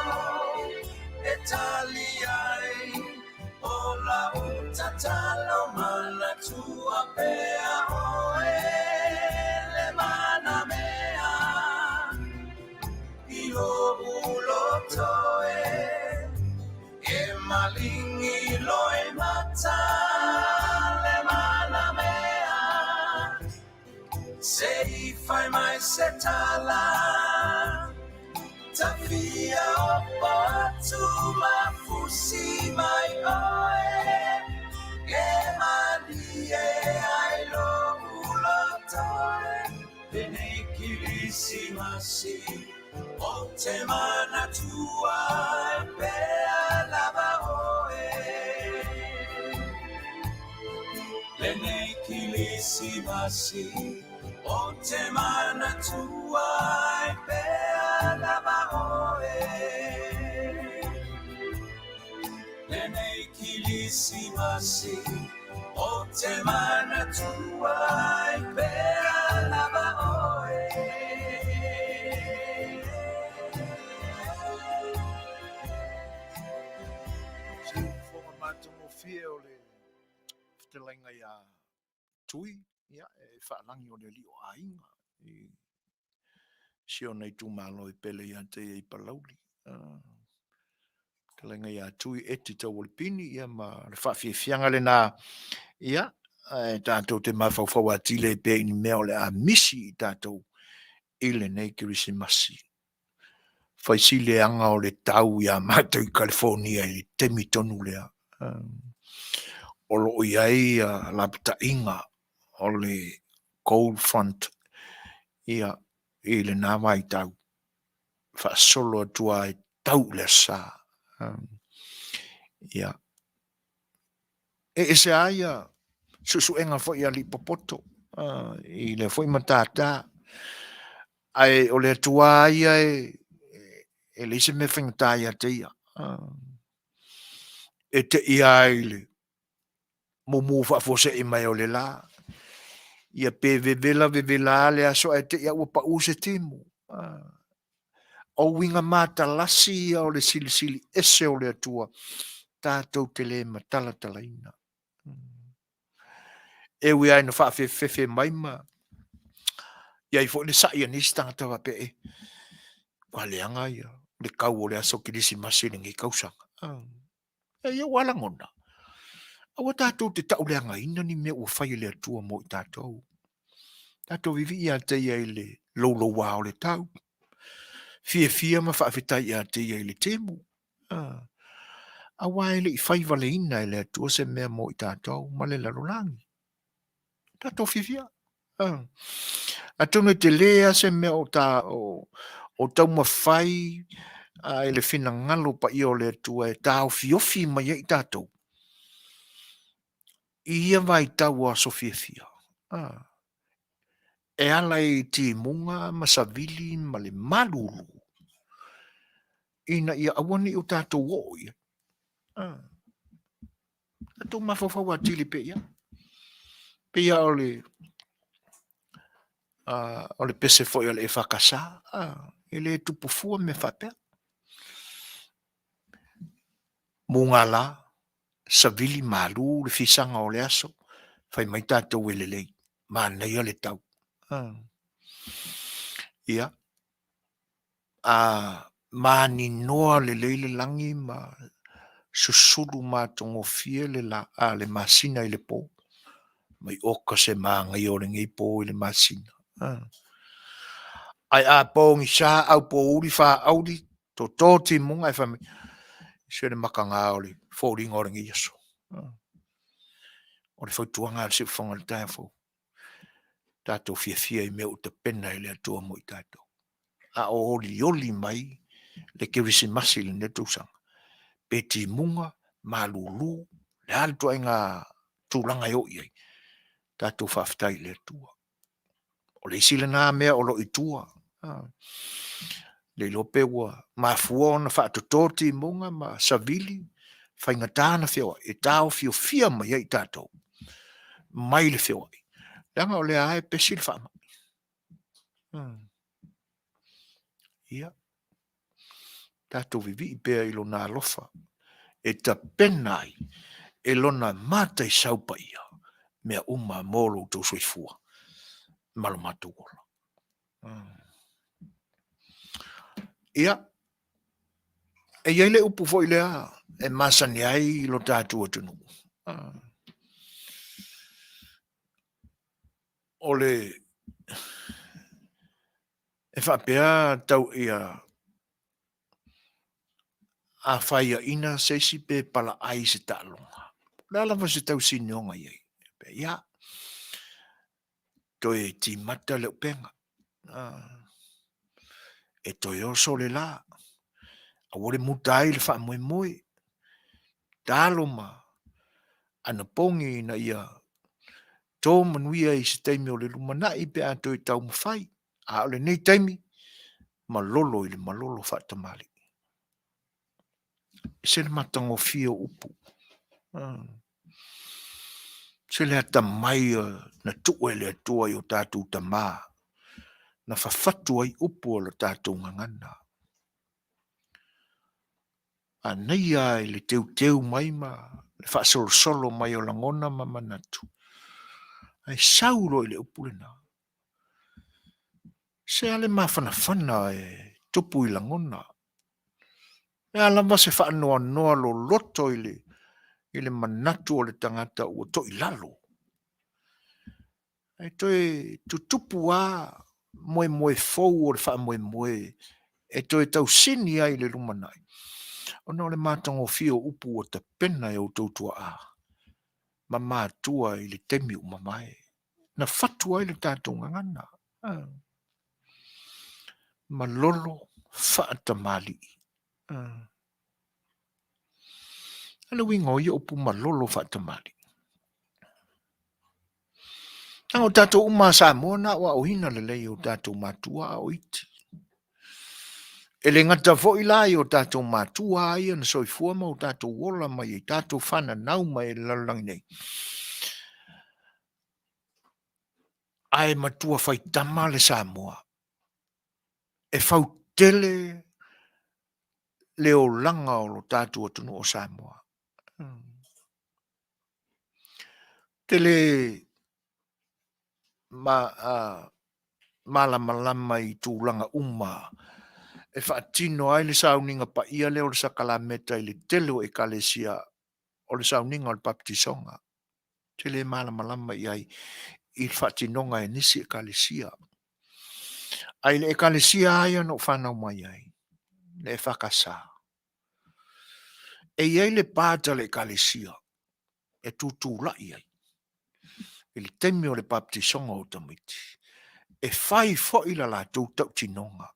e tali ai o lau tatalo manatua pea oe le manamea i lou loto e e malingi loimata le manamea se i fai mai se tala tafia opo atu mafusi mai oe e malie ai lou loto e lenei Kirisimasi o te manatua pea lava oe. Lenei Kirisimasi o te manatua pea lava oe. Lenei Kirisimasi o te manatua pea lava oe. Se fofoga matagofie o le fetalaiga iā Tui, ia, e faalagi o le alii o aiga i si ona itumalo e pele ia te ia i Palauli. Fetalaiga iā Tui Eti Tauolipini, ia, ma le faafiafiaga lenā, ia, e tātou te mafaufau atili ai pea i ni mea o le a misi i tātou i lenei Kerisimasi. Fai si leaga o le tau iā mātou i California i le taimi tonu lea. O lo o i ai lapataiga o le cold front ia i lena vaitau faasolo atu lava e tau i le Aso Sa. Ia, e ese lava ia suesuega foi a alii popoto i lea foi matata, ae o le Atua lava ia e leai se mea e faigata ia te ia. E te i lava i le mumu faafuasei mai o le la, ia pe vevela vevela lava le aso ae te i lava ua pau se timu. O uiga matalasi ia o le silisili ese o le Atua tatou te le matalatalaina. E ui lava ina faafefefe mai ma i ai foi le sai a nisi tagata faapea, e, ua leaga ia le kau o le aso Kerisimasi i lenei tausaga. E ia ua lagona, aua tatou te tauleagaina ni mea ua fai e le Atua mo i tatou. Tatou vivii ia te ia i le louloua o le tau, fiafia ma faafetai ia te ia i le timu. Aua e le i fai valeina e le Atua se mea mo i tatou ma le lalolagi. Tatou fiafia. Atonu e tele lava se mea o ta o, o taumafai i le finagalo paia o le Atua e taofiofi mai ai tatou i ia vaitau o aso fiafia. E ala i timuga ma savili ma le malulu ina ia aua ne i o tatou oo i ai. Tatou mafaufau atili pea i ai. Pei lava o le o le pese foi a le EFKS, e le tupu fua mea faapea. Mugala, savili malu le fisaga o le aso, fai mai tatou e lelei, manaia le tau. Ia, a maninoa lelei le lagi ma susulu matagofie le la, a, le masina i le po, mai oka se manaia o lenei po i le masina. Ae a pogisa aupouli faauli toto timuga ae fai mai, se le makaga o le foliga o lenei aso. O le fautuaga a le Siufofoga i le taeao fou, tatou fiafia i mea ua tapena e le Atua mo i tatou. A o olioli mai le Kerisimasi i lenei tausaga, pe timuga, malulu, le a le ituaiga tulaga e oo i ai, tatou faafetai i le Atua. O le isi lena mea o lo o i tua. Le iloa pe ua mafua ona faatoto timuga ma savili, faigata ona feoai, e taofiofia mai ai tatou mai le feoai, leaga o lea lava e pesi le faamai. Ia, tatou vivii pea i lona alofa e tapena ai e lona mataisau paia mea uma mo lo outou soifua ma lo matou ola. Ia, e i ai le upu foi lea e masani ai lo tatou atunuu. O le e faapea tau ia a faiaina se isi pe palaai se taaloga. O le a lava se tausinioga i ai? Ia, toe timata le upega. E toe oso le la. Aua le muta ai le faamoemoe. Talo ma anapogi ina ia to manuia i se taimi o le lumanai pe a toe taumafai. A o lenei taimi, malolo i le malolo faatamalii. Ese le matagofie o upu. Se le atamai na tuu e le Atua i o tatou tama, na fafatu ai upu o le tatou gagana. Manaia i le teuteu mai ma le faasolosolo mai o lagona ma manatu, ae sau loa i le upu lena. Se a le mafanafana e tupu i lagona. Le a lava se faanoanoa loloto i le, i le manatu o le tagata ua toilalo. Ae toe tutupu lava moemoe fou o le faamoemoe e toe tausini ai i le lumanai, ona o le matagofie o upu ua tapena e outou tuaa. ma matua i le taimi ua mavae. Na fatu ai le tatou gagana. Malolo faatamalii. A le uiga o ia upu malolo faatamalii. Leaga o tatou uma a Samoa na aoaoina lelei e o tatou matua a o iti. E le gata foi la i o tatou matua ia na soifua ma o tatou ola mai ai tatou fananau mai i le lalolagi nei. Ae matua faitama le Samoa e fautele le olaga o lo tatou atunuu o Samoa. Te le ma, malamalama i tulaga uma e faatino ai le sauniga paia lea o le sakalameta i le tele o ekalesia o le sauniga o le baptisoga. Te le malamalama i ai i le faatinoga e nisi ekalesia. Ae i le ekalesia lava ia na ou fanau mai ai, le EFKS, e i ai le part a le ekalesia e tutulai ai i le taimi o le baptisoga o tamaiti, e fai foi la latou tautinoga.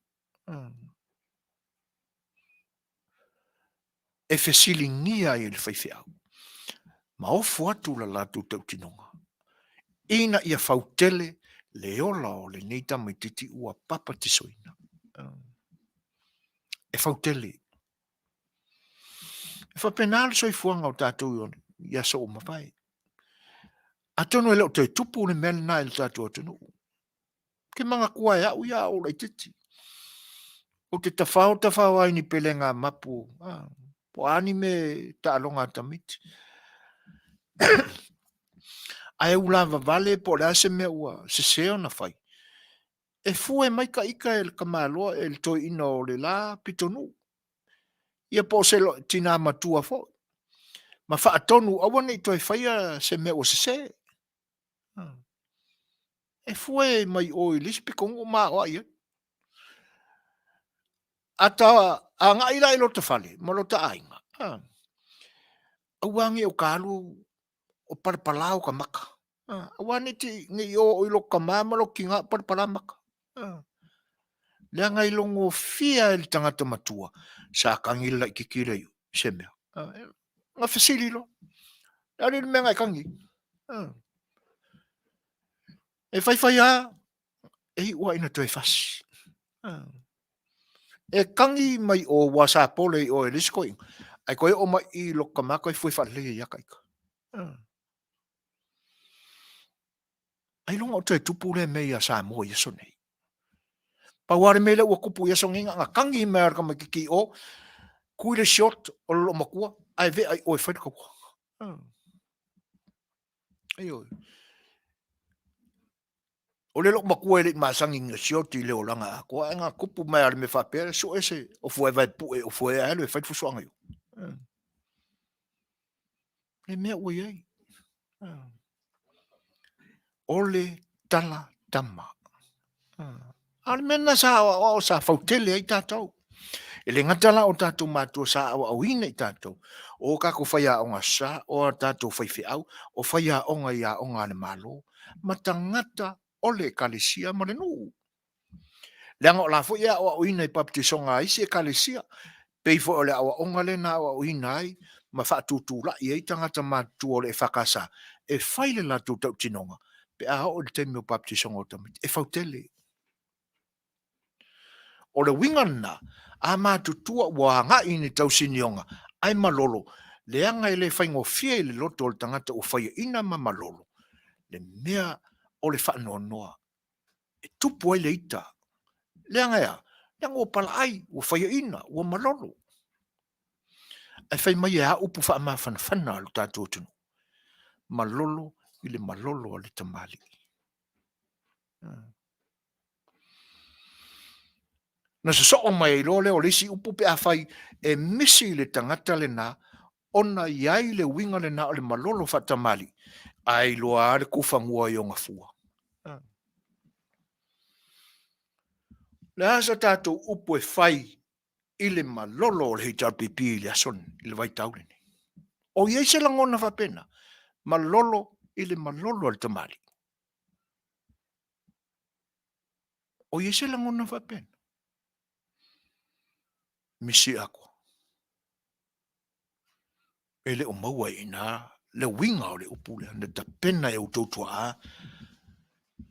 E fesiligia ai e le faifeau ma ofo atu la latou tautinoga ina ia fautele le ola o lenei tamaititi ua papatisoina. E fautele. E faapena le soifuaga o tatou i aso ua mavae. Atonu e le o toe tupu le mea lena i le tatou atunuu. Ke manatua e au ia a o laitiiti. Ou te tafao tafao ai ni pelega mapu, po o a ni mea taaloga a tamaiti. Ae ulavavale po o le a se mea ua sese ona fai, e fue mai ka ika e le tamaloa e le toeaina o le la pitonuu, ia po o se tinā matua foi, ma faatonu aua ne i toe faia se mea ua sese. E fue mai o i le isi pitonuu ma aoai ai. A ta agai la i lota fale ma lota aiga, aua ne i o ta alu o palapala o ta maka. Aua ne i o i lota tama ma lota tina o palapala maka. Leaga e logofia e le tagata matua sa tagi le laitiiti lea i se mea. Na fesili loa, le a le mea na e tagi ai? E faifai lava, e iu lava ina toe fasi. E tagi mai o ua sa pole i o e le isi toeaina, ae toe oo mai i lota tama toe fue faalelei ai lava ta ita. Ailoga o toe tupu lea mea ia Samoa i aso nei. Pau lava le mea lea ua tupu i aso nei, na ona tagi mai lava o le tamaitiiti i o, tui le short o le loomatua, ae vea i o e fai le taua. Ioe. O le loomatua e le i masani i sioti i le olaga atoa, ae na tupu mai lava le mea faapea, sue se ofu vaevae pue, ofu e alu e fai le fusuaga i o. Le mea ua i ai. O le tala tama. A o le mea lena sa aoaoa sa fautele ai tatou. E le gata la o tatou matua sa aoaoina i tatou, o tatou faiaoga sa, o a tatou faifeau, o faiaoga i aoga a le Malo, ma tagata o le Ekalesia ma le nuu. Leaga o la foi e aoaoina i papatisoga a isi Ekalesia, pei foi o le aoaoga lea na aoaoina ai ma faatutulai ai tagata matutua o le EFKS e fai le latou tautinoga pe a oo i le taimi o papatisoga o tamaiti, e fautele. O le uiga lena, a matutua ua agai i ni tausinioga ae malolo, leaga e le faigofie i le loto o le tagata ua faiaina ma malolo le mea o le faanoanoa e tupu ai le ita. Leaga e a? Leaga ua palaai, ua faiaina, ua malolo. Ae fai mai e a upu faamafanafana a lo tatou atunuu? Malolo i le malolo a le tamalii. Na sosoo mai ai loa lea o le isi upu pe afai e misi i le tagata lena ona i ai le uiga lena o le malolo faatamalii, ae iloa lava le tufanua i ona fua. O le a sa tatou upu e fai i le malolo o le HRPP i le aso i le vaitau lenei? O i ai se lagona faapena? Malolo i le malolo a le tamalii. O i ai se lagona faapena? Misi aku. E le o maua i ina le uiga o le upu lea na tapena e outou tuaa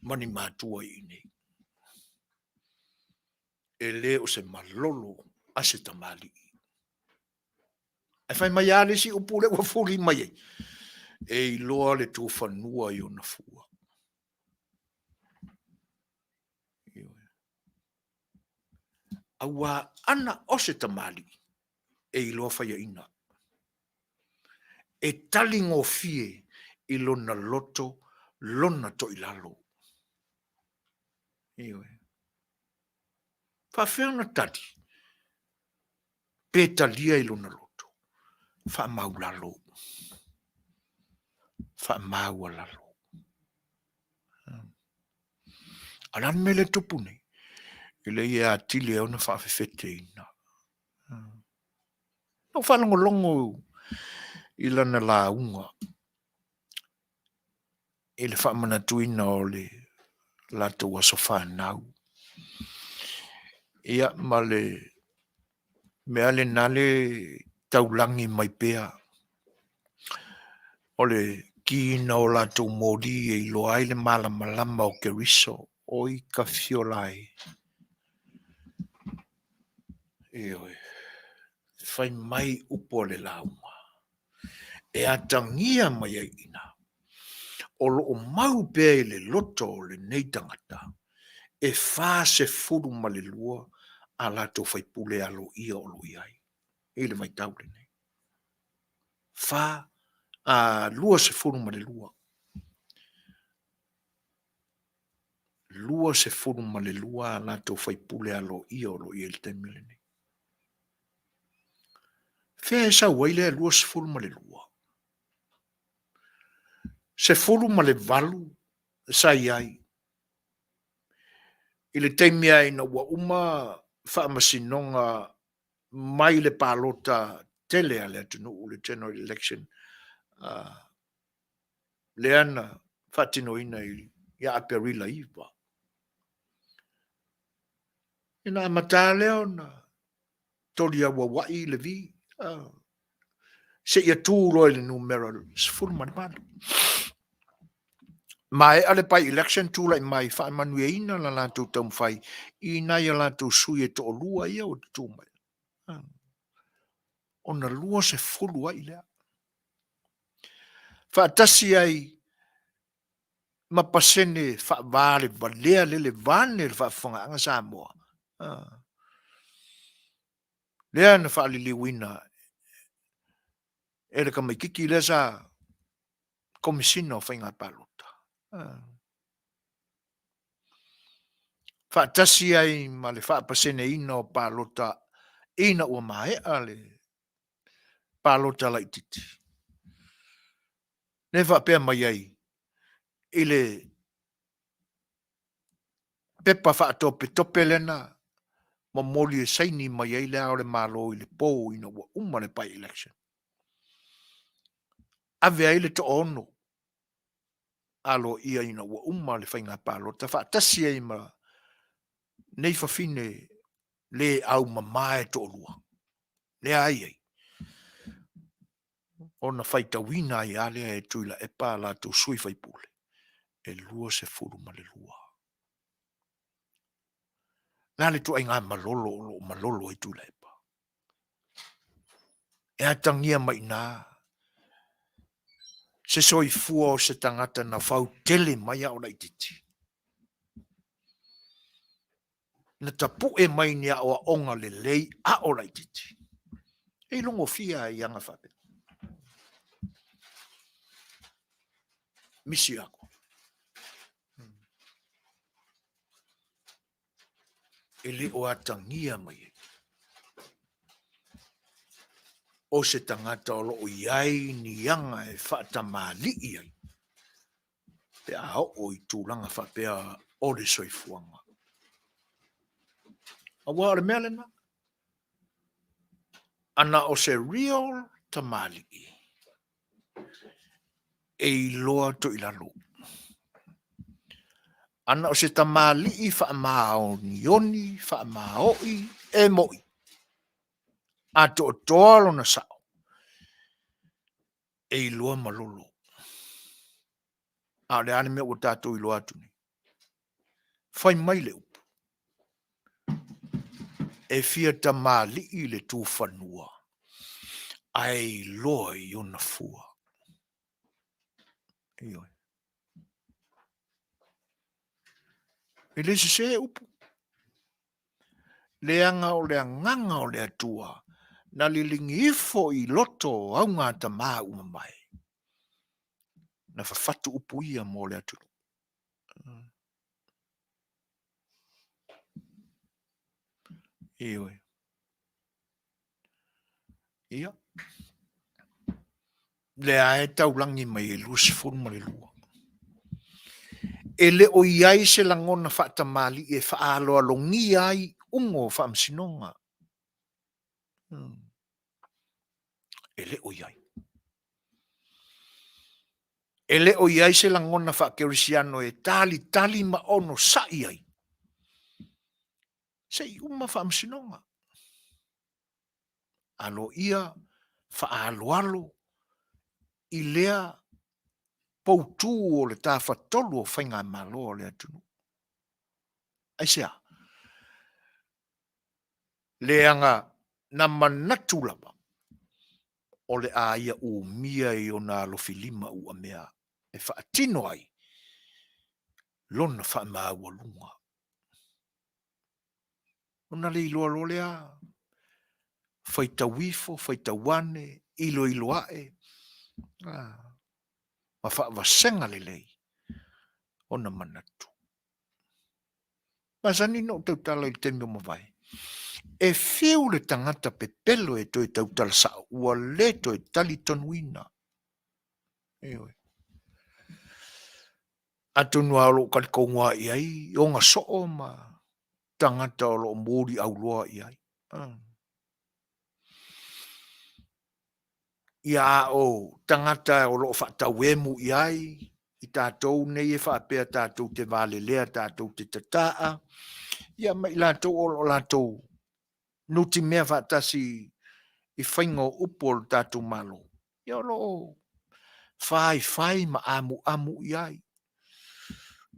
ma ni matua i inei. E le o se malolo a se tamalii. Ae fai mai lava le isi upu lea ua fuli mai ai, e iloa le tufanua i ona fua. Aua ana o se tamalii, e iloa faiaina. E taligofie i lona loto lona toilalo. Ioe. Faafefea ona tali? Pe talia i lona loto? Faamaulalo. Faamaualalo. A o le a le mea lea e tupu nei? E lei e atili ai ona faafefeteina. Na ou faalogologo i lana lauga i le faamanatuina o le latou aso fanau. Ia ma le mea lena le taulagi mai pea o le kiina o latou moli e iloa ai le malamalama o Keriso. Oi ka fiola e. Ioe. Fai mai upu a le lauga e atagia mai ai i ina, o lo o mau pea i le loto o lenei tagata e 42 a latou faipule aloaia o lo o i ai i le vaitau lenei. 22. 22 a latou faipule aloaia o lo o i ai i le taimi lenei. Fea e sau ai lea 22? 18 sa i ai i le taimi lava ina ua uma faamasinoga mai le palota tele a le atunuu, le general election, lea na faatinoina ia Aperila 9. Ina amata lea ona toliauauai le vi, seia tu loa i le numera 18. Maea le by-election, tulai mai faamanuiaina la latou taumafai i nai a latou sui e toalua ia ua tutū mai. Ona 20 ai lea. Faatasi ai ma pasene faavalevalea lele vaeane le faafofogaaga Samoa. Lea na faaliliuina e le tamaititi lea sa Komesina o Faiga Palota. Faatasi ai ma le faapaseneina o palota ina ua maea le palota laititi. Lea faapea mai ai i le pepa faatopetope lea na momoli e saini mai ai Le Ao o le Malo i le po ina ua uma le by-election. Ave ai le toaono aloaia ina ua uma le faiga palota faatasi ai ma nei fafine le aumama e toalua. Lea ai ai ona faitauina ai lava lea e Tuilaepa a latou sui faipule e 22. Le a le ituaiga malolo o lo o malolo ai Tuilaepa? E atagia mai i ina se soifua o se tagata na fautele mai a o laitiiti. Na tapue mai ni aoaoga lelei a o laitiiti. E ilogofia ai aga faapea. Misi aku. E le o atagia mai ai. O se tagata o lo o i ai ni aga e faatamalii ai pe a oo i tulaga faapea o le soifuaga. Aua o le mea lena, ana o se real tamalii. E iloa toilalo. Ana o se tamalii faamaonioni, faamaoi, e mo'i, atoatoa lona sao, e iloa malolo. A o le a le mea ua tatou iloa atu nei? Fai mai le upu, e fia tamalii le tufanua, ae iloa i ona fua. Ioe. E le sese upu. Leaga o le agaga o le Atua na liligi ifo i loto o augatama ua mamae. Na fafatu upu ia mo le atunuu. Ioe. Ia. Lea e taulagi mai e 22. E le o i ai se lagona faatamalii e faaaloalogia ai iuga o faamasinoga. E le o i ai. E le o i ai se lagona faakerisiano e talitali ma onosai ai se i uma faamasinoga. Aloaia faaaloalo i lea poutū o le tafatolu o faigamalo a le atunuu. Aisea? Leaga na manatu lava o le a ia umia i ona alofilima uamea e faatino ai lona faamaualuga. Ona le iloa loa lea, faitau ifo, faitau ane, iloilo ae, ma faavasega lelei ona manatu. Masani na ou tautala i le taimi o mavae, e fiu le tagata pepelo e toe tautala sao, ua le toe talitonuina. Ioe. Atonu lava o lo o talitonu lava i ai ona soo ma tagata o lo o muliauloa i ai. Ia a o tagata o lo o faatauemu i ai, i tatou nei e faapea tatou te valelea, tatou te tataa, ia ma i latou o lo o latou nutimea faatasi i faiga o upu o le tatou Malo, ia o lo o faifai ma amuamu i ai.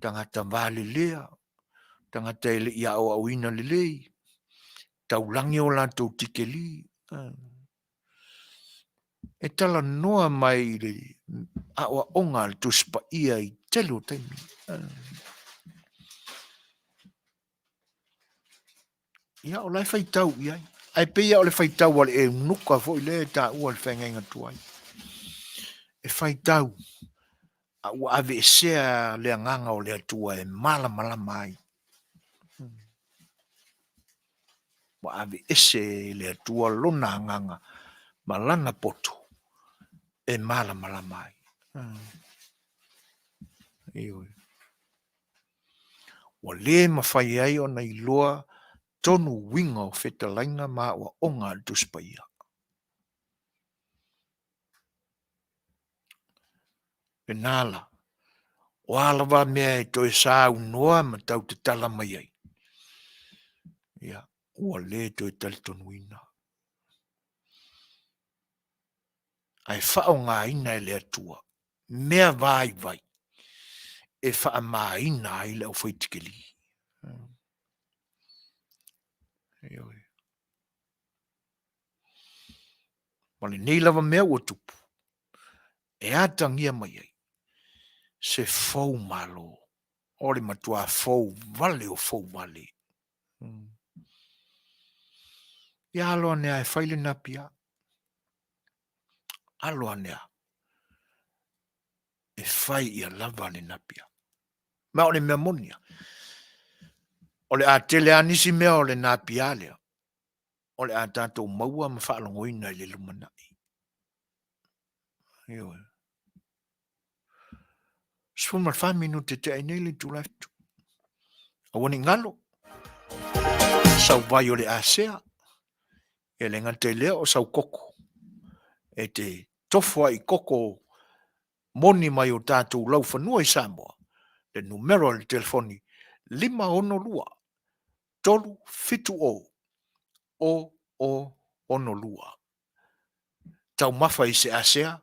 Tagata valelea, tagata e le i aoaoina lelei, taulagi o latou tikeli. E talanoa mai i le aoaoga a le Tusi Paia i tele o taimi. Ia, o la e faitau i ai. Ae pei lava o le faitau a le eunuka foi lea e taua i le feagaiga tuai. E faitau, a ua aveesea le agaga o le Atua e malamalama ai. Ua aveese e le Atua lona agaga ma lana poto e malamalama ai. Ioe. Ua le mafai ai ona iloa tonu uiga o fetalaiga ma aoaoga a le Tusi Paia. Lena la, o a lava mea e toe saunoa ma tau tatala mai ai, ia, ua le toe talitonuina. Ae faaaogaina e le Atua mea vaivai e faamaina ai le aufaitikeli. Ioe. Ma lenei lava mea ua tupu, e atagia mai ai se fou malo, o le matua fou vale o fou vale. Ia alo ane a e fai le napia. Alo ane a e fai ia lava le napia. Ma o le mea moni a, o le a tele a nisi mea o le napia lea, o le a tatou maua ma faalogoina i le lumanai. Ioe. 14 minute te ai nei le itula e 7. Aua ne i galo, sau vai o le asea, e le gata i lea o sau koko. E te tofo ai i koko. moni mai o tatou laufanua i Samoa, le numera o le telefoni 562 370 0062. Taumafa i se asea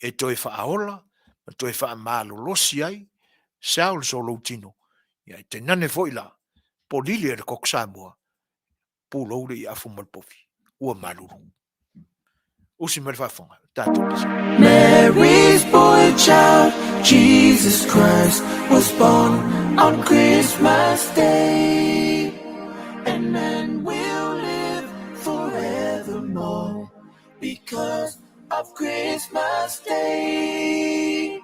e toe faaola ma toe faamalolosi ai cells o lou tino, ia e tainane foi la polili e le koko Samoa, pulou le iafu ma le povi, ua malulu. Usi mai le faafofoga, tatou pisa. Mary's boy child, Jesus Christ, was born on Christmas Day. And men will live forevermore because of Christmas Day.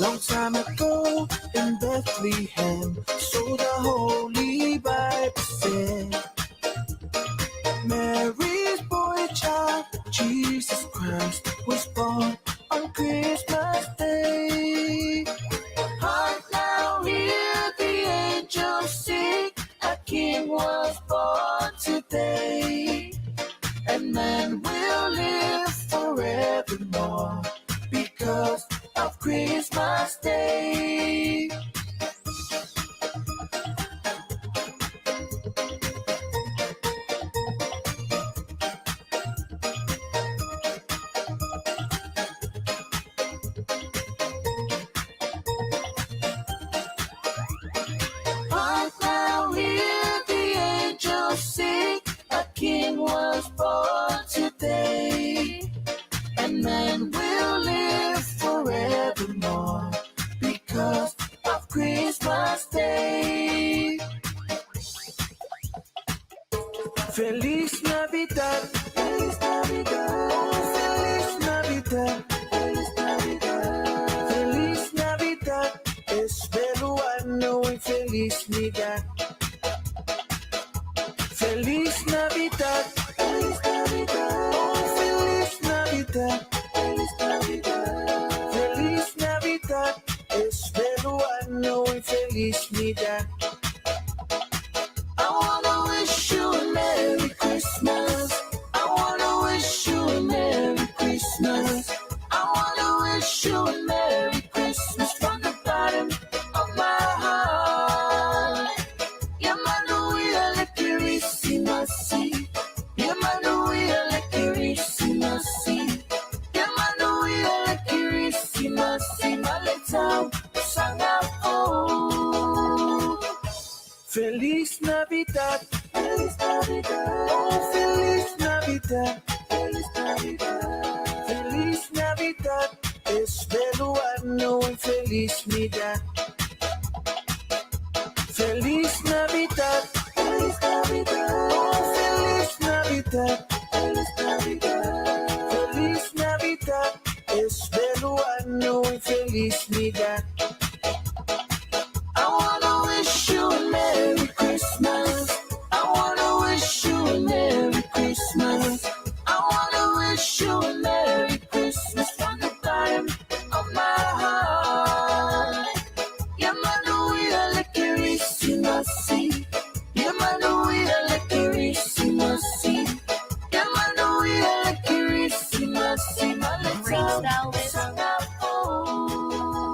Long time ago in Bethlehem, so the Holy Bible said, Mary's boy child, Jesus Christ, was born on Christmas Day. Hark now, hear the angels sing, a king was born today. And men will live forevermore because of Christmas Day. Hark now, hear the angels sing, a king was born today. And men will live forevermore because of Christmas Day. Feliz Navidad, Feliz Navidad, oh Feliz Navidad, Feliz Navidad, Feliz Navidad, espero año y felicidad. Feliz Navidad, Feliz Navidad, oh Feliz Navidad, Feliz Navidad, Feliz Navidad, espero año y felicidad. I wanna wish you a Merry Christmas. I wanna wish you a Merry Christmas. I wanna wish you a Merry Christmas from the bottom of my heart. Ia manuia le Kerisimasi. Ia manuia le Kerisimasi. Ia manuia le Kerisimasi. Ma le tausaga fou. Feliz Navidad, Feliz Navidad, oh Feliz Navidad, Feliz Navidad, Feliz Navidad, espero año y felicidad. Feliz Navidad, Feliz Navidad, oh Feliz Navidad, Feliz Navidad, Feliz Navidad, espero año y felicidad. I wanna wish you a Merry Christmas. I wanna wish you a Merry Christmas. I wanna wish you a Merry Christmas from the bottom of my heart. Ia manuia le Kerisimasi. Ia manuia le Kerisimasi. Ia manuia le Kerisimasi. Ma le tausaga fou.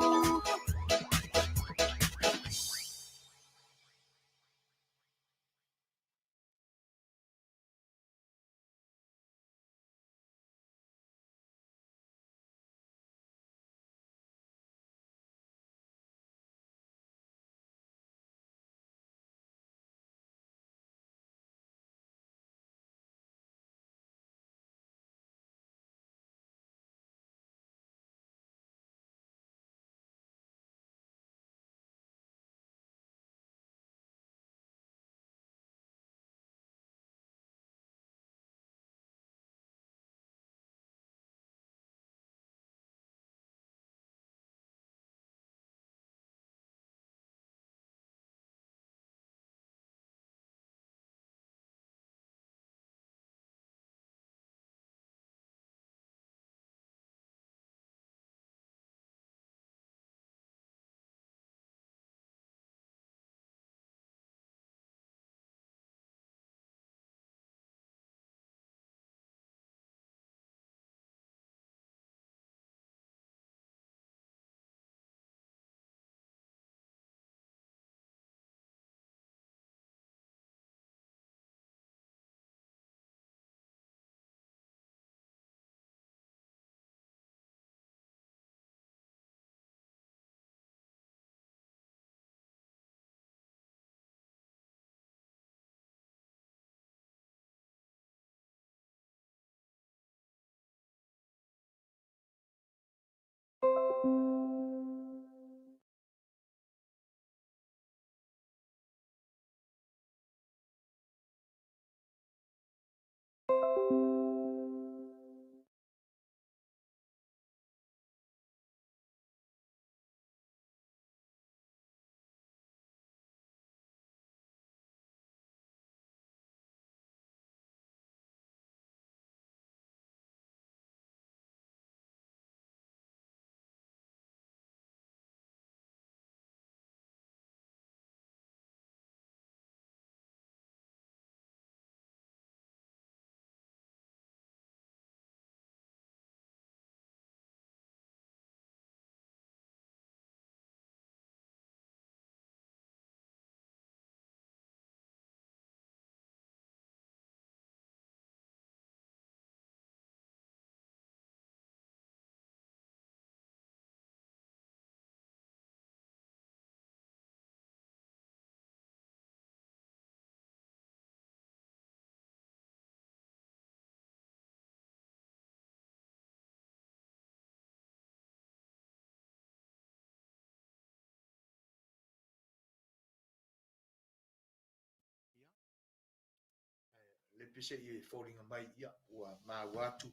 Pesei e foliga mai ia ua maua atu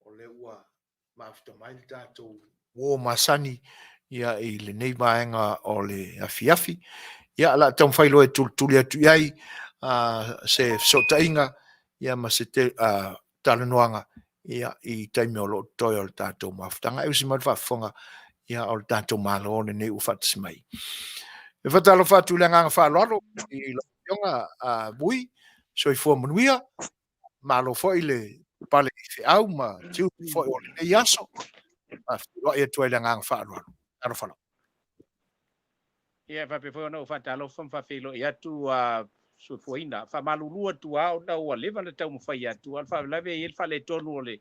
o lea ua mafuta mai le tatou uo masani ia i lenei vaega o le afiafi. Ia, o le a taumafai loa e tulituli atu i ai se fesootaiga ia ma se talanoaga ia i taimi o lo o totoe o le tatou mafutaga. E usi mai le faafofoga ia o le tatou Malo lenei ua faatasi mai. E faatalofa atu i le agaga faaaloalo i lau Afioga Vui, soifua manuia, malo foi le pale i feau ma tiute foi o lenei aso. Faafeiloai atu ai le agaga faaaloalo. Talofa lava. Ia, e faapea foi ona ou faatalofa ma faafeiloai atu a soifuaina. Faamalulu atu lava ona ua leva ona taumafai atu, a o le faalavelave e i ai le faaletonu o le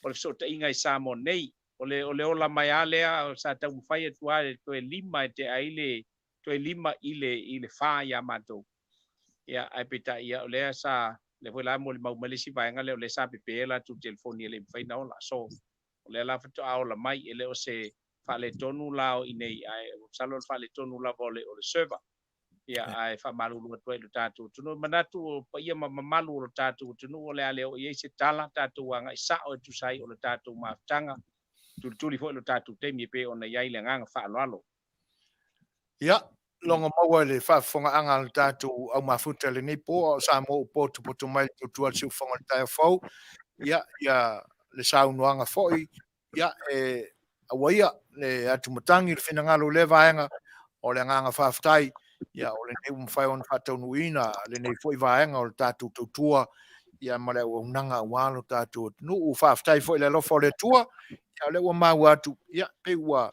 o le fesootaiga i Samoa nei. O le o le ola mai lava lea sa taumafai atu lava e toe 5 e tea ai le toe 5 i le i le 4 ia matou. Ia, ae peitai ia o lea sa lea foi la molimau mai le isi vaega lea o lea sa pepe latou telefoni e le i mafai ona ola. So, o lea la faatoa ola mai, e le o se faaletonu la o i inei, ae masalo o le faaletonu lava o le o le server. Ia, ae faamalulu atu ai i lo tatou atunuu. E manatu o paia ma mamalu o lo tatou atunuu o le a le oo i ai se tala, tatou agai sao e tusa ai o le tatou mafutaga, tulituli foi lo tatou taimi e pei ona i ai le agaga faaaloalo. Ia, logo maua i le faafofogaaga a le tatou aumafuta i lenei po, a o Samoa ua potopoto mai le tautua a le siufofoga i le taeao fou. Ia, ia le saunoaga foi, ia, e aua ia le atumatagi le finagalo i lea vaega, o le agaga faafetai, ia, o lenei ua mafai ona faataunuuina lenei foi vaega o le tatou tautua, ia ma le auaunaga aua lo tatou atunuu. Faafetai foi i le alofa o le Atua, ia, o lea ua maua atu, ia, pei ua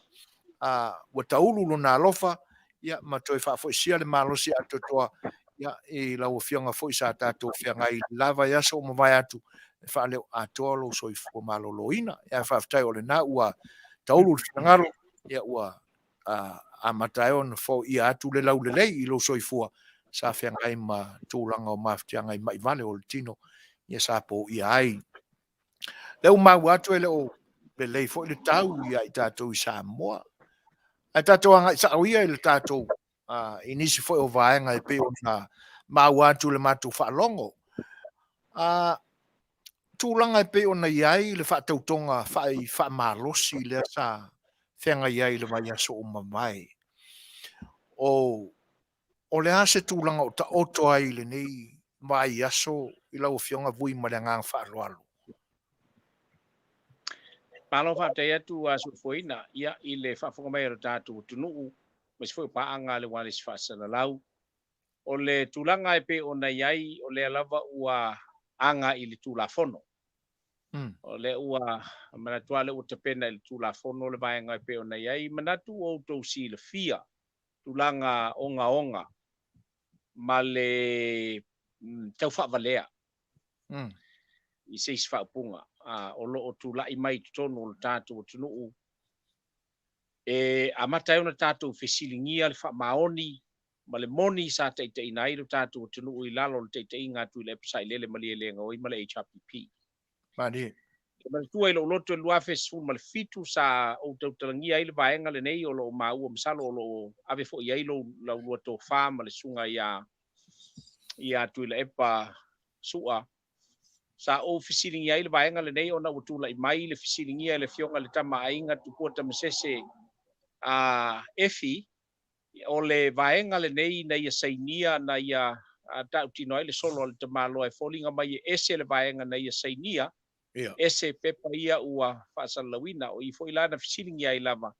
ua taulu lona alofa ia ma toe faafoisia le malosi atoatoa ia i lau Afioga foi sa tatou feagai i le la vaiaso ua mavae atu e faaleo atoa lou soifua maloloina. Ae faafetai o lena ua taulu le finagalo ia ua amata ai ona foia atu le laulelei i lou soifua sa feagai ma tulaga o mafatiaga i mai vale o le tino ia sa poia ai. Lea ua maua atu e le o lelei foi le tau ia i tatou i Samoa. Ae tatou agai sao ia i le tatou i nisi foi o vaega e pei ona maua atu i le matou faalogo. Tulaga e pei ona i ai le faatautoga faamalosi lea sa feagai ai i le vaiaso ua mavae. O le a se tulaga o taoto ai i lenei vaiaso i lau Afioga Vui ma le agaga faaaloalo? Malo faafetai atu a soifuaina ia i le faafofoga mai a lo tatou atunuu, aemaise foi o paaga a le ualesi faasalalau. O le tulaga e pei ona i ai, o lea lava ua aga i le Tulafono. O lea ua manatu lava o lea ua tapena i le Tulafono le vaega e pei ona i ai. Manatu ua outou silafia tulaga ogaoga ma le tau faavalea i se isi faaupuga o lo o tulai mai i totonu o le tatou atunuu e amata ai ona tatou fesiligia le faamaoni ma le moni sa taitaiina ai lo tatou atunuu i lalo o le taitaiga a Tuilaepa Sailele Malielegaoi ma le HRPP. Malie. E manatua i lou loto i le 2017 sa ou tautalagia ai le vaega lenei o lo o maua masalo o lo o ave foi i ai lou laulua tofa ma le susuga ia Tuilaepa Su'a. Sa ou fesiligia ai le vaega lenei ona ua tulai mai le fesiligia e le Afioga i le Tama a Aiga Tupua Tamasese a Efi o le vaega lenei ina ia sainia na ia tautino ai le solo a le tamaloa e foliga mai e ese le vaega na ia sainia, ese pepa ia ua faasalalauina. O i foi la na fesiligia ai lava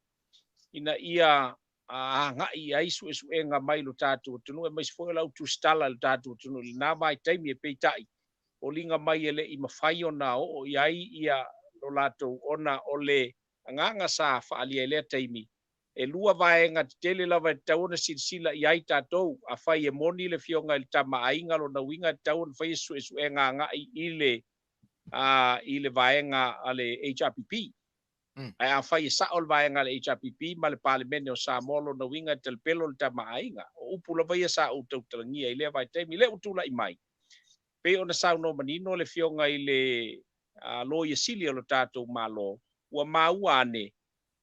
ina ia agai i ai suesuega mai lo tatou atunuu, aemaise foi o le au tusitala i lo tatou atunuu i lena vaitaimi, e peitai foliga mai e le i mafai ona oo i ai ia lo latou ona o le agaga sa faaalia i lea taimi. E lua vaega tetele lava e tatau ona silasila i ai tatou. Afai e moni le Afioga i le Tama a Aiga, lona uiga e tatau ona faia se suesuega agai i le i le vaega a le HRPP. Ae afai e sao le vaega a le HRPP ma le Palemene o Samoa, lona uiga e talapelo le Tama a Aiga. O upu lava ia sa ou tautalagia i lea vaitaimi. Lea ua tulai mai, pei ona saunoa manino le Afioga i le Loia Sili o le tatou Malo, ua maua ane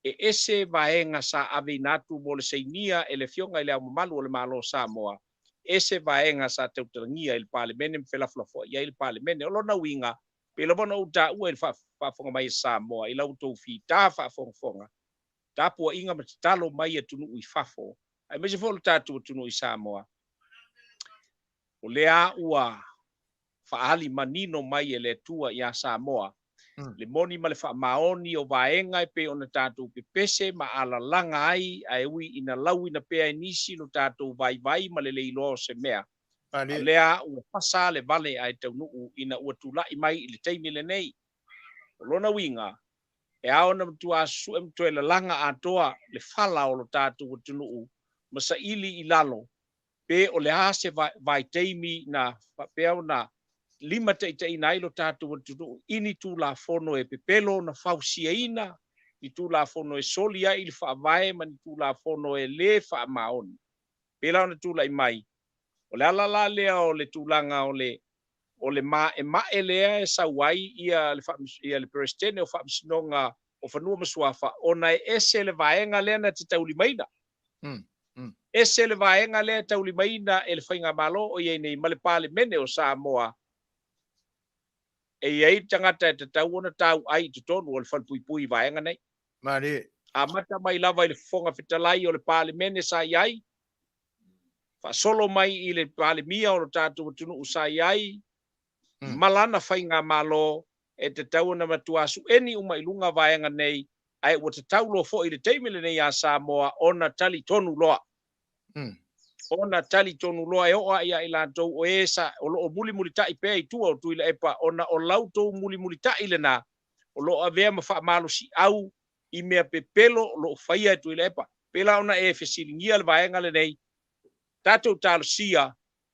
e ese vaega sa aveina atu mo le sainia e le Afioga i Le Ao Mamalu o le Malo o Samoa. ese vaega sa tautalagia i le Palemene ma felafolafoai ai le Palemene. O lona uiga, pei lava ona ou taua i le faafofoga mai a Samoa i la outou fita faafogafoga, tapuaiga ma tatalo mai atunuu i fafo, aemaise foi o le tatou atunuu i Samoa, o lea ua faaali manino mai e le Atua ia Samoa le moni ma le faamaoni o vaega e pei ona tatou pepese ma alalaga ai, ae ui ina lauina pea e nisi lo tatou vaivai ma le le iloa o se mea, a o lea ua fasa le vale ae taunuu ina ua tulai mai i le taimi lenei. O lona uiga, e ao ona matua susue ma toe lalaga atoa le fala o lo tatou atunuu ma saili i lalo pe o le a se vaitaimi na faapea ona limataitaiina ai lo tatou atunuu i ni Tulafono e pepelo ona fausiaina, ni Tulafono e soli ai le Faavae ma ni Tulafono e lē faamaoni. Pei la ona tulai mai, o le ala la lea o le tulaga o le o le maemae lea e sau ai ia le ia le Peresetene o Faamasinoga o Fanua ma Suafa, ona e ese le vaega lea na te taulimaina. Ese le vaega lea e taulimaina e le Faigamalo o i ai nei ma le Palemene o Samoa, e i ai le tagata e tatau ona tauai i totonu o le falepuipui i vaega nei. Malie. Amata mai lava i le Fofoga Fetalai o le Palemene sa i ai, faasolo mai i le Palemia o lo tatou atunuu sa i ai, ma lana faigamalo, e tatau ona matua sueni uma i luga vaega nei, ae ua tatau loa foi i le taimi lenei ia Samoa ona talitonu loa. Ona talitonu loa e oo lava ia i latou o e sa o lo o mulimulitai pea i tua o Tuilaepa, ona o la outou mulimulitai lena o lo o avea ma faamalosiau i mea pepelo o lo o faia e Tuilaepa. Pei la ona e fesiligia le vaega lenei, tatou talosia,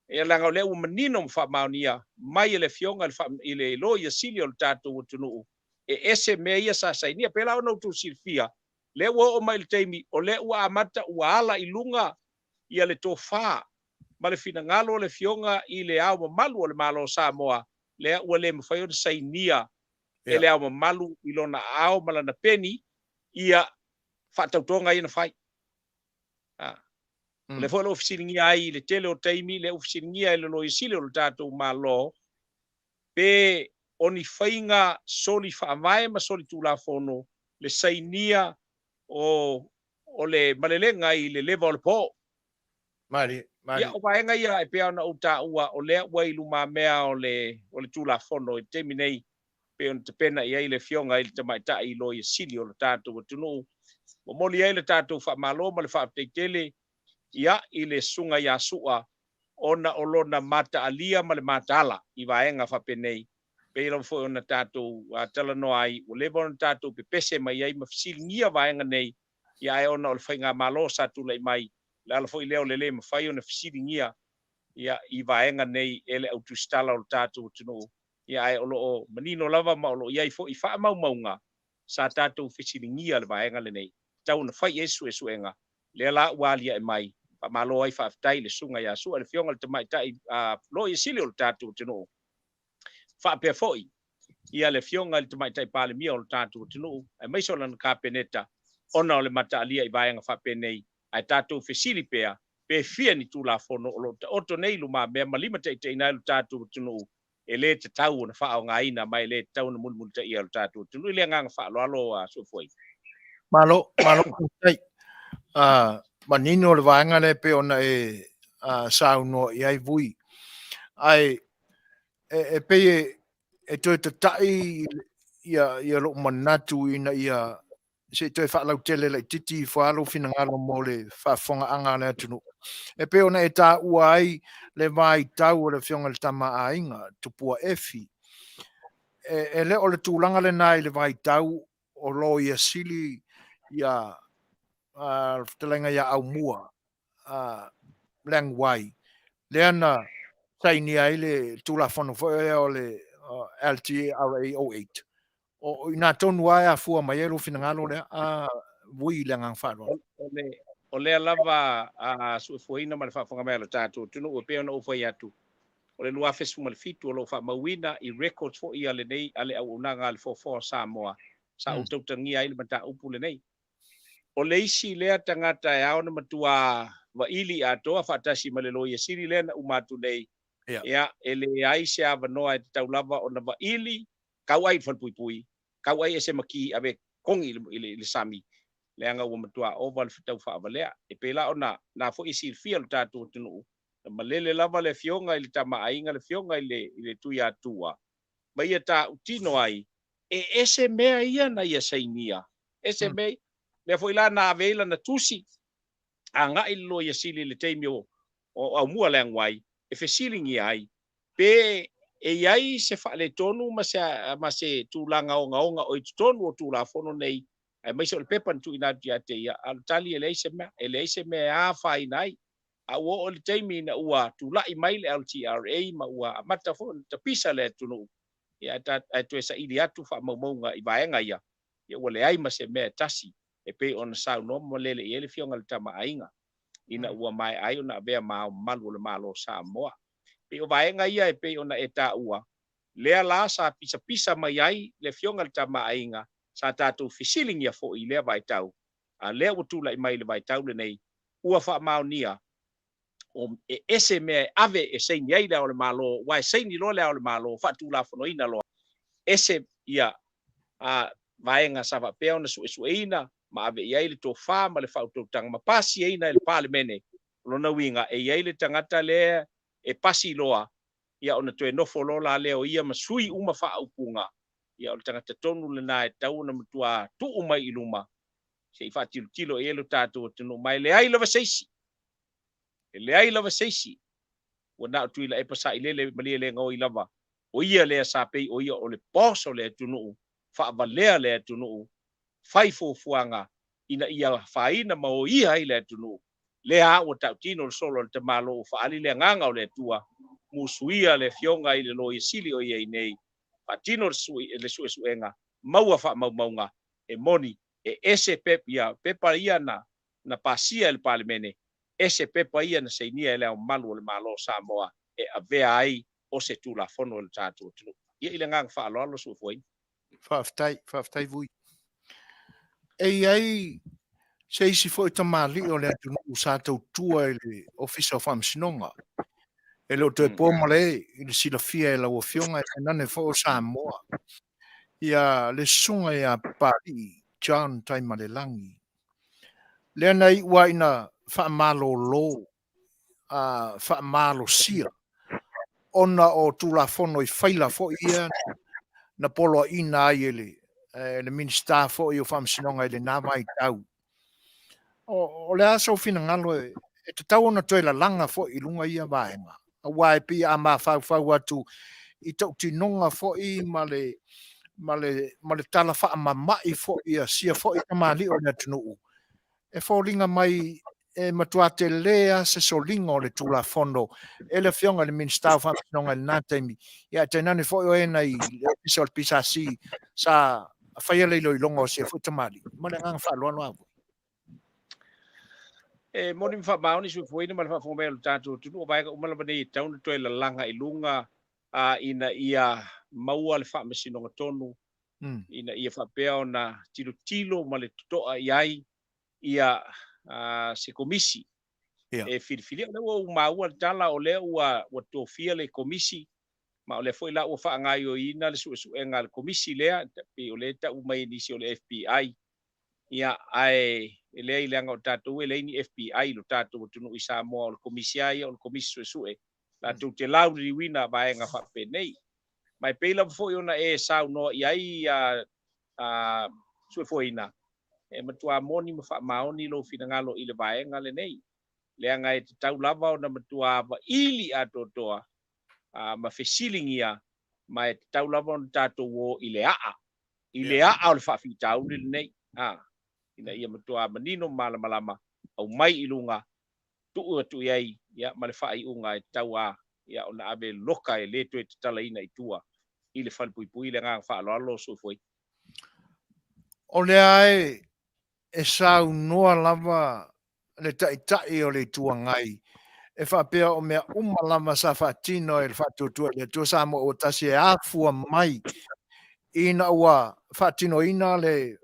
ia leaga o lea ua manino ma faamaonia mai e le Afioga i le Loia Sili o le tatou atunuu, e ese mea ia sa sainia. Pei la ona outou silafia, lea ua oo mai i le taimi o lea ua amata ua ala i luga ia le tofa ma le finagalo o le Afioga i le Ao Mamalu o le Malo o Samoa, lea ua le mafai ona sainia e le Ao Mamalu i lona aao ma lana peni ia faatautoga ia na fai. O lea foi o lo o fesiligia ai i le tele o taimi, lea ua fesiligia e le Loia Sili o le tatou Malo, pe o ni faiga soli faavae ma soli tulafono le sainia o o le malelega i le leva o le po. Malie, malie. Ia, o vaega ia e pei ona ou taua, o lea ua i lumamea o le o le Tulafono i le taimi nei, pei ona tapena i ai le Afioga i le Tamaitai Loia Sili o le tatou atunuu. Momoli ai le tatou faamalo ma le faafetai tele, ia, i le Susuga ia Su'a ona o lona mataalia ma le mataala i vaega faapenei, pei lava foi ona tatou talanoa ai, ua leva ona tatou pepese mai ai ma fesiligia vaega nei, ia ae ona o le faigamalo sa tulai mai, o le ala foi lea o le le mafai ona fesiligia ia i vaega nei e le au tusitala o le tatou atunuu, ia ae o lo o manino lava ma o lo o i ai foi faamaumauga sa tatou fesiligia le vaega lenei, tatau ona fai i ai se suesuega, lea la ua aliae mai, faamalo ai faafetai i le Susuga ia Sua, le Afioga i le Tamaitai Loia Sili o le tatou atunuu, faapea foi ia le Afioga i le Tamaitai Palemia o le tatou atunuu, aemaise o lana Kapeneta, ona o le mataalia i vaega faapenei, ae tatou fesili pea, pe fia ni Tulafono o lo o taoto nei i lumamea ma limataitaiina ai lo tatou atunuu e le tatau ona faaaogaina ma e le tatau ona mulimulitaia e lo tatou atunuu. I le agaga faaaloalo a Soifuaina. Malo, malo faafetai. Manino le vaega lea e pei ona e saunoa i ai Vui. Ae e pei e toe tatai ia lou manatu ina ia se i toe faalautele laitiiti ifo lava lou finagalo mo le faafofogaaga a le atunuu. E pei ona e taua ai le vaitau o le Afioga i le Tama a Aiga, Tupua Efi. E le o le tulaga lena i le vaitau o Loia Sili ia le fetalaiga ia Aumua Leaguai, lea na sainia ai le Tulafono foi lea o le LTRA 08. O i ina tonu lava e afua mai ai lou finagalo lea, Vui i le agaga faaaloalo. O lea lava a suefuaina ma le faafofoga mai a lo tatou atunuu, e pei ona ou fai atu, o le 2017 o lo o faamauina i records foi a lenei a le auaunaga a le Foafoa o Samoa sa ou tautagia ai le mataupu lenei. O le isi lea tagata e ao ona matua vaili atoa faatasi ma le Loia Sili lea na uma atu nei, ia, e leai se avanoa e tatau lava ona vaili, tau ai i le falepuipui, tau ai e se maki ave kogi i le sami, leaga ua matua ova le fetau faavalea. E pei la ona na foi e silafia lo tatou atunuu, na malele lava le afioga i le Tama a Aiga, le afioga i le Tuiatua, ma ia tautino ai, e ese mea ia na ia sainia, ese mea ia. Lea foi la na ave ai lana tusi, agai i le Loia Sili i le taimi o Aumua le Aguai, e fesiligia ai, pe e i ai se faaletonu ma se, ma se tulaga ogaoga o i totonu o Tulafono nei, aemaise o le pepa na tuuina atu ia te ia, a o le tali e leai se mea, e leai se mea e afaina ai. A ua oo i le taimi ina ua tulai mai le LTRA ma ua amata foi ona tapisa le atunuu, ia, ae toe saili atu faamaumauga i vaega ia, ia ua leai ma se mea e tasi e pei ona saunoa ma malele i ai le Afioga i le Tama a Aiga, ina ua maea ai ona avea ma Ao Mamalu o le Malo o Samoa. Pei o vaega ia e pei ona e taua, lea la sa pisapisa mai ai le Afioga i le Tama a Aiga, sa tatou fesiligia foi i lea vaitau, a lea ua tulai mai i le vaitau lenei, ua faamaonia o e ese mea e ave e saini ai Le Ao o le Malo, aua e saini loa Le Ao o le Malo, faatulafonoina loa, ese ia a vaega sa faapea ona suesueina ma ave i ai le tofa ma le faautautaga ma pasiaina e le Palemene. O lona uiga, e i ai le tagata lea e pasi loa, ia ona toe nofo loa la lea o ia ma sui uma faaupuga, ia o le tagata tonu lena e tatau ona matua tuu mai i luma se i faatilotilo i ai lo tatou atunuu. Ma e leai lava se isi, e leai lava se isi ua na o Tuilaepa Sailele Malielegaoi lava, o ia lea sa pei o ia o le boss o le atunuu, faavalea le atunuu, fai fuafuaga ina ia afaina ma oia ai le atunuu. Lea a ua tautino le solo a le tamaloa ua faaali le agaga o le Atua, musuia le afioga i le Loia Sili o i ai nei, faatino le suesuega, maua faamaumauga e moni, e ese pep, ia, pepa ia na, na pasia e le Palemene, ese pepa ia na sainia e Le Ao Mamalu o le Malo o Samoa e avea ai o se Tulafono e le tatou atunuu. Ia, i le agaga faaaloalo, Suefuaina. Faafetai, faafetai Vui. E i ai se isi foi tamalii o le atunuu sa tautua i le Ofisa o Faamasinoga. E le o toe po malae i le silafia e lau Afioga e tainane foi o Samoa ia le susuga ia Papalii John Taimalelagi. Lea na iu lava ina faamalolo, faamalosia ona o Tulafono i faila foi ia na poloaiina ai e le Minisita foi o Faamasinoga i lena vaitau. O le a sou finagalo e tatau ona toe lalaga foi i luga ia vaega, aua e pei a mafaufau atu i tautinoga foi ma le ma le ma le tala faamama'i foi a sia foi tamalii o le atunuu, e foliga mai e matua tele lava se soliga o le Tulafono e le Afioga i le Minisita o Faamasinoga i lena taimi, ia ae tainane foi o e na i le Ofisa o le PSC sa faia le iloiloga o sia foi tamalii. Ma le agaga faaaloalo lava. E moni ma faamaoni suefuaina ma le faafofoga mai o le tatou atunuu, o vaega uma lava nei e tatau ona toe lalaga i luga ina ia maua le faamasinoga tonu, ina ia faapea ona tilotilo ma le totoa i ai ia se komisi e filifilia. O lea ua ou maua le tala o lea ua tofia le komisi, ma o lea foi la ua faagaoioiina le suesuega a le komisi lea, pei o lea e tau mai e nisi o le FBI. Ia, ae e leai, leaga o tatou e leai ni FBI i lo tatou atunuu i Samoa, o le komisi lava ia o le komisi suesue latou te lauliliuina vaega faapenei. Ma e pei lava foi ona e saunoa i ai a Suefuaina, e matua moni ma faamaoni lou finagalo i le vaega lenei, leaga e tatau lava ona matua vaili atoatoa ma fesiligia, ma e tatau lava ona tatou o i le aa, i le aa o le faafitauli lenei, ina ia matua manino ma malamalama, aumai i luga, tuu atu i ai, ia, ma le faaiuga e tatau a, ia, ona ave loka e le toe tatalaina i tua i le falepuipui. I le agaga faaaloalo, Soifua. O lea e saunoa lava le Taitai o le Itu Agai e faapea o mea uma lava sa faatino e le Faatuatua i le Atua Samoa ua Tasi e afua mai ina ua faatinoina le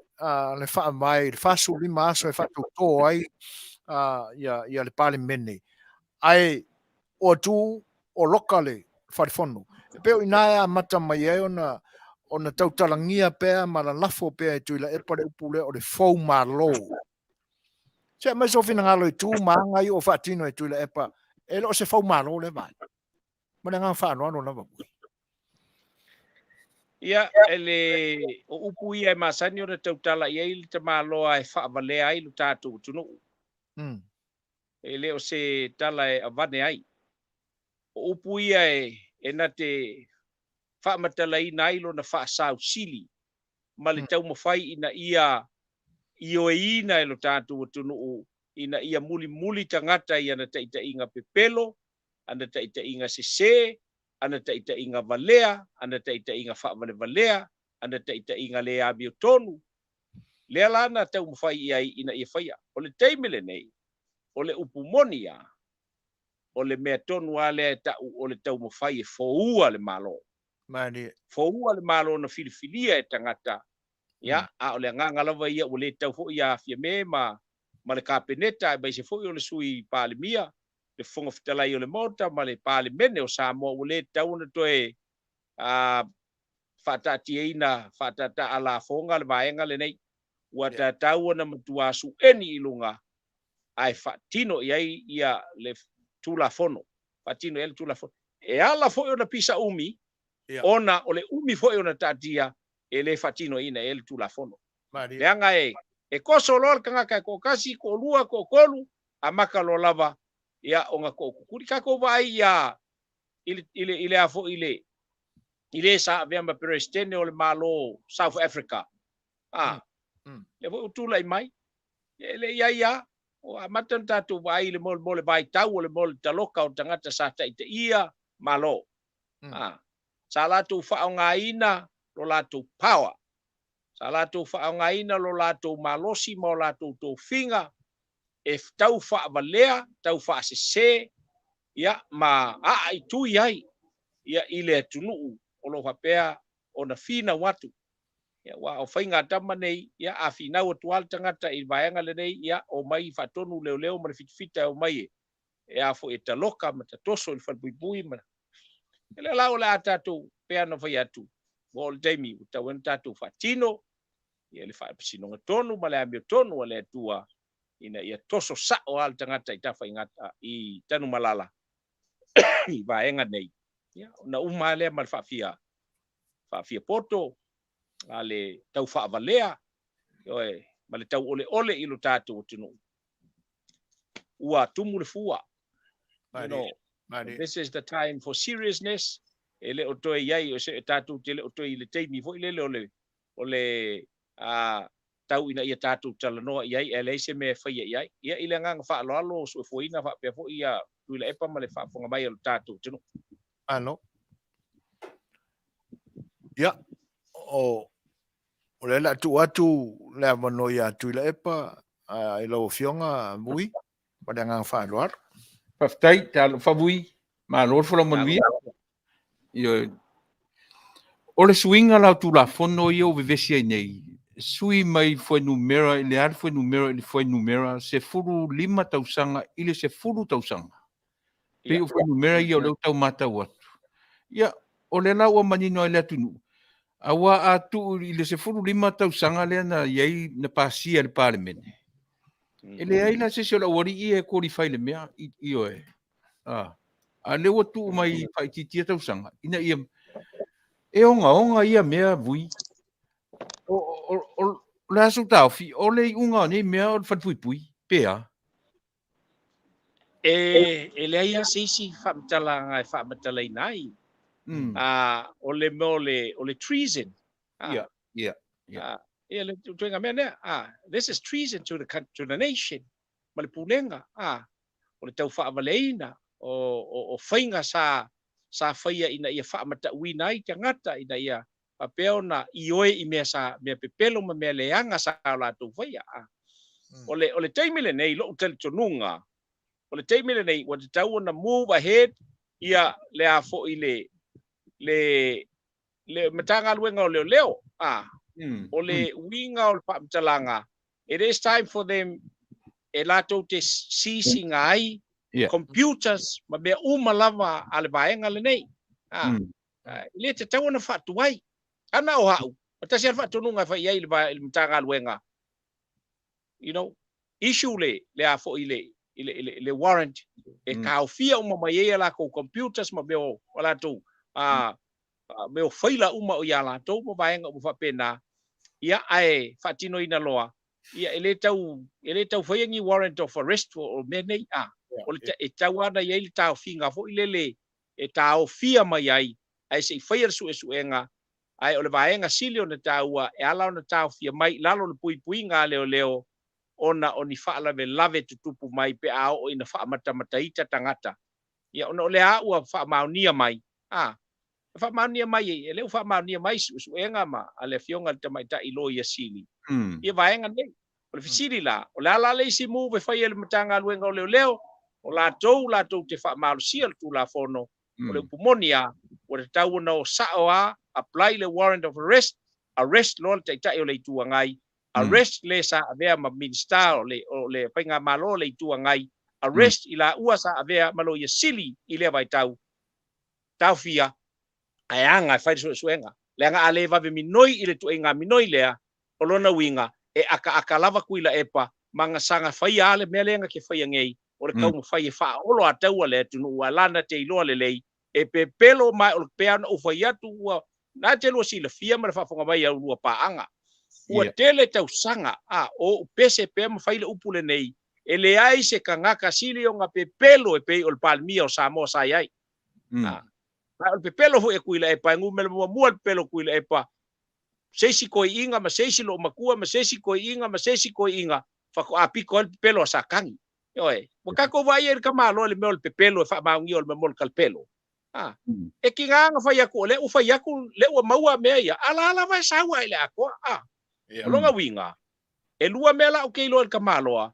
faavae i le 45 aso e faatauto ai Ia, ia le Palemene, ae ua tu o loka le Fale Fono. E pei o i ina e amata mai ai ona ona tautalagia pea ma lalafo pea e Tuilaepa le upu lea o le fou malo. Se aumai sou finagalo i tu ma aga ia ua faatino e Tuilaepa, e le o se fou malo lea vaega. Ma le agaga faaaloalo lava. Ia, ele, o upu ia e masani ona tautala i ai le tamaloa e faavalea ai lo tatou atunuu. E le o se tala e avane ai. O upu ia e, e na te faamatalaina ai lona faasausili ma le taumafai ina ia ioeina e lo tatou atunuu ina ia mulimuli tagata i ana taitaiga pepelo, ana taitaiga sesē, ana taitaiga valea, ana taitaiga faavalevalea, ana taitaiga le amiotonu. Lea la na taumafai i ai ina ia faia. O le taimi lenei, o le upu moni lava, o le mea tonu lava lea e ta'u o le taumafai e foua le Malo. Malie. Foua le Malo na filifilia e tagata, ia, a o le agaga lava ia ua le tatau foi ia Fiamē ma, ma le Kapeneta aemaise foi o le Sui Palemia, le Fofoga Fetalai o le Maota ma le Palemene o Samoa ua le tatau ona toe a, faataatiaina faataataa lafoga le vaega lenei. Ua tatau ona matua su'eni i luga ae faatino i ai ia le Tulafono, faatino i ai le Tulafono. E ala foi ona pisa umi, ona o le umi foi ona taatia e le faatinoina i ai le Tulafono. Leaga e, e koso loa le tagata e toatasi, toalua, toatolu, amata loa lava ia ona tookukuli. Tatou vaai ia i le, i le, i le a foi i le, i le sa avea ma Peresetene o le Malo South Africa. A, lea foi ua tulai mai, e le i ai lava, ua amata ona tatou vaai i le mo, mo le vaitau o le mo le taloka o tagata sa taitaia Malo. A, sa latou faaaogaina lo latou power, sa latou faaaogaina lo latou malosi ma o latou tofiga e tau faavalea, tau faasese, ia, ma aaitui ai ia i le atunuu o lo o faapea ona finau atu. Ia, aua o faiga a tama nei, ia, a finau atu lava le tagata i le vaega lenei, ia, omai faatonu leoleo ma le fitafita e omai e, e a foi e taloka ma tatoso i le falepuipui ma E lea la o le a tatou, pei ona fai atu, ua oo le taimi ua tatau ai ona tatou faatino ia le faamasinoga tonu ma le amiotonu a le Atua ina ia toso sa'o lava le tagata i tafaigata i Tanumalala i vaega nei, ia, ona uma lava lea ma le faafia faafia poto, a le tau faavalea, ioe, ma le tauoleole i lo tatou atunuu. Ua tumu le fua. You know, this is the time for seriousness. E le o toe i ai, o se tatou te le o toe i le taimi foi lele o le, o le a, tau ina ia tatou talanoa i ai, ae leai se mea e faia i ai. Ia, i le agaga faaaloalo, Suefuaina faapea foi ia Tuilaepa ma le faafofoga mai a lo tatou atunuu. Malo. Ia, o, o lea o le a tuu atu le avanoa ia Tuilaepa i lau Afioga Vui, ma le agaga faaaloalo. Faafetai, talofa Vui, malo le folau manuia. Ioe. O le suiga la o Tulafono ia ua vevesi ai nei, sui mai fuainumera i le a le fuainumera i le fuainumera 15 tausaga i le 10 tausaga. Pei o fuainumera ia o lea ua tau matau atu. Ia, o lea la ua manino ai le atunuu, aua a tuu i le 15 tausaga lea na i ai na pasia e le Palemene, e leai la se isi o le aualii ia e qualify i le mea, ioe. A, a lea ua tuu mai faaitiitia tausaga, ina ia e ogaoga ia mea Vui. O, o, o, o le a sou taofi, o le iuga o nei mea o le falepuipui, pe a? E, e leai lava se isi faamatalaga e faamatalaina ai. O le mea o le, o le treason. Ia, ia, ia. Ia le ituaiga mea lea. This is treason to the, to the nation ma le pulega. O le tau faavaleina o, o, o faiga sa, sa faia ina ia faamatauina ai tagata, ina ia faapea ona ioe i mea sa, mea pepelo ma mea leaga sa o latou faia. O le, o le taimi lenei, lo'u talitonuga, o le taimi lenei ua tatau ona move ahead ia le a foi le, le, le Matagaluega o Leoleo. O le uiga o le faamatalaga, it is time for them. e latou te seize-ina ai computers ma mea uma lava a le vaega lenei. E le tatau ona faatuai. Ana o a'u, e tasi lava le faatonuga e fai i ai i le Matagaluega, you know, issue le, le a foi le, le, le, le warrant e taofia uma mai ai a latou computers ma mea o latou mea o faila uma o ia latou ma vaega uma faapena, ia, ae faatinoina loa, ia, e le tau, e le tau faia ni warrant of arrest o mea nei, a, o le, e tau ana i ai le taofiga foi lele e taofia mai ai, ae se i faia le suesuega. Ae o le vaega sili ona taua e ala ona taofia mai i lalo o le puipuiga a leoleo ona o ni faalavelave tutupu mai pe a oo ina faamatamataita tagata. Ia, ona o lea ua faamaonia mai, a, e faamaonia mai, e le ua faamaonia mai suesuega ma a le Afioga i le Tamaitai Loia Sili ia vaega nei. O le fesili la, o le a la le isi move e fai e le Matagaluega o Leoleo? O latou latou te faamalosia le Tulafono. O le upu moni lava, ua tatau ona o sao lava, apply le warrant of arrest, arrest loa le Taitai o le Itu Agai, arrest le sa avea ma Minisita o le, o le Faigamalo o le Itu Agai, arrest i laua sa avea ma Loia Sili i lea vaitau, taofia, ae aga e fai le suesuega. Leaga a le vave minoi i le tuaiga minoi lea, o lona uiga, e akaaka lava Tuilaepa ma na saga faia lava le mea lea na te faia nei, o le taumafai e faaolo ataua le atunuu, a lana te iloa lelei, e pepelo ma o le pea ona ou fai atu ua na te lua silafia ma le faafofoga mai a ulua paaga. Ua tele tausaga a o ou pese pea ma fai le upu lenei, e leai se tagata sili ona pepelo e pei o le Palemia o Samoa sa i ai. Ma o le pepelo foi e Tuilaepa, e numera muamua le pepelo o Tuilaepa, se isi toeaiina ma se isi loomatua ma se isi toeaiina ma se isi toeaiina faatoa pito ai le pepelo a Satani. Ioe, ua tatou vaai ai i le tamaloa i le mea o le pepelo e faamaonia o le mea mo le talapelo. E tiga ona fai atu o lea ua fai atu, lea ua maua mea ia, a la lava e sau lava i le atoa. O lona uiga, e lua mea la ou te iloa i le tamaloa,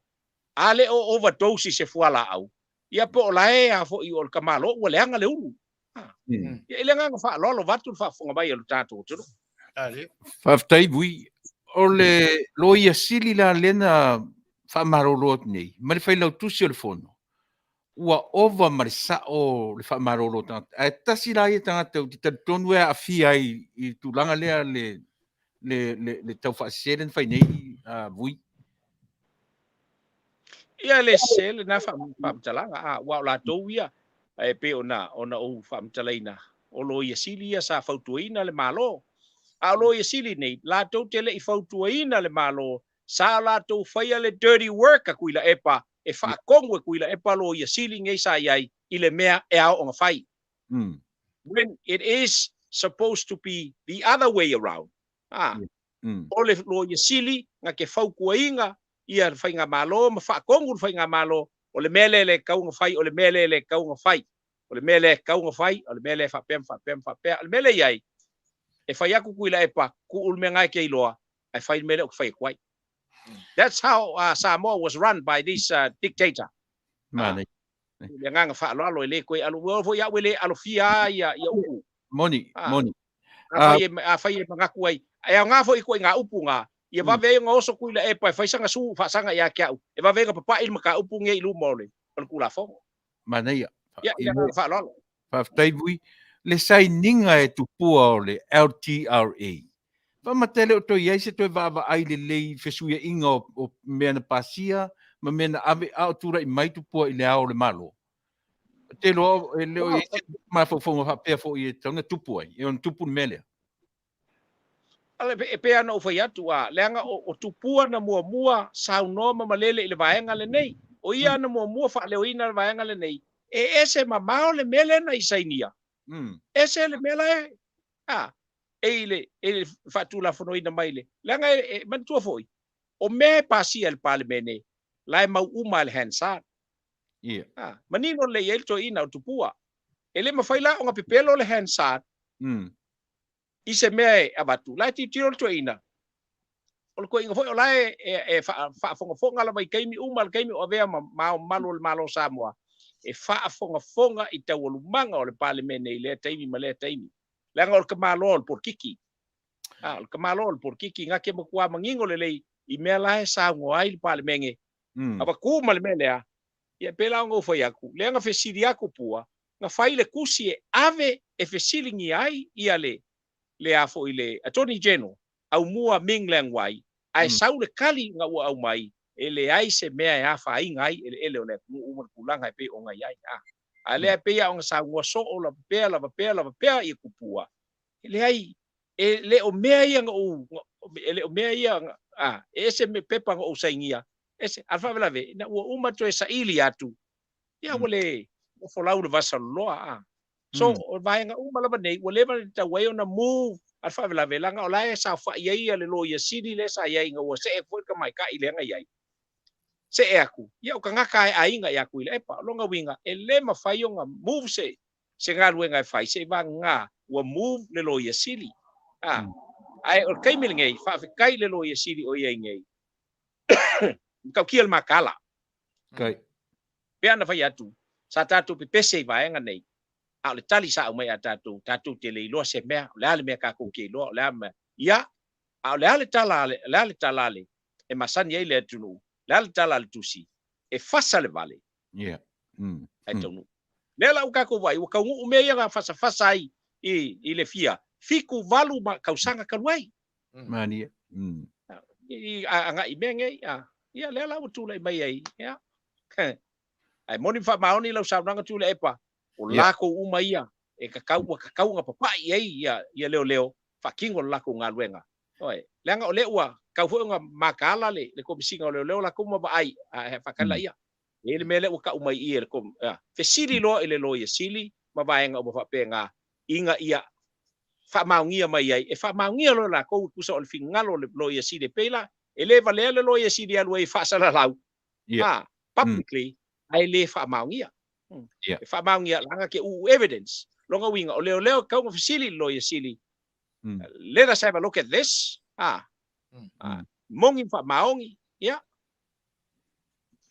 a le o overdose i se fualaau, ia po o la e a foi o le tamaloa ua leaga le ulu. Ia, i le agaga faaaloalo vaeatu le faafofoga mai a lo tatou atunuu. Faafetai Vui. O le Loia Sili la lea na faamalolo atu nei ma le Failautusi o le Fono, ua ova ma le sao le faamalolo o tagata. Ae tasi la ia tagata ou te talitonu e aafia ai i le tulaga lea le le le, le taufaasese lea na fai nei Vui. Ia, e le sese lena faamatalaga, aua o latou ia, e pei ona ona ou faamatalaina, o Loia Sili ia sa fautuaina le Malo. A o Loia Sili nei, latou te le i fautuaina le Malo, sa latou faia le dirty work a Tuilaepa, e faatonu e Tuilaepa Loia Sili nei sa i ai i le mea e ao ona fai. When it is supposed to be the other way around. O le Loia Sili na te fautuaina ia le Faigamalo ma faatonu le Faigamalo, o le mea lea e le tatau ona fai, o le mea lea e le tatau ona fai, o le mea lea e tatau ona fai, o le mea lea e faapea ma faapea ma faapea. O le mea lea e i ai, e fai atu Tuilaepa, tuu le mea na e te iloa, ae fai le mea lea ou te fai atu ai. That's how Samoa was run by this dictator. Manaia. Le agaga faaaloalo e le toe alo, ua oo foi au e le alofia lava ia upu. Moni, moni. Afai e manatu ai, e aoga foi ituaiga upu na, ia vave ai ona oso Tuilaepa e fai sana sue faasaga ia te au, e vave ai ona papai le mataupu lenei i luma o le Tulafono. Manaia. Ia, i le agaga faaaloalo. Faafetai Vui. Le sainiga e tupua o le LTRA. Faamata e le o toe i ai se toe vaavaai lelei i fesuiaiga o mea na pasia ma mea na ave a o tulai mai tupua i le ao o le Malo. Ou te iloa e le o i ai se mafaufauga faapea foi e tatau ona tupu ai, e ono tupu le mea lea. E pei lava ona ou fai atu, leaga o Tupua na muamua saunoa ma malele i le vaega lenei. O ia na muamua faaleoina le vaega lenei. E ese mamao le mea lea na i sainia. Ese le mea la e, e i le, e le faatulafonoina mai le. Leaga e manatua foi, o mea e pasia e le Palemene, la e mau uma e le Hansard. Manino lelei ai le toeaina o Tupua. E le mafai la ona pepelo le Hansard i se mea e avatu, la e tilotilo le toeaina. O le toeaina foi o la e faafogafoga lava i taimi uma, le taimi o avea ma Ao Mamalu o le Malo o Samoa, e faafogafoga i taualumaga o le Palemene i lea taimi ma lea taimi. Leaga o le tamaloa o le polokiki. O le tamaloa o le polokiki, na te matua manino lelei i mea la e saunoa ai le Palemene. Avatu ma le mea lea, ia pei la ona ou fai atu, lea na fesili atu Pua, na fai le tusi e ave e fesiligia ai ia le le a foi le Attorney General aumua Ming Leang Wai, ae sau le tali ina ua aumai, e leai se mea e afaina ai eleele o le atunuu ma le tulaga e pei ona i ai. A, a lea e pei lava ona saunoa soo lava pea, lava pea, lava pea ia Tupua, e leai, e le o mea ia na ou, e le o mea ia, a, e ese me pepa na ou sainia, ese, a o le faalavelave, ina ua uma toe saili atu, ia ua le folau le vasaloloa, a. So, o vaega uma lava nei, ua leva ona tatau ai ona move, a o le faalavelave, leaga o la e saofai ai le Loia Sili lea sa i ai ina ua see atu foi le tamaitai lea na i ai, see atu, ia o tagata e aiga ia Tuilaepa. O lona uiga, e le mafai ona move se se galuega e fai seiavagana ua move le Loia Sili. A, ae o le taimi lenei, faafetai i le Loia Sili o i ai nei, matautia le mataala. Kai. Pei ona fai atu, sa tatou pepese i vaega nei, a o le tali sa aumai ia tatou, tatou te le iloa se mea, o le a le mea tatou te iloa, o le a le mea. Ia, a o le a le tala a le, o le a le tala a le, e masani ai le atunuu, o le a le tala a le tusi, e fasa le vale, Ia. Ae taunuu. Lea la ua tatou vaai, ua taunuu mea ia na fasafasa ai i, i le fia fitu, valu ma tausaga talu ai. Mania. I, agai i mea nei, a, ia lea la ua tulai mai ai, ia. Ae moni ma faamaoni lau saunoaga Tuilaepa, o lakou uma ia e tatau, ua tatau ona papai i ai ia, ia leoleo, faatino le lakou galuega. Ioe. Leaga o lea ua tau foi ona mataala le, le Komesina o Leoleo lakou ma vaai, a, faatali laia. E i ai le mea lea ua tau mai i i e le kom, a, fesili loa i le Loia Sili ma vaega uma faapena, ina ia faamaonia mai ai, e faamaonia loa e lakou e tusa o le finagalo o le Loia Sili e pei la, e le valea le Loia Sili e alu ai e faasalalau, a, publicly, ae le faamaonia. E faamaonia leaga ke uu evidence. Lona uiga, o leoleo e tatau ona fesili i le Loia Sili, let us have a look at this, a, a, moni ma faamaoni, ia,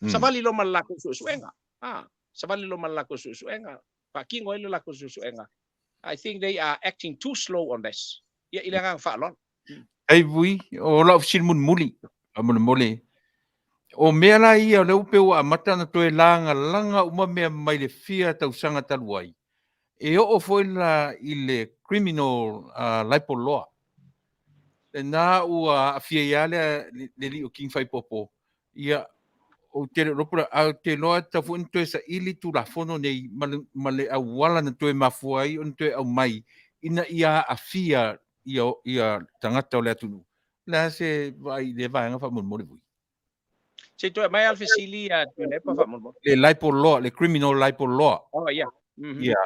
Savali loa ma le latou suesuega. Ah, savali loa ma le latou suesuega. Faatino ai le latou suesuega. I think they are acting too slow on this. Ia, i le agaga faaaloalo. Hei Vui, o lau fesili mulimuli, faamolemole. O mea la ia o lea ua pei ua amata ona toe lagalaga uma mea mai le fia tausaga talu ai, e oo foi la i le criminal libel law. Lena ua aafia ai lava le le alii o King Faipopo. Ia, ou te le o iloa po o le a, ae ou te iloa e tatau foi ona toe saili Tulafono nei ma le, ma le auala na toe mafua ai ona toe aumai ina ia aafia ia, ia tagata o le atunuu. O le a se vaai i lea vaega faamolemole Vui? Se i toe aumai lava le fesili ia Tuilaepa faamolemole. Le libel law, le criminal libel law. Oh, ia. Ia,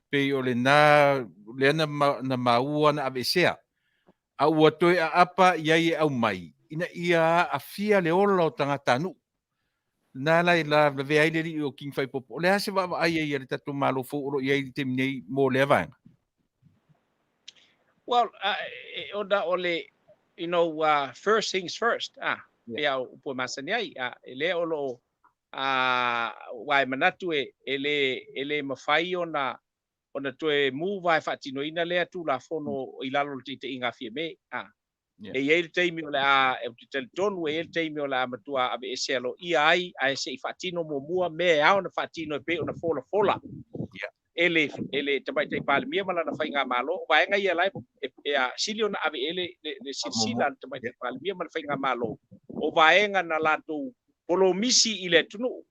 pei o lena, lea na, na maua na aveesea. A ua toe aapa i ai e aumai, ina ia aafia le ola o tagatanuu. Na la i la lavea ai le alii o King Faipopo. O le a se vaavaai ai a le tatou Malo fou o lo o i ai i le taimi nei mo lea vaega? Well, ona o le, you know, first things first, ah, pei lava o upu e masani ai, ah, e lea o lo o, ah, aua e manatu e, e le, e le mafai ona, ona toe move lava e faatinoina lea Tulafono i lalo o le taitaiga a Fiame, ah. E i ai le taimi o le a, ou te talitonu e i ai le taimi o le a matua aveese aloaia ai, ae se i faatino muamua mea e ao ona faatino e pei ona folafola e le, e le Tamaitai Palemia ma lana Faigamalo. O vaega ia la e, e, e a, sili ona ave i ai le, le, le silasila a le Tamaitai Palemia ma le Faigamalo, o vaega na latou polomisi i le atunuu.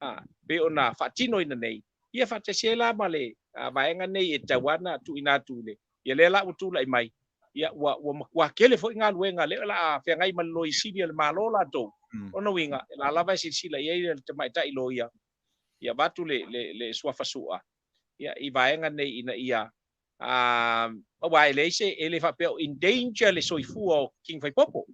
A, pei ona faatinoina nei, ia faatasi ai la ma le vaega nei e tatau lava ona tuuina atu i le, ia lea la ua tulai mai, ia ua, ua matua tele foi galuega lea o le a feagai ma le Loia Sili a le Malo latou. Lona uiga, o la lava e silasila i ai le tamaitai loia, ia avatu le, le, le suafa sua, ia, i vaega nei ina ia, a, aua e leai se, e le faapea o in danger le soifua o King Faipopo.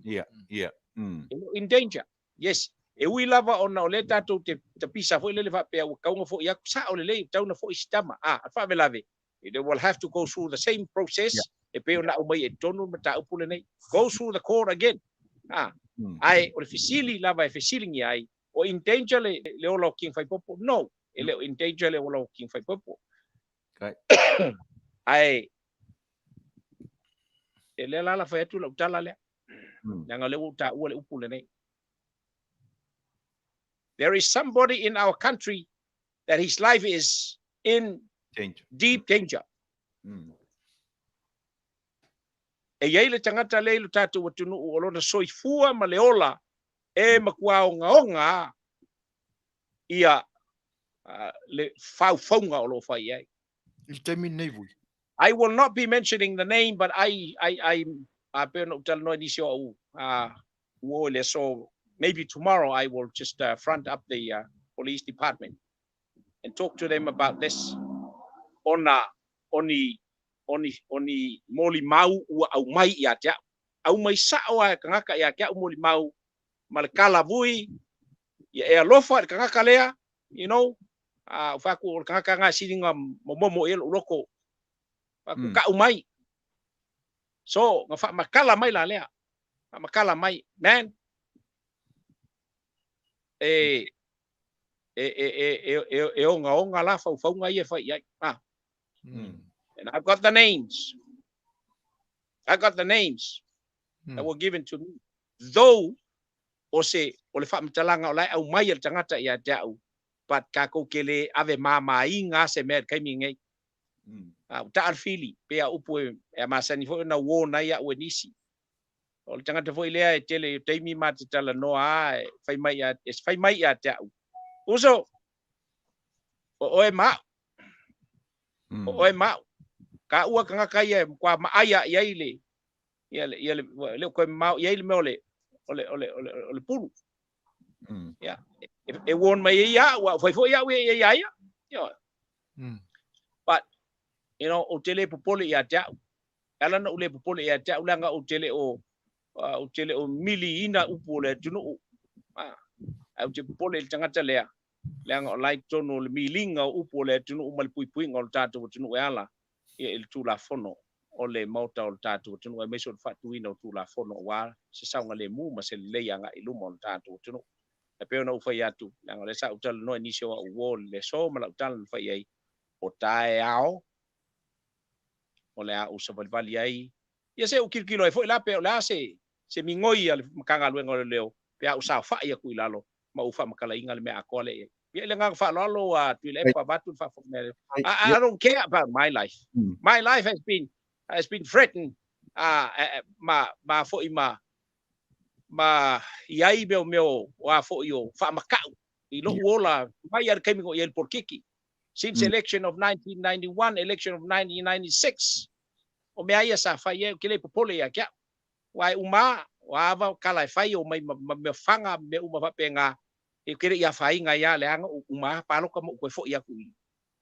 Ia, ia. E le o in danger. Yes. E ui lava ona o lea tatou te tapisa foi lele faapea ua tatau ona foi atu, sao lelei, ua tatau ona foi si tama. A, a le faalavelave, they will have to go through the same process e pei ona aumai ai i totonu le mataupu lenei. Go through the court again. A, ae o le fesili lava e fesiligia ai, o in danger le, le ola o King Faipopo? No, e le o in danger le ola o King Faipopo. Ae, e lea la la fai atu lau tala lea. Leaga o lea ua ou taua le upu lenei. There is somebody in our country that his life is in danger. deep danger. E i ai le tagata lea i lo tatou atunuu o lona soifua ma le ola e matua ogaoga ia le faufauga o lo o fai i ai. I le taimi lenei vui. I will not be mentioning the name, but I, I, I, a pei ona ou talanoa i nisi o au uo i le aso, maybe tomorrow I will just front up the police department and talk to them about this ona o ni, o ni, o ni molimau ua aumai ia te au. Aumai sao lava e tagata ia te au molimau ma le kalavui, ia e alofa i le tagata lea, you know, a ua fai atu o le tagata lena e sili ona momomo i ai lou loto, fai atu tau mai. So, na faamatala mai la lea, faamatala mai, man, e, e, e, e, e, e, e ogaoga la faufauga ia e fai i ai. Ah. And I've got the names. I got the names that were given to me. Though, o se, o le faamatalaga o la e aumai e le tagata ia te au, but tatou te le ave māmāiga se mea i le taimi lenei. A, ua taa le fili, pei a upu e, e masani foi ona uo nai au e nisi. O le tagata foi lea e tele i taimi ma te talanoa a, e fai mai ia, e fai mai ia te au. Uso, o oe ma au. O oe ma au. Ka ua tagata ia e matua maai a i ai le, ia le, ia le, le o koe mamao i ai le mea o le, o le, o le, o le, o le pulu. Ia, e, e warn mai ai ia au, a ua fai foi au ia ia ia. Ia. But, you know, ou te le popole ia te au. E ala ona ou le popole ia te au, leaga ou te le o, ou te le o miliina upu o le atunuu. Ae ou te popole i le tagata lea, leaga o la e i totonu o le miliga o upu o le atunuu ma le puipuiga o le tatou atunuu e ala ia i le Tulafono o le Maota o le tatou atunuu, aemaise o le faatuina o Tulafono aua se saogalemu ma se lelei agai i luma o le tatou atunuu. E pei ona ou fai atu, leaga o lea sa ou talanoa i nisi o au uo i le aso ma lau tala na fai i ai, o taeao o le a ou savalivali ai, ia se i ou tilotilo ai foi la pe o le a se se migoi a le Matagaluega o Leoleo pe a ou saofai atu i lalo ma ou faamatalaina le mea atoa lea i ai. Ia i le agaga faaaloalo a Tuilaepa vaeatu le faafofoga mai a le I, I don't care about my life. My life has been has been threatened ma ma foi ma ma i ai mea o mea o a foi o faamata'u i lo'u ola mai lava i le taimi na oo i ai le polokiki. Since election of 1991, election of 1996, o mea ia sa fai ai, ou te le popole ia te a'u. Aua e uma lava, o a ava kala e fai, omai ma ma mea faga ma mea uma faapena, ou te le i afaina ai lava leaga ua uma lava palota ma ou toe foi atu i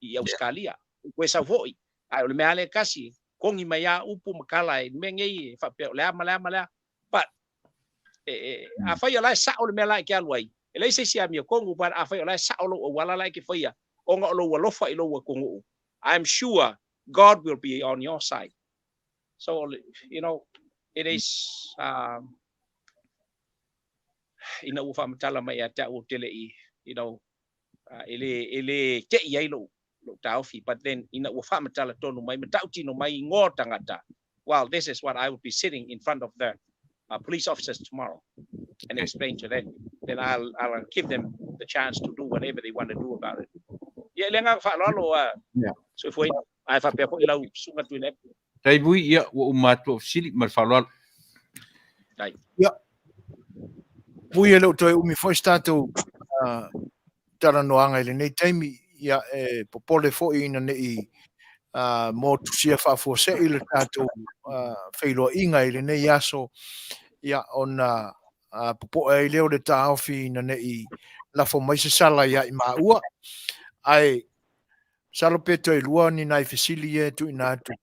i Ausetalia. Ou toe sau foi, ae o le mea lava lea e tasi, kogi mai lava upu ma kala i le mea nei e faapea o le a ma le a ma le a. But, e, e, afai o la e sa'o le mea la e te alu ai, e leai se isi amiotonu, but afai o la e sa'o lou auala la e te faia, ona o lou alofa i lou atunuu, I'm sure God will be on your side. So, you know, it is, um, ina ua faamatala mai ia te au ou te le i, you know, e le, e le te'i ai lou, lou taofi, but then ina ua faamatala tonu mai ma tautino mai igoa o tagata, well, this is what I will be sitting in front of the police officers tomorrow and explain to them. Then I'll, I'll give them the chance to do whatever they want to do about it. Ia, i le agaga faaaloalo, soifuaina, ae faapea foi lau susuga Tuilaepa. Taivui, ia, ua uma atu lau fesili ma le faaaloalo. Dai. Ia. Vui e le o toe umi foi se tatou talanoaga i lenei taimi, ia e popole foi ina ne i motusia faafuasei le tatou feiloaiga i lenei aso, ia ona popoe ai lea o le taofi ina ne i lafo mai se sala ia i maua. Ae masalo pe toe lua ni nai fesili ia e tuuina atu.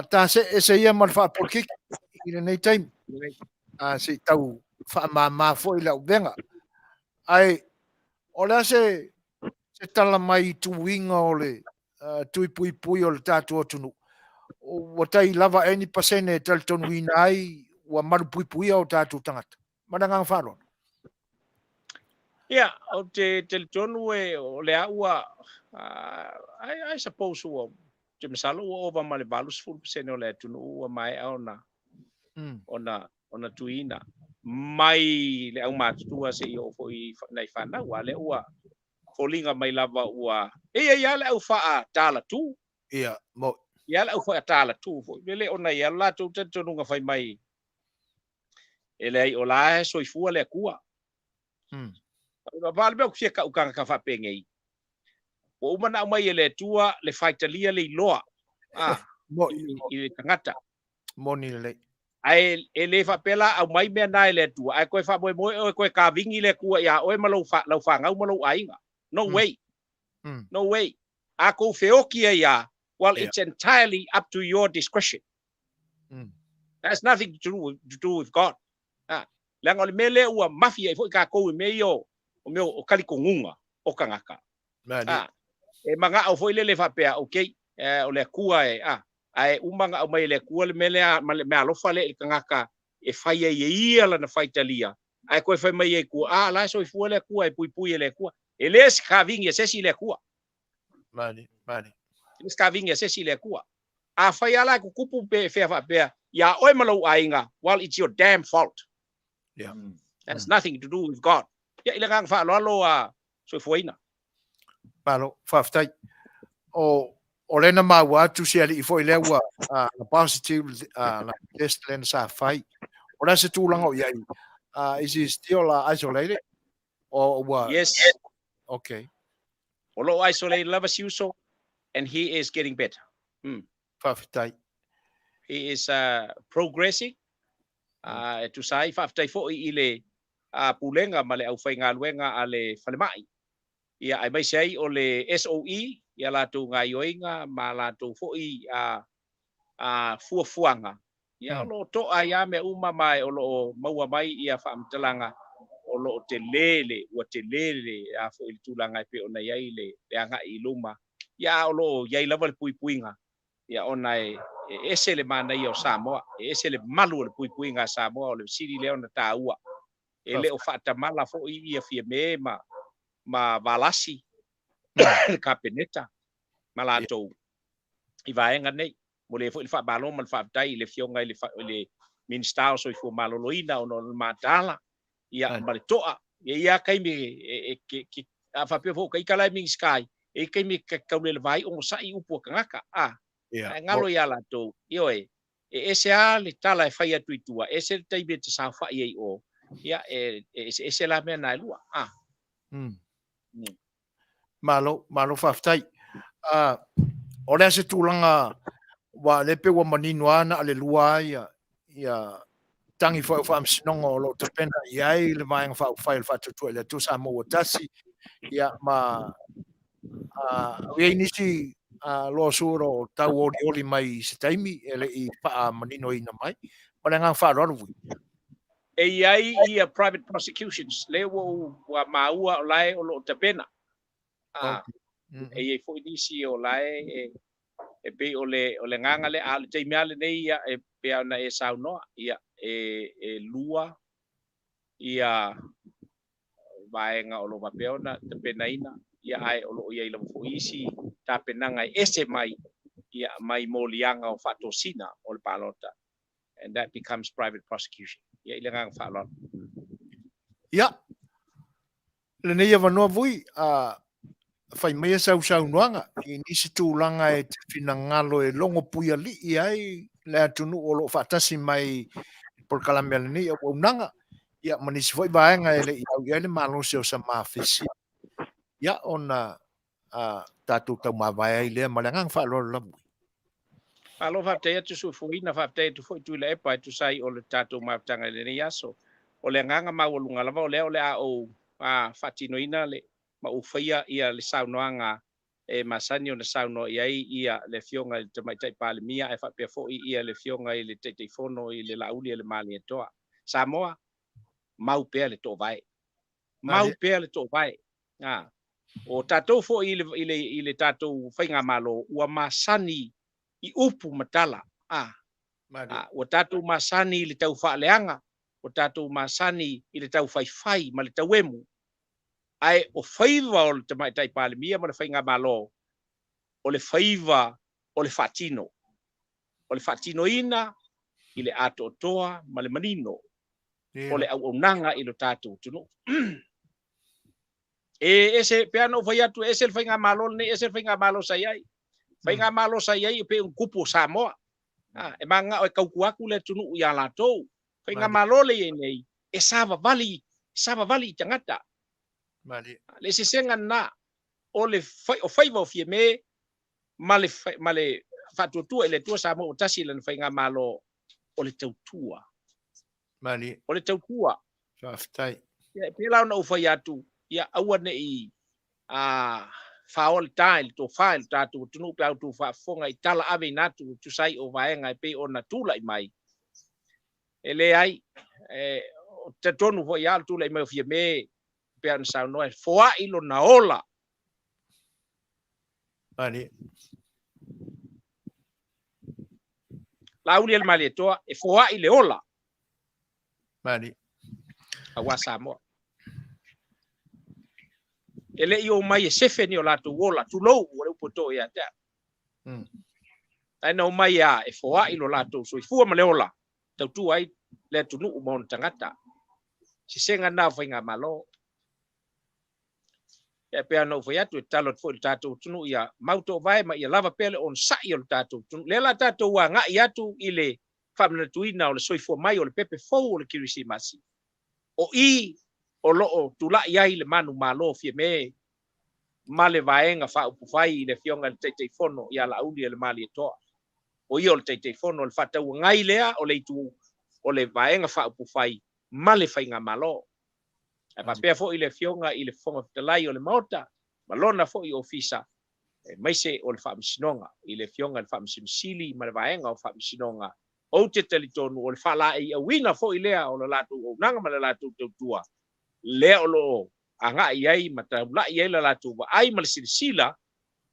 Ta see ese ia ma le faapolokiki i lenei taimi. Se i tau faamama foi le avega. Ae o le a se se tala mai i tuiga o le tui puipui o le tatou atunuu? Ua tai lava ea ni pasene e talitonuina ai ua malupuipuia o tatou tagata? Ma le agaga faaaloalo. Ia, ou te talitonu e o lea ua, I, I suppose ua, ou te masalo ua ova ma le 80% o le atunuu ua maea ona, ona, ona tuiina. mai le aumatutua seia oo foi i nai fanau, a lea ua foliga mai lava ua e i ai lava le au faatalatu. Ia, mo. Ia le au faatalatu foi, e le ona i ai lo latou talitonuga fai mai, e leai o la e soifua le Atua. Pau le mea ou te fia tau tagata faapenei, ua uma ona aumai e le Atua le faitalia le iloa a, i le tagata. Moni lelei. Ae e le faapea la aumai mea na e le Atua, ae toe faamoemoe oe toe kavini le Atua iā oe ma lou, lau fanau ma lou aiga. No way. No way. A kou feoki ai a, well, it's entirely up to your discretion. That's nothing to do with, to do with God. Ah, leaga o le mea lea ua mafi ai foi tatou i mea ia o, o mea o talitonuga o tagata. Ah, e manao foi lele faapea, okay, eh, o le Atua e, ah, ae uma ona aumai e le Atua le mea lea ma le mea alofa lea i le tagata e fai ai e ia lana faitalia, ae toe fai mai ai tua, ah, la e soifua le Atua e puipui e le Atua. E le se kavini a se isi i le Atua. Mani, mani. E le se kavini a se isi i le Atua. Afai lava la e tutupu pe fea faapea iā oe ma lou aiga, well, it's your damn fault. That's nothing to do with God. Ia, i le agaga faaaloalo a soifuaina. Malo, faafetai. O, o lea na maua atu si alii foi lea ua na positive na test lea na sa fai. O le a se tulaga o i ai? Is he still isolated? Or ua... Yes. Okay. O lo o isolated lava si uso and he is getting better. Faafetai. He is progressing. E tusa ai, faafetai foi i le Pulega ma le aufaigaluega a le falemai, ia aemaise ai o le SOE i a latou gaioiga ma a latou foi fuafuaga, ia o lo o to'a ai lava mea uma ma o lo o maua mai ia faamatalaga o lo o tele le, ua tele le a foi le tulaga e pei ona i ai le agai i luma, ia a o lo o i ai lava le puipuiga, ia ona e ese le manaia o Samoa, e ese le malu o le puipuiga a Samoa, o le sili lea ona taua. E le o faatamala foi ia Fiame ma ma Valasi le Kapeneta ma latou i vaega nei. Momoli ai foi le faamalo ma le faafetai i le Afioga i le i le Minisita o Soifua Maloloina ona o le mataala ia ma le to'a. E i ai lava taimi e e a faapea foi o ta ita la e Minisita ai, e i ai taimi e tauleleva ai onosai upu a tagata, a, ae galo iā latou, ioe, e ese lava le tala e fai atu i tua, ese le taimi e te saofai ai i o, ia, e eseese la mea na e lua, a. Malo, malo faafetai. O le a se tulaga, aua o lea pei ua manino lava na o le lua lava ia tagi foi o faamasinoga o lo o tapena i ai le Vaega Faaupufai o le Faatuatua i le Atua Samoa ua tasi, ia ma i ai nisi loa sua o tau olioli mai i se taimi e le i faamaninoina mai. Ma le agaga faaaloalo Vui. E i ai ia private prosecutions, lea ua ou ua maua o la e o lo o tapena. A, e i ai foi nisi o la e e pei o le o le agaga lea, a o le taimi lava lenei ia e pei ona e saunoa, ia e e lua ia vaega o lo o faapea ona tapenaina, ia ae o lo o i ai lava foi isi tapenaga e ese mai ia mai moliaga o faatosina o le palota. And that becomes private prosecution. Ia i le agaga faaaloalo. Ia, lenei avanoa Vui, a fai maia sau saunoaga i nisi tulaga e te finagalo e logo puialii ai le atunuu o lo o faatasi mai i polokalame a lenei auaunaga, ia ma nisi foi vaega e le i au i ai le malosi o sa mafesia, ia ona a tatou taumavae ai lea ma le agaga faaaloalo lava. Malo faafetai atu Suefuaina, faafetai atu foi Tuilaepa e tusa ai o le tatou mafutaga i lenei aso. O le agaga maualuga lava o lea o le a ou faatinoina le ma ou faia ia le saunoaga e masani ona saunoa i ai ia le Afioga i le Tamaitai Palemia ae faapea foi ia le Afioga i le Taitaifono i le Laauli a le Malietoa. Samoa, mau pea le toovae. Mau pea le toovae. A, o tatou foi i le, i le, i le tatou faigamalo ua masani i upu ma tala. A, a, ua tatou masani i le tau faaleaga, ua tatou masani i le tau faifai ma le tauemu. Ae o faiva o le Tamaitai Palemia ma le faigamalo, o le faiva o le faatino. O le faatinoina i le atoatoa ma le manino. o le auaunaga i lo tatou atunuu. E ese, pei ona ou fai atu, e ese le faigamalo lenei, ese le faigamalo sa i ai. Faigamalo sa i ai e pei o ni kupu o Samoa. A, e mananao e tautua atu le atunuu ia latou. Faigamalo lea e i ai nei, e savavali, savavali i tagata. Le eseesega lena o le o faiva o Fiame ma le ma le Faatuatua i le Atua Samoa ua Tasi i lana faigamalo o le tautua. Malie. O le tautua. Faafetai. Ia, e pei la ona ou fai atu, ia aua ne i a faaoa le ta i le tofa i le tatou atunuu pe a outou faafofoga i tala aveina atu e tusa ai o vaega e pei ona tulai mai. E leai, e talitonu foi lava o le tulai mai o Fiame pei ona saunoa e foai lona ola. Malie. Laauli e le Malietoa, e foai le ola. Malie. Aua Samoa. E le i omai e sefe ni o latou ola, tulou, ua le upu e to ia te au. Ae na omai a e foai lo latou soifua ma le ola, tautua ai le atunuu ma ona tagata. Sesega na o faigamalo. Ia pei ona ou fai atu, e tatalo atu foi i le tatou atunuu ia mau toovae ma ia lava pea le onosai o le tatou atunuu. Lea la tatou agai atu i le faamanatuina o le soifua mai o le pepe fou o le Kerisimasi, o i o lo o tulai ai le manumalo Fiame ma le Vaega Faaupufai i le Afioga i le Taitaifono ia Laauli e le Malietoa. O ia o le Taitaifono o le faatauagai lea o le itu o le Vaega Faaupufai ma le Faigamalo. Ae faapea foi le Afioga i le Fofoga Fetalai o le Maota ma lona foi Ofisa, aemaise o le Faamasinoga, i le Afioga i le Faamasino Sili ma le Vaega o Faamasinoga. Ou te talitonu o le faalaeiauina foi lea o le latou auaunaga ma le latou tautua, lea o lo o agai i ai ma taulai i ai le latou vaai ma le silasila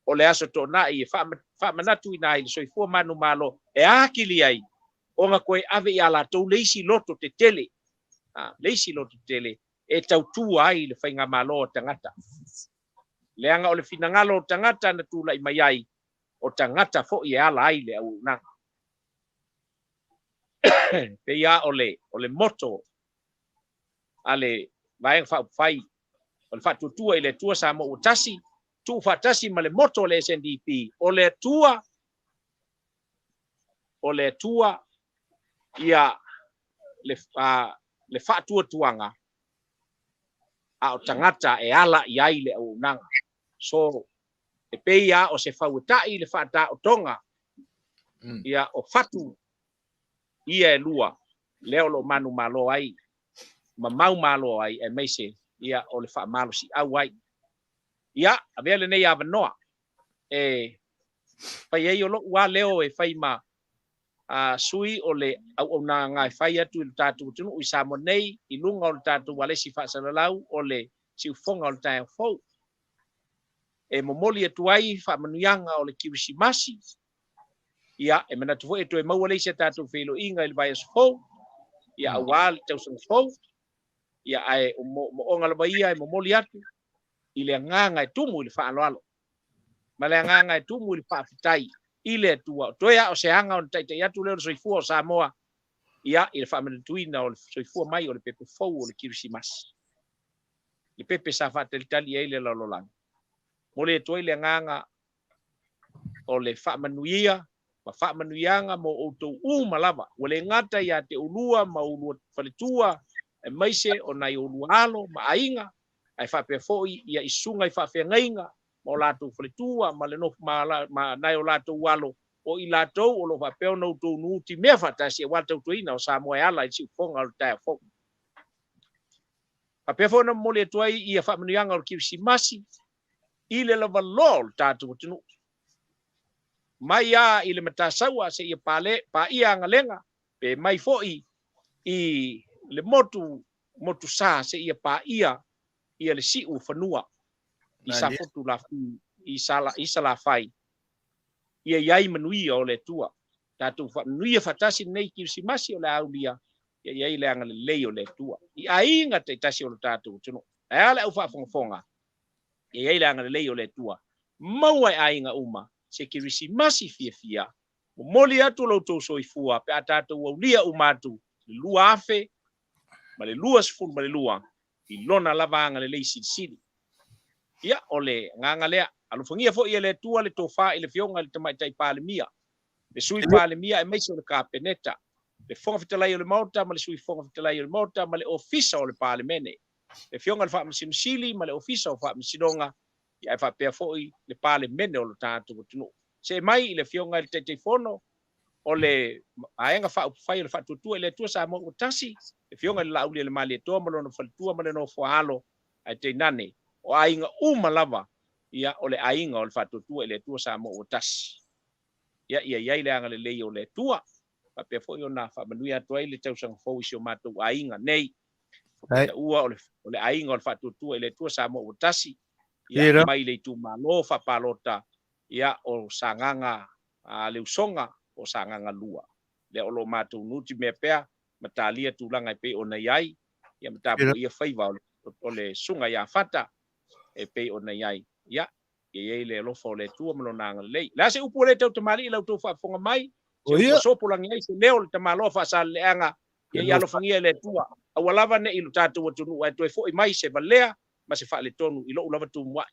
o le Aso Toonai e faamanatuina ai le soifua manumalo e atili ai ona toe ave ia latou le isi loto tetele, le isi loto tetele e tautua ai le faigamalo a tagata. Leaga o le finagalo o tagata na tulai mai ai, o tagata foi e ala ai le auaunaga. Pei lava o le, o le motto a le Vaega Faaupufai o le Faatuatua i le Atua Samoa ua Tasi, tuufaatasi ma le motto a le SNDP, o le Atua, o le Atua ia le, le faatuatuaga, a o tagata e ala i ai le auaunaga. So, e pei lava o se faueta'i le faataotoga ia o fatu ia e lua, lea o lo o manumalo ai ma maumalo ai, aemaise ia o le faamalosiau ai. Ia, avea lenei avanoa e fai ai o lo'u a leo e fai ma a sui o le auaunaga e fai atu i le tatou atunuu i Samoa nei i luga o le tatou alesi faasalalau o le siufofoga o le taeao fou e momoli atu ai faamanuiaga o le Kirisimasi. Ia, e manatu foi e toe maua le isi a tatou feiloaiga i le vaiaso fou, ia aua le tausaga fou. Ia, ae o moomooga lava ia e momoli atu i le agaga e tumu i le faaaloalo ma le agaga e tumu i le faafetai i le Atua. O toe a o se aga ona taitai atu lea o le soifua o Samoa, ia, i le faamanatuina o le soifua mai o le pepe fou o le Kirisimasi, le pepe sa faatalitali i ai le lalolagi. Momoli atu ai le agaga o le faamanuia ma faamanuiaga mo outou uma lava, ua le gata ia te oulua ma oulua faletua, aemaise o nai oulua alo ma aiga, ae faapea foi ia i susuga i faafeagaiga ma o latou faletua ma le nofo ma, ma nai o latou alo, o i latou o lo o faapea ona outou nutimea faatasi aua le tautuaina o Samoa e ala i le siufofoga o le taeao fou. Faapea foi ona momoli atu ai ia faamanuiaga o le Kirisimasi i le lavaloa o le tatou atunuu. Mai a i le Matasaua seia pale, paia Agalega, pe mai foi i le motu, Motusa seia paia ia le siu o fanua i Safotu Lafui, i Sala, i Salafai, ia i ai manuia o le Atua. Tatou faamanuia faatasi lenei Kirisimasi o le a aulia, ia i ai le agalelei o le Atua i aiga taitasi o le tatou atunuu. Ae a le au faafogafoga? Ia i ai le agalelei o le Atua, maua e aiga uma se Kerisimasi fiafia. Momoli atu lo outou soifua pe a tatou aulia uma atu le ma le 22 i Lona lava agalelei silisili. Ia, o le agaga lea. Alofagia foi e le Atua le tofa i le Afioga i le Tamaitai Palemia, le Sui Palemia aemaise o le Kapeneta, le Fofoga Fetalai o le Maota ma le Sui Fofoga Fetalai o le Maota ma le Ofisa o le Palemene, le Afioga i le Faamasino Sili ma le Ofisa o Faamasinoga, ia ae faapea foi le Palemene o lo tatou atunuu. See mai i le Afioga i le Taitaifono o le Vaega Faaupufai o le Faatuatua i le Atua Samoa ua Tasi, le Afioga i le Laaulialemalietoa ma lona faletua ma le nofoaalo, ae tainane o aiga uma lava, ia, o le aiga o le Faatuatua i le Atua Samoa ua Tasi. Ia, ia i ai le agalelei o le Atua, faapea foi ona faamanuia atu ai le tausaga fou i si o matou aiga nei. Taua o le aiga o le Faatuatua i le Atua Samoa ua Tasi, ia, mai le itumalo faapalota, ia, o Sagaga a le Usoga o Sagaga 2, lea o lo o matou nutimea pea ma talia tulaga e pei ona i ai, ia ma tapuaia faiva o le Susuga ia Fata e pei ona i ai. Ia, ia i ai le alofa o le Atua ma Lona agalelei. O le a se upu ua le tautamalii i la outou faafofoga mai? Se upu ua sopolagi ai se leo o le tamaloa faasaleleaga, ia ia alofagia e le Atua. Aua lava ne i lo tatou atunuu ae toe foi mai se valea ma se faaletonu i lou lava tumuai,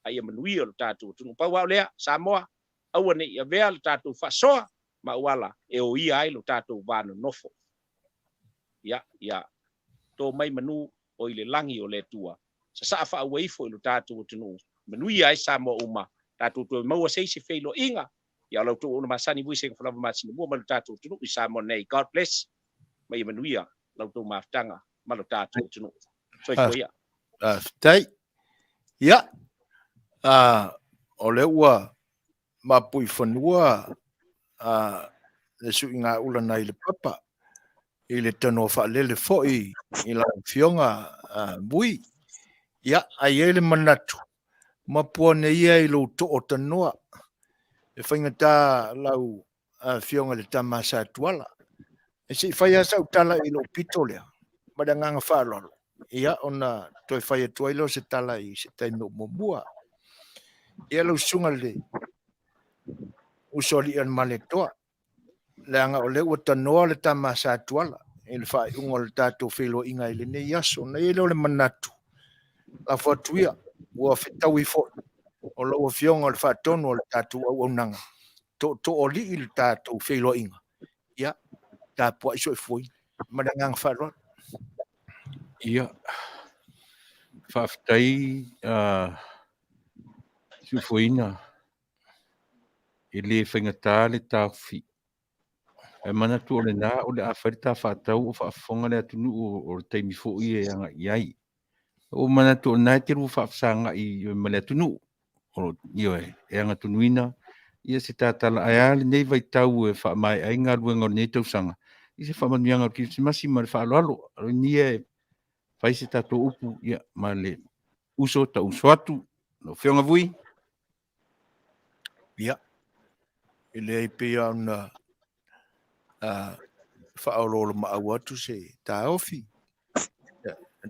a ia manuia lo tatou atunuu. Pau lava o lea, Samoa, aua ne i avea le tatou faasoa ma auala e oia ai lo tatou va nonofo. Ia, ia to mai manu o i le lagi o le Atua, sasaa faaua ifo i lo tatou atunuu, manuia ai Samoa uma, tatou toe maua se isi feiloaiga, ia o la outou auauna masani vui sega falava masina mua mai lo tatou atunuu i Samoa nei. God bless, ma ia manuia la outou mafutaga ma lo tatou atunuu. Soifua ia. Faafetai. Ia, o lea ua mapuifanua le suigaula nai le papa i le tanoa faalele foi i lau Afioga Vui. Ia, ae i ai le manatu, mapu ane ia i lou too tanoa e faigata lau Afioga i le Tama Satuala. E se i fai lava sau tala i lou pito lea, ma le agaga faaaloalo, ia ona toe fai atu ai lea o se tala i se taimi o muamua. Ia lau susuga i le usoalii a le Malietoa, leaga o lea ua tanoa le Tama Satuala i le faaiuga o le tatou feiloaiga i lenei aso. Ona i ai lea o le manatu, lafo atu ia, ua fetaui foi o lau Afioga o le faatonu o le tatou auaunaga, tootooalii le tatou feiloaiga, ia, tapuai soifuaina. Ma le agaga faaaloalo. Ia, faafetai soifuaina, e le faigata le taofi. Ae manatu o lena o le a fai le ta faatau o faafofoga le atunuu o le taimi foi e agai i ai. Ua manatu o lena e te lua faafesagai ma le atunuu. O, ioe, e agatunuina ia se tatala ae a lenei vaitau e faamaea ai galuega o lenei tausaga i se faamanuiaga o le Kerisimasi ma le faaaloalo. Alonia e fai se tatou upu ia, ma le uso ta uso atu. Lau Afioga Vui. Ia, e leai pei lava ona faaoloolomaau atu se taofi,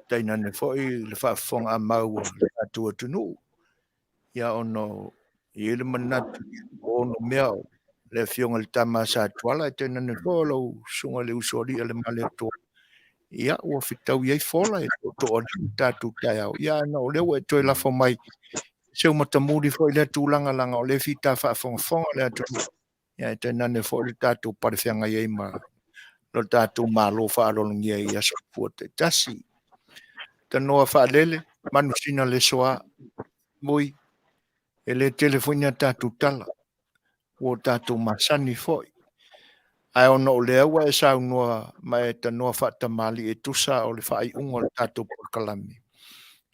tainane foi le faafofogaaga a le tatou atunuu, ia ona e i ai le manatu o ono mea o le Afioga i le Tama a Satuala, ae tainane foi o lau Susuga i le Usoalii a le Malietoa, ia ua fetaui ai fola e tootooalii le tatou taeao. Ia ae ona o lea ua e toe lafo mai se matamuli foi lea tulaga leaga o lea e fita faafogafoga le atunuu, ia ae tainane foi le tatou palefeagai ai ma lo tatou Malo faaaloalogia i aso fua taitasi. Tanoa faalele, manusina le soa, mui, e le tele foi ni a tatou tala, ua tatou masani foi. Ae ona o lea ua e saunoa ma e tanoa faatamalii e tusa o le faaiuga o le tatou polokalame,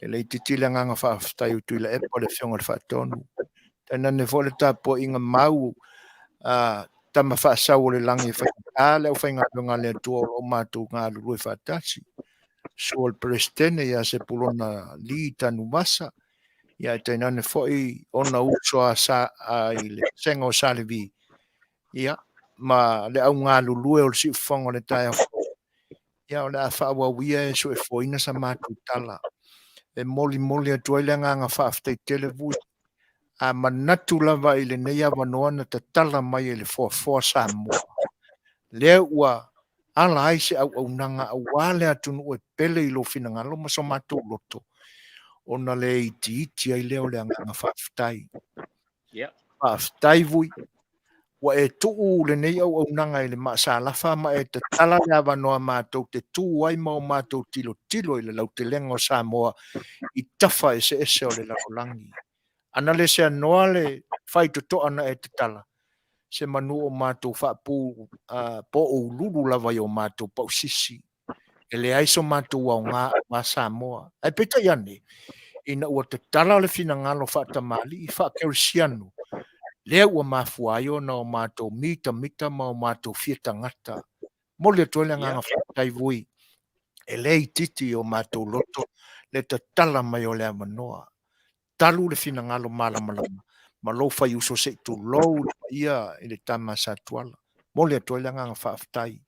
e le itiiti le agaga faafetai o Tuilaepa le Afioga i le Faatonu, tainane foi le tapuaiga mau a Tama Faasau o le Lagi e faigata le aufaigaluega a le Atua o lo o matou galulue faatasi, susu o le Peresetene ia Sepulona Lee Tanuvasa, ia ae tainane foi ona uso a sa a i le vasega o Sa Levi, ia ma le au galulue o le siufofoga o le taeao fou, ia o le a faaauau ia e suefuaina sa matou tala e molimoli atu ai le agaga faafetai tele vui a manatu lava i lenei avanoa na tatala mai e le foafoa Samoa lea ua ala ai se auaunaga aua le atunuu e pele i lou finagalo ma so matou loto, ona le itiiti ai lea o le agaga faafetai. Faafetai Vui, ua e tuu lenei auaunaga i le maasalafa ma e tatala le avanoa matou te tu ai ma o matou tilotilo i le lautelega o Samoa i tafa eseese o le lalolagi. Ana le seanoa le faitotoa na e tatala, se manu o matou faapu pooululu lava i o matou pausisi. E leai so matou aoga aua Samoa. Ae peitai ane, ina ua tatala le finagalo faatamalii faakerisiano, lea ua mafua ai ona o matou mitamita ma o matou fia tagata. Momoli atu ai le agaga faafetai Vui, e le itiiti i o matou loto le tatala mai o le avanoa. Talu le finagalo malamalama ma lou faiuso se i tulou le paia i le tama a Satuala. Momoli atu ai le agaga faafetai.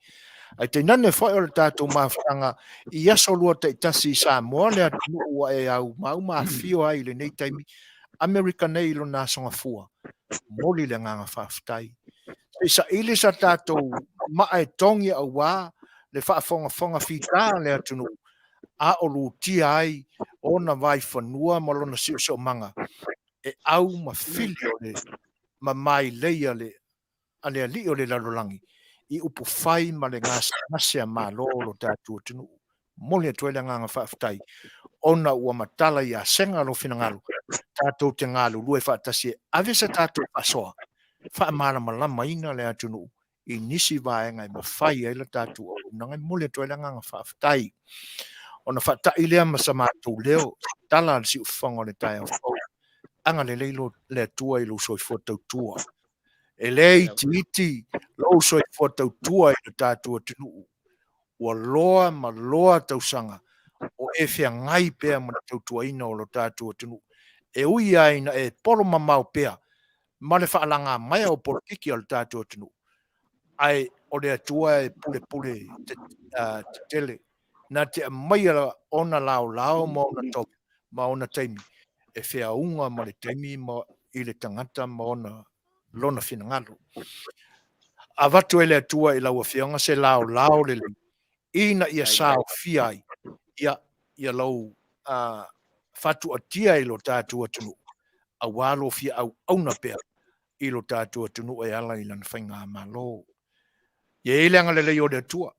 Ae tainane foi o le tatou mafutaga i aso lua taitasi i Samoa, le atunuu ua e aumau ma afio ai i lenei taimi, Amerika nei i lona aso gafua. Momoli le agaga faafetai. Se i saili sa tatou maa e togi aua le faafogafoga fita a le atunuu, a o lutia ai ona vaifanua ma lona siosiomaga e au ma fili o le mamailei a le a le alii o le lalolagi i upufai ma le gasegase a Malo o lo tatou atunuu. Momoli atu ai le agaga faafetai ona ua matala ia Sega lou finagalo tatou te galulue faatasi e ave sa tatou faasoa faamalamalamaina le atunuu i nisi vaega e mafai ai la tatou auaunaga. E momoli atu ai le agaga faafetai. Ona faatai lea ma sa matou leo, se tala a le siufofoga o le taeao fou. Agalelei le Atua i lou soifua tautua. E le itiiti lou soifua tautua i lo tatou atunuu. Ua loa ma loa tausaga o e feagai pea ma le tautuaina o lo tatou atunuu. E ui lava ina e polo mamao pea ma le faalagamaea o polokiki a lo tatou atunuu, ae o le Atua e pulepule tetele na te aumaia ona laolao ma ona tofi ma ona taimi e feauga ma le taimi ma i le tagata ma ona lona finagalo. Avatu e le Atua i lau Afioga se laolao lelei ina ia saofia ai ia, ia lau faatuatia i lo tatou atunuu, aua lo fia auauna pea i lo tatou atunuu e ala i lana faigamalo. Ia i ai le agalelei o le Atua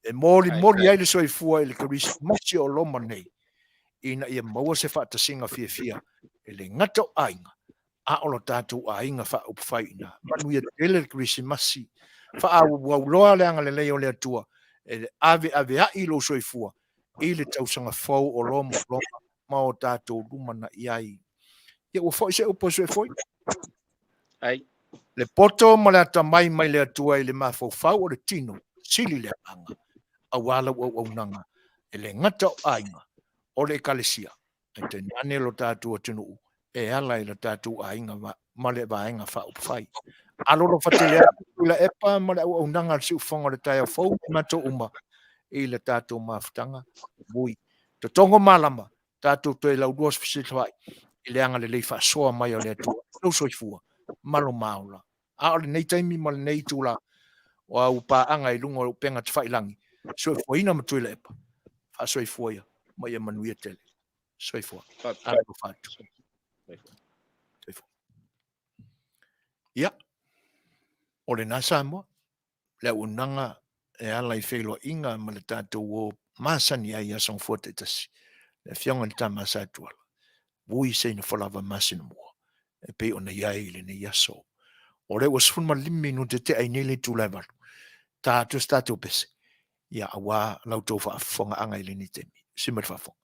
e molimoli ai le soifua i le Kerisimasi o loma nei, ina ia maua se faatasiga fiafia e le gata o aiga, a o lo tatou aiga faaupufai i ina. Manuia tele le Kerisimasi. Faaauau loa le agalelei o le Atua e aveaveai lou soifua i le tausaga fou o loma loma ma o tatou lumanai ai. Ia ua foi se upu a Suefoi. Ai. Le poto ma le atamai mai le Atua i le mafaufau o le tino, sili le agaga, aua lau auaunaga e le gata o aiga, o le Ekalesia, ae tainane lo tatou atunuu e ala i lo tatou aiga ma le Vaega Faaupufai. Alolofa tele atu Tuilaepa ma le auaunaga a le Siufofoga o le Taeao Fou ma matou uma i le tatou mafutaga. Vui. Totogo malama, tatou toe laulua fesilafai i le agalelei faasoa mai o le Atua i lou soifua ma lo maola. A o lenei taimi ma lenei itula, o au paaga i luga o upega tafailangi, soifuaina ma Tuilaepa, faasoifua ia ma ia manuia tele. Soifua. Alofa atu. Soifua. Ia, o lena Samoa, le auaunaga e ala i feiloaiga ma le tatou o masani ai i aso gafua taitasi, le Afioga i le Tama a Satuala, Vui Seinafalava Masinamua, e pei ona i ai i lenei aso. O lea ua 15 minute tea ai nei le itula e 8. Ta atu se tatou pese, ia aua la outou faafofogaaga i lenei taimi. Sima le faafofoga.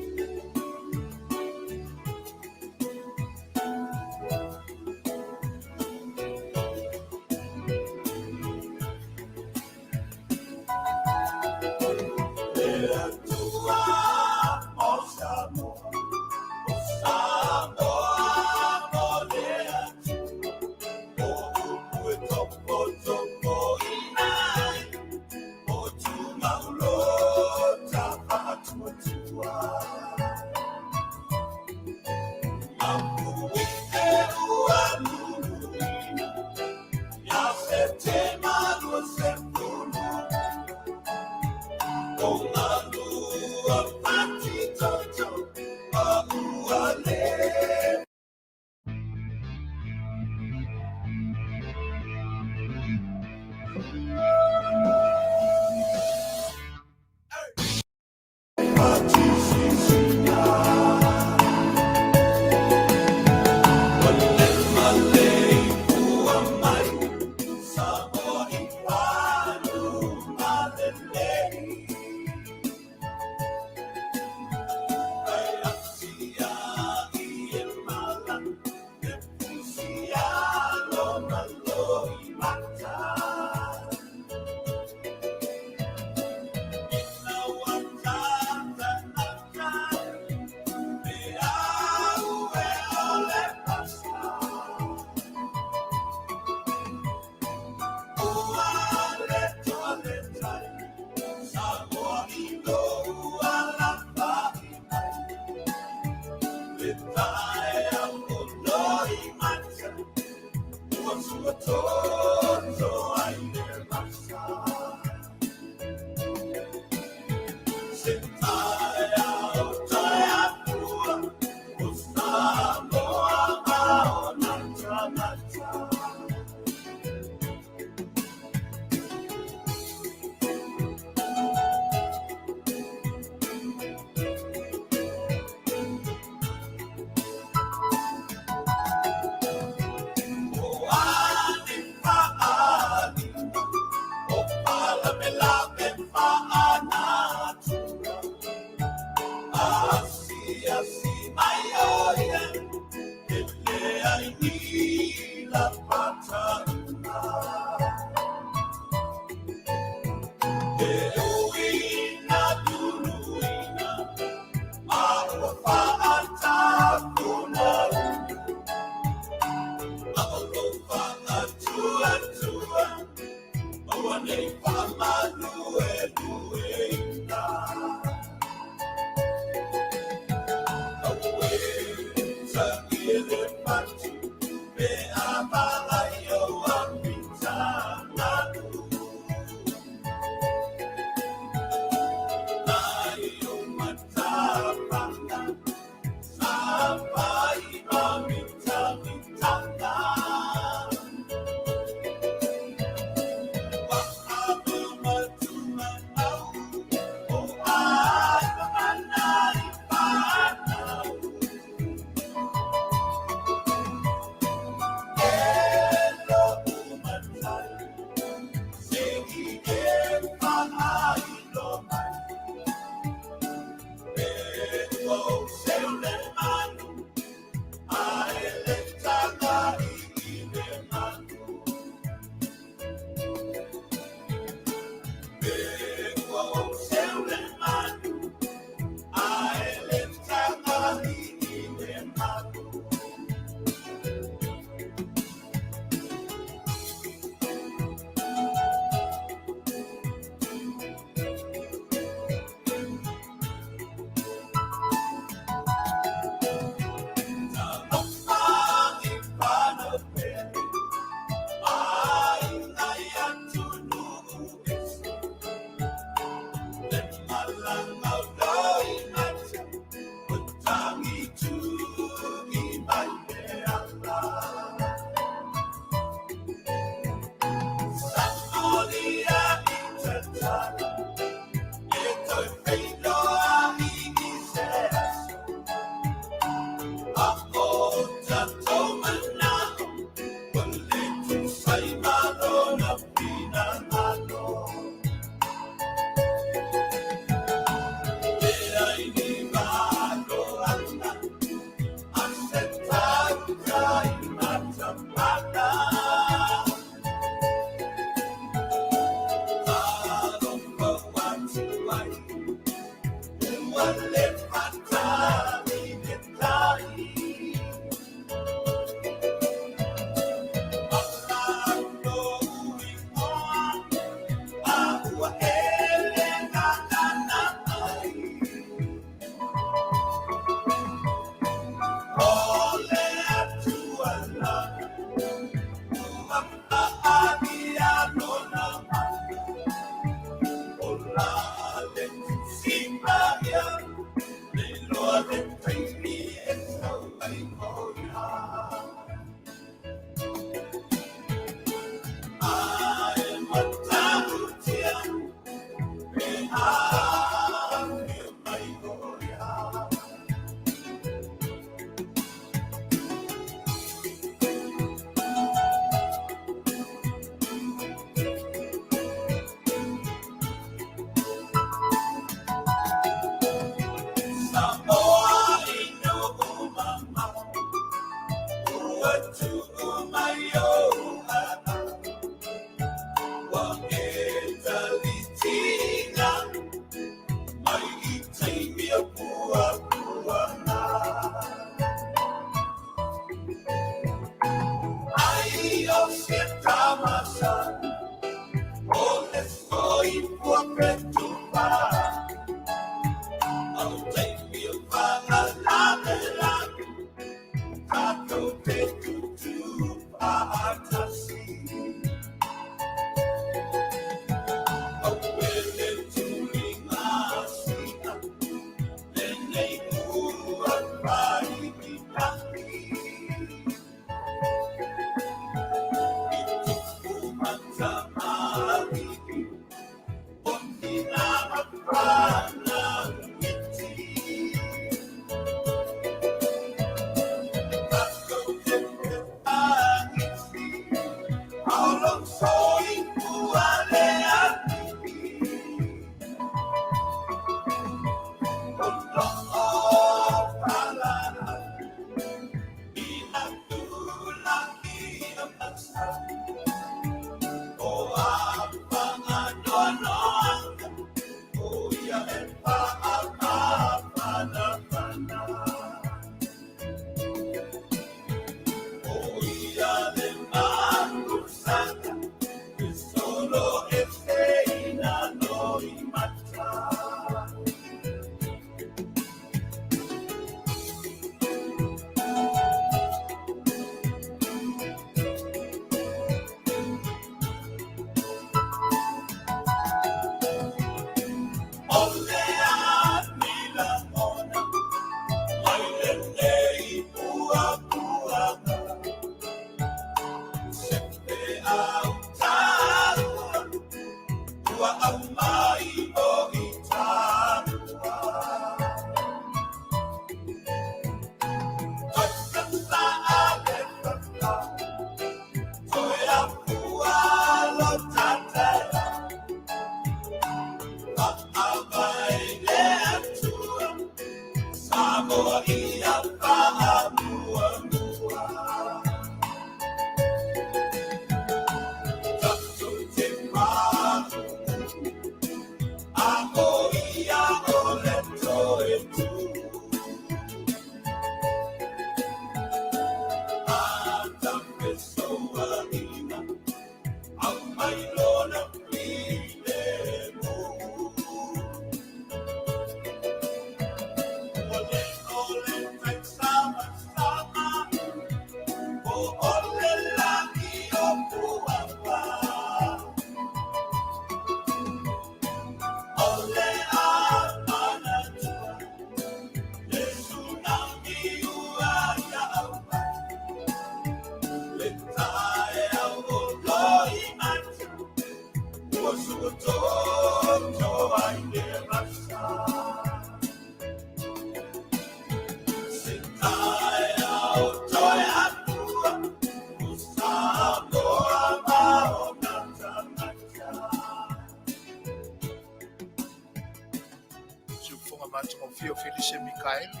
Siufofoga matagofie o Felise Mikaele,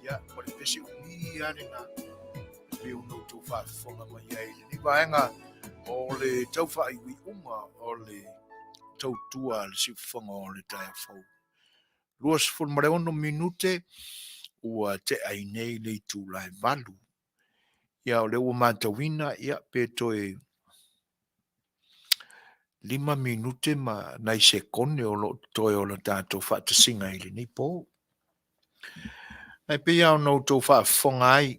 ia, ma le pese umi lava lena e pei ona outou faafofoga mai ai i lenei vaega o le tau faaiuiuga o le tautua a le siufofoga o le taeao fou. 26 minute ua tea ai nei le itula e 8. Ia, o lea ua matauina, ia, pe toe 5 minute ma nai sekone o lo o totoe o le tatou faatasiga i lenei po. Ae pei lava ona outou faafofoga ai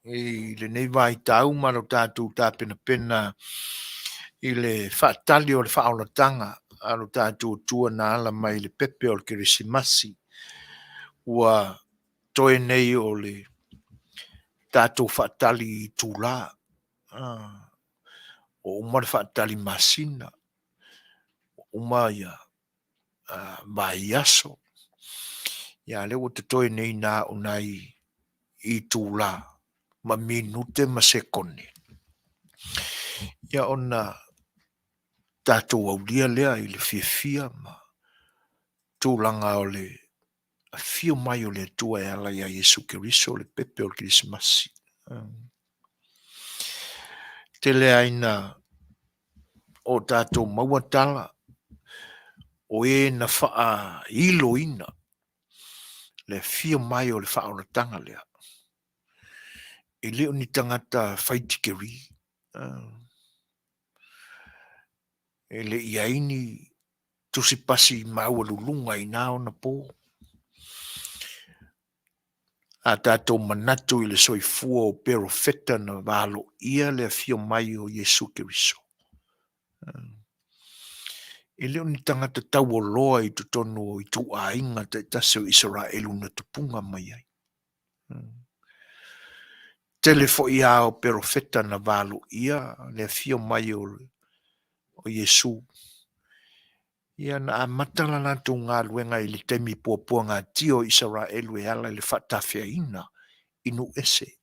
i lenei vaitau ma lo tatou tapenapena i le faatali o le faaolataga a lo tatou Atua na ala mai i le pepe o le Kerisimasi, ua toe nei o le Tatou faatali i itulā, ua uma le faatali masina, ua uma ia vaiaso, ia a lea ua totoe nei na o nai itulā ma minute ma sekone, ia ona tatou aulia lea i le fiafia ma tulaga o le afio mai o le Atua e ala iā Iesu Keriso, le pepe o le Kerisimasi. Tele ai na o tatou maua tala o e na faailoina le afio mai o le faaolataga lea. E le o ni tagata fai tikeri. E le i ai ni tusipasi maualuluga i na ona po. A tatou manatu i le soifua o perofeta na valoia le afio mai o Iesu Keriso, e le o ni tagata taualoa i totonu o ituaiga taitasi o Isaraelu na tupuga mai ai. Tele foi a o perofeta na valoia le afio mai o Iesu. Ia na amata la latou galuega i le taimi puapuagatia o Isaraelu e ala i le faatafeaina i nuu ese.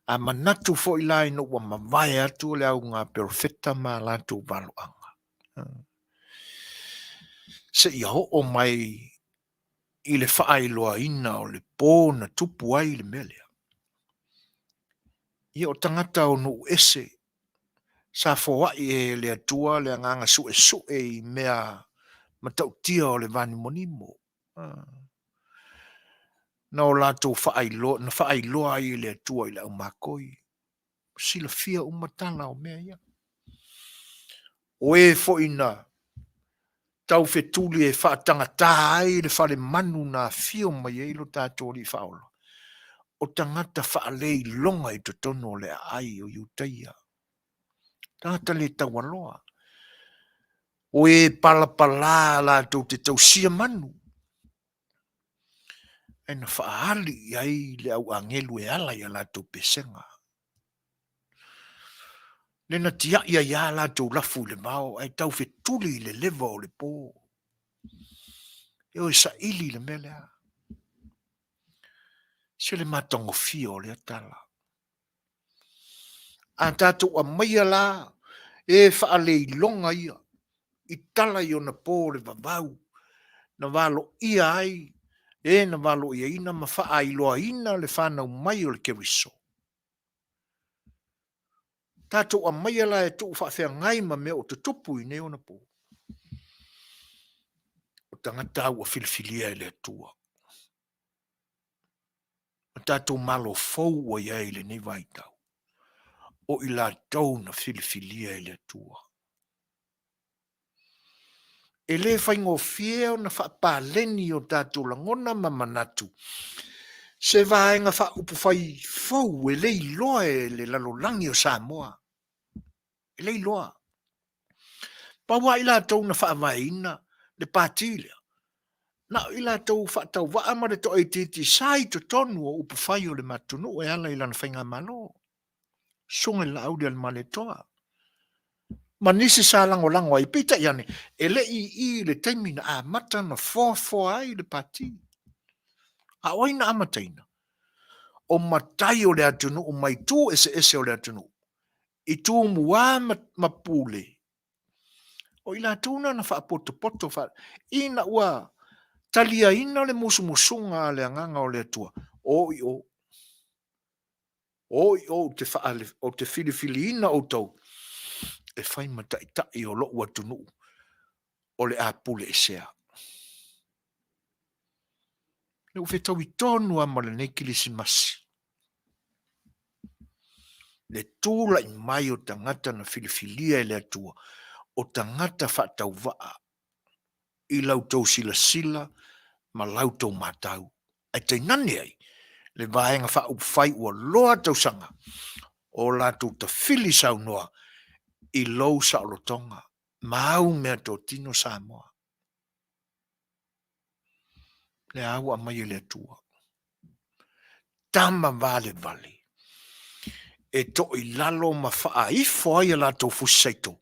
A manatu foi la ina ua mavae atu le auga perofeta ma a latou valoaga, seia oo mai i le faailoaina o le po na tupu ai le mea lea. Ia o tagata o nuu ese sa foai e le Atua le agaga suesue i mea matautia o le vanimonimo. Na o latou faailoa, na faailoa ai e le Atua i le aumakoi. Silafia uma tala o mea ia. O e foi na taufetuli e faatagatā ai le falemanu na afio mai ai lo tatou Alii Faaola, o tagata faaleiloga i totonu o le aai o Iutaia, tagata le taualoa, o e palapalā latou te tausia manu, ae na faaali i ai le au agelu e ala i a latou pesega. Le na tiai ai a latou lafu i le vao ae taufetuli i le leva o le po. E o e saili le mea lea. Se le matagofie o lea tala. A tatou aumaia la e faaleiloga ia i tala i ona po o le vavau na valoia ai e na valoiaina ma faailoaina le fanau mai o le Keriso. Tatou aumaia la e tuu faafeagai ma mea o tutupu i nei ona po. O tagata ua filifilia e le Atua. Ma tatou Malo fou ua i ai i lenei vaitau, o i latou na filifilia e le Atua. E le faigofie ona faapaleni o tatou lagona ma manatu se vaega faaupufai fou e le iloa e le lalolagi o Samoa. E le iloa. Pau lava i latou na faavaeina le pati lea, na o i latou faatauvaa ma le toaitiiti sa i totonu o upufai o le atunuu e ala i lana faigamalo. Susuga i le Laaulialemalietoa ma nisi sa lagolago ai, peitai ane, e le i i i le taimi na amata na foafoa ai le pati. A o ai na amataina? O matai o le atunuu mai itu eseese o le atunuu, i Tumua ma Pule. O i latou na na faapotopoto fa, ina ua taliaina le musumusuga a le Agaga o le Atua, o i o. O i o te, wha, o te filifiliina outou e fai ma taitai o lou atunuu o le a pule esea. Le ua fetaui tonu lava ma lenei Kilisimasi. Le tulai mai o tagata na filifilia e le Atua, o tagata faatauvaa i la outou silasila ma la outou matau. Ae tainane ai le Vaega Faaupufai ua loa tausaga o latou tafili saunoa i lou saolotoga ma au meatotino Samoa. Lea ua aumai e le Atua. tama valevale e toilalo ma faaifo ai a latou fusi saito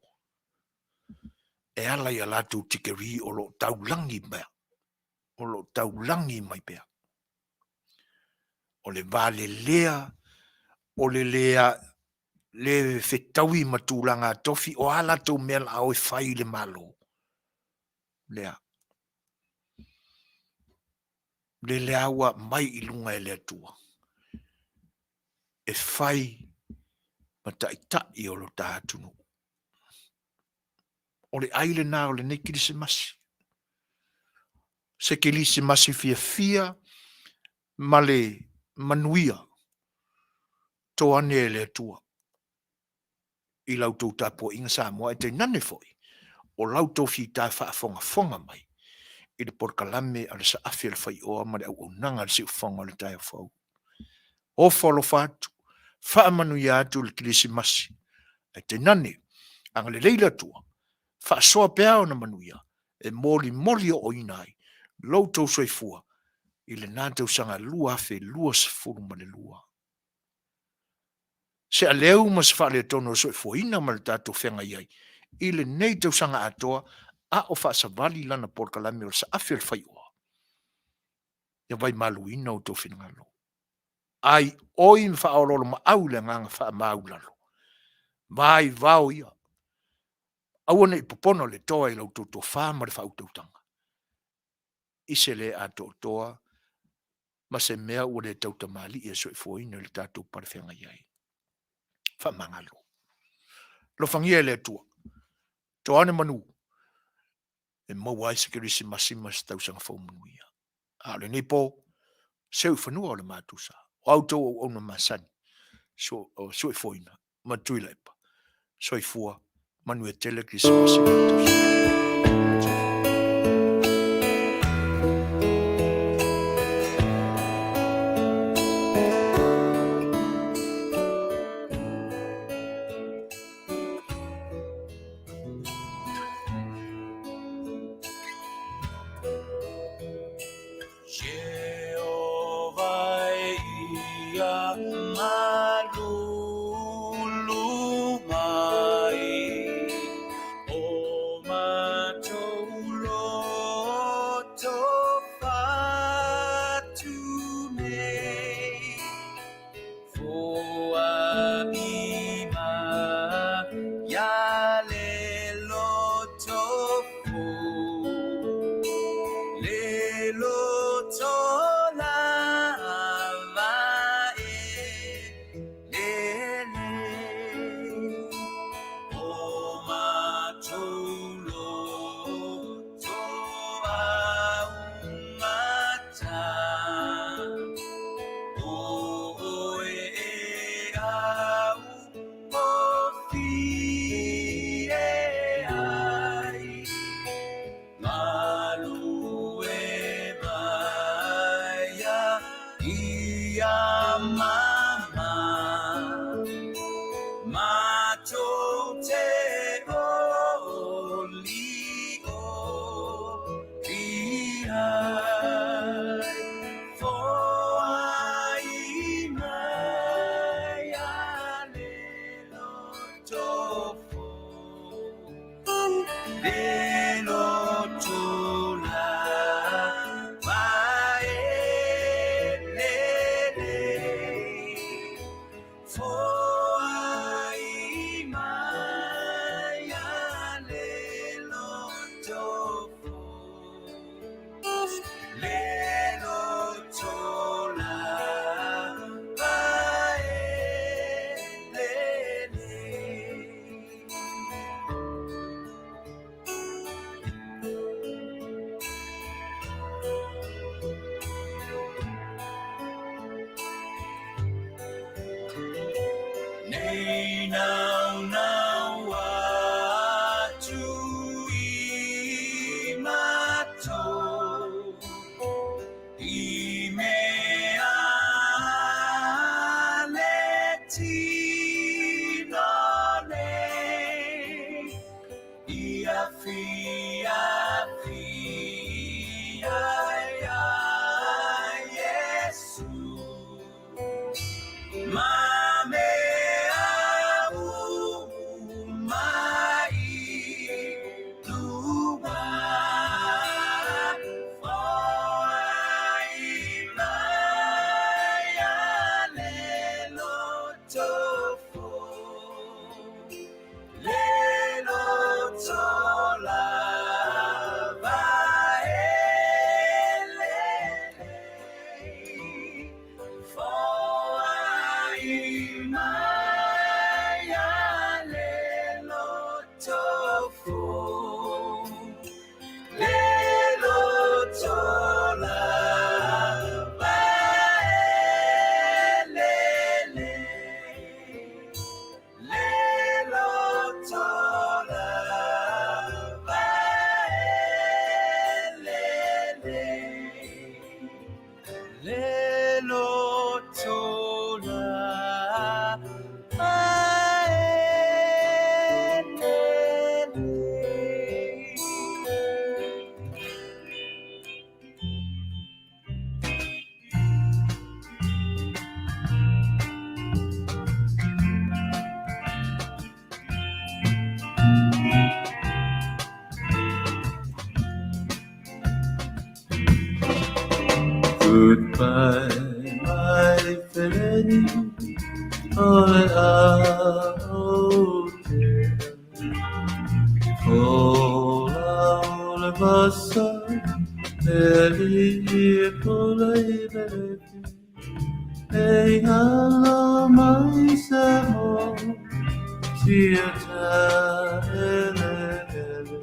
e ala i a latou tikeri o lo o taulagi pea, o lo o taulagi mai pea. O le valelea o le le le fetaui ma tulaga tofi o a latou mea la o e fai i le Malo. Lea. Le lea ua mai i luga e le Atua e fai ma taitai o lo ta atunuu. O le ai lena o lenei Kilisimasi. Se Kilisimasi fiafia ma le manuia to ane e le Atua i la outou tapuaiga Samoa, ae tainane foi o la outou fita faafogafoga mai i le polokalame a le Saafi a le Faioa ma le auaunaga a le Siufofoga o le Taeao Fou. Ofo alofa atu, faamanuia atu le Kilisimasi, ae tainane agalelei le Atua, faasoa pea ona manuia e molimoli ooina ai lo outou soifua i lena tausaga 2022. Se aleu ma se faaletonu o le soifuaina ma le tatou feagai ai i lenei tausaga atoa a o faasavali lana polokalame o le Saafi o le Faioa, ia vaimaluina outou finagalo. Ai oi ma faaoloolomaau i le agaga faamaulalo. Vaivao ia. Aua ne i popona le toa i la outou tofa ma le faautautaga i se le atoatoa ma se mea ua le tautamalii e soifuaina i le tatou palefeagai ai. Faamagalo. Alofagia e le Atua. Toa ane manu e maua ai se Kerisimasi ma se tausaga fou manuia. A o lenei po, seu i fanua o le matou sa. O a outou auauna masani, soifuaina ma Tuilaepa. Soifua, manuia tele Kerisimasi ma le tausaga. Goodbye, my feleni, o le a o te Fola o le vasa, le li po le velepi, e ngalo mai se mo, tia ta ele ele.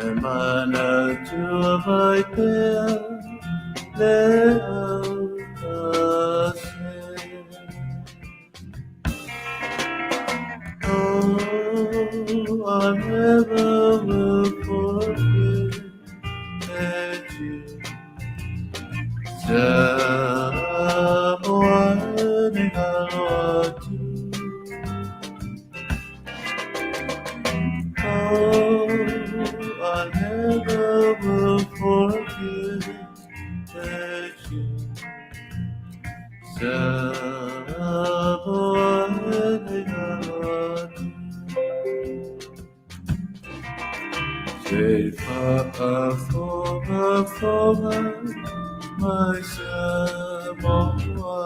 E mana tua vai pea, le au se. Oh, I never will forget you. Samoa ni aloha atu. Oh, I never will forget you. Samoa ni aloha atu. Se fa'afogafoga mai Samoa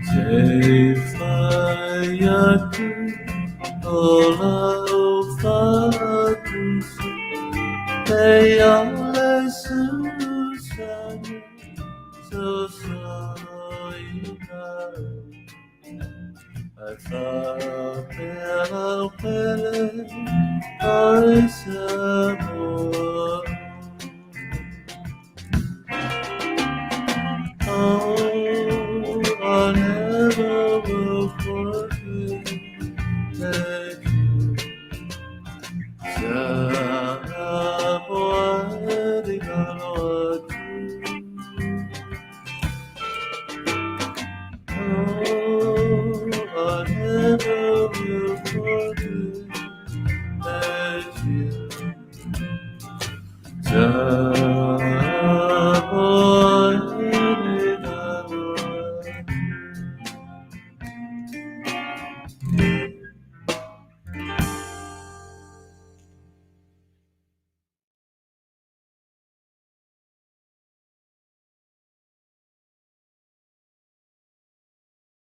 Se fai atu o lau fa'atusi E ia le susana sosoina Ai fa'apea lau pele ai Samoa. Oh, I never will forget you. Samoa ni aloha atu. Oh, I never will forget you.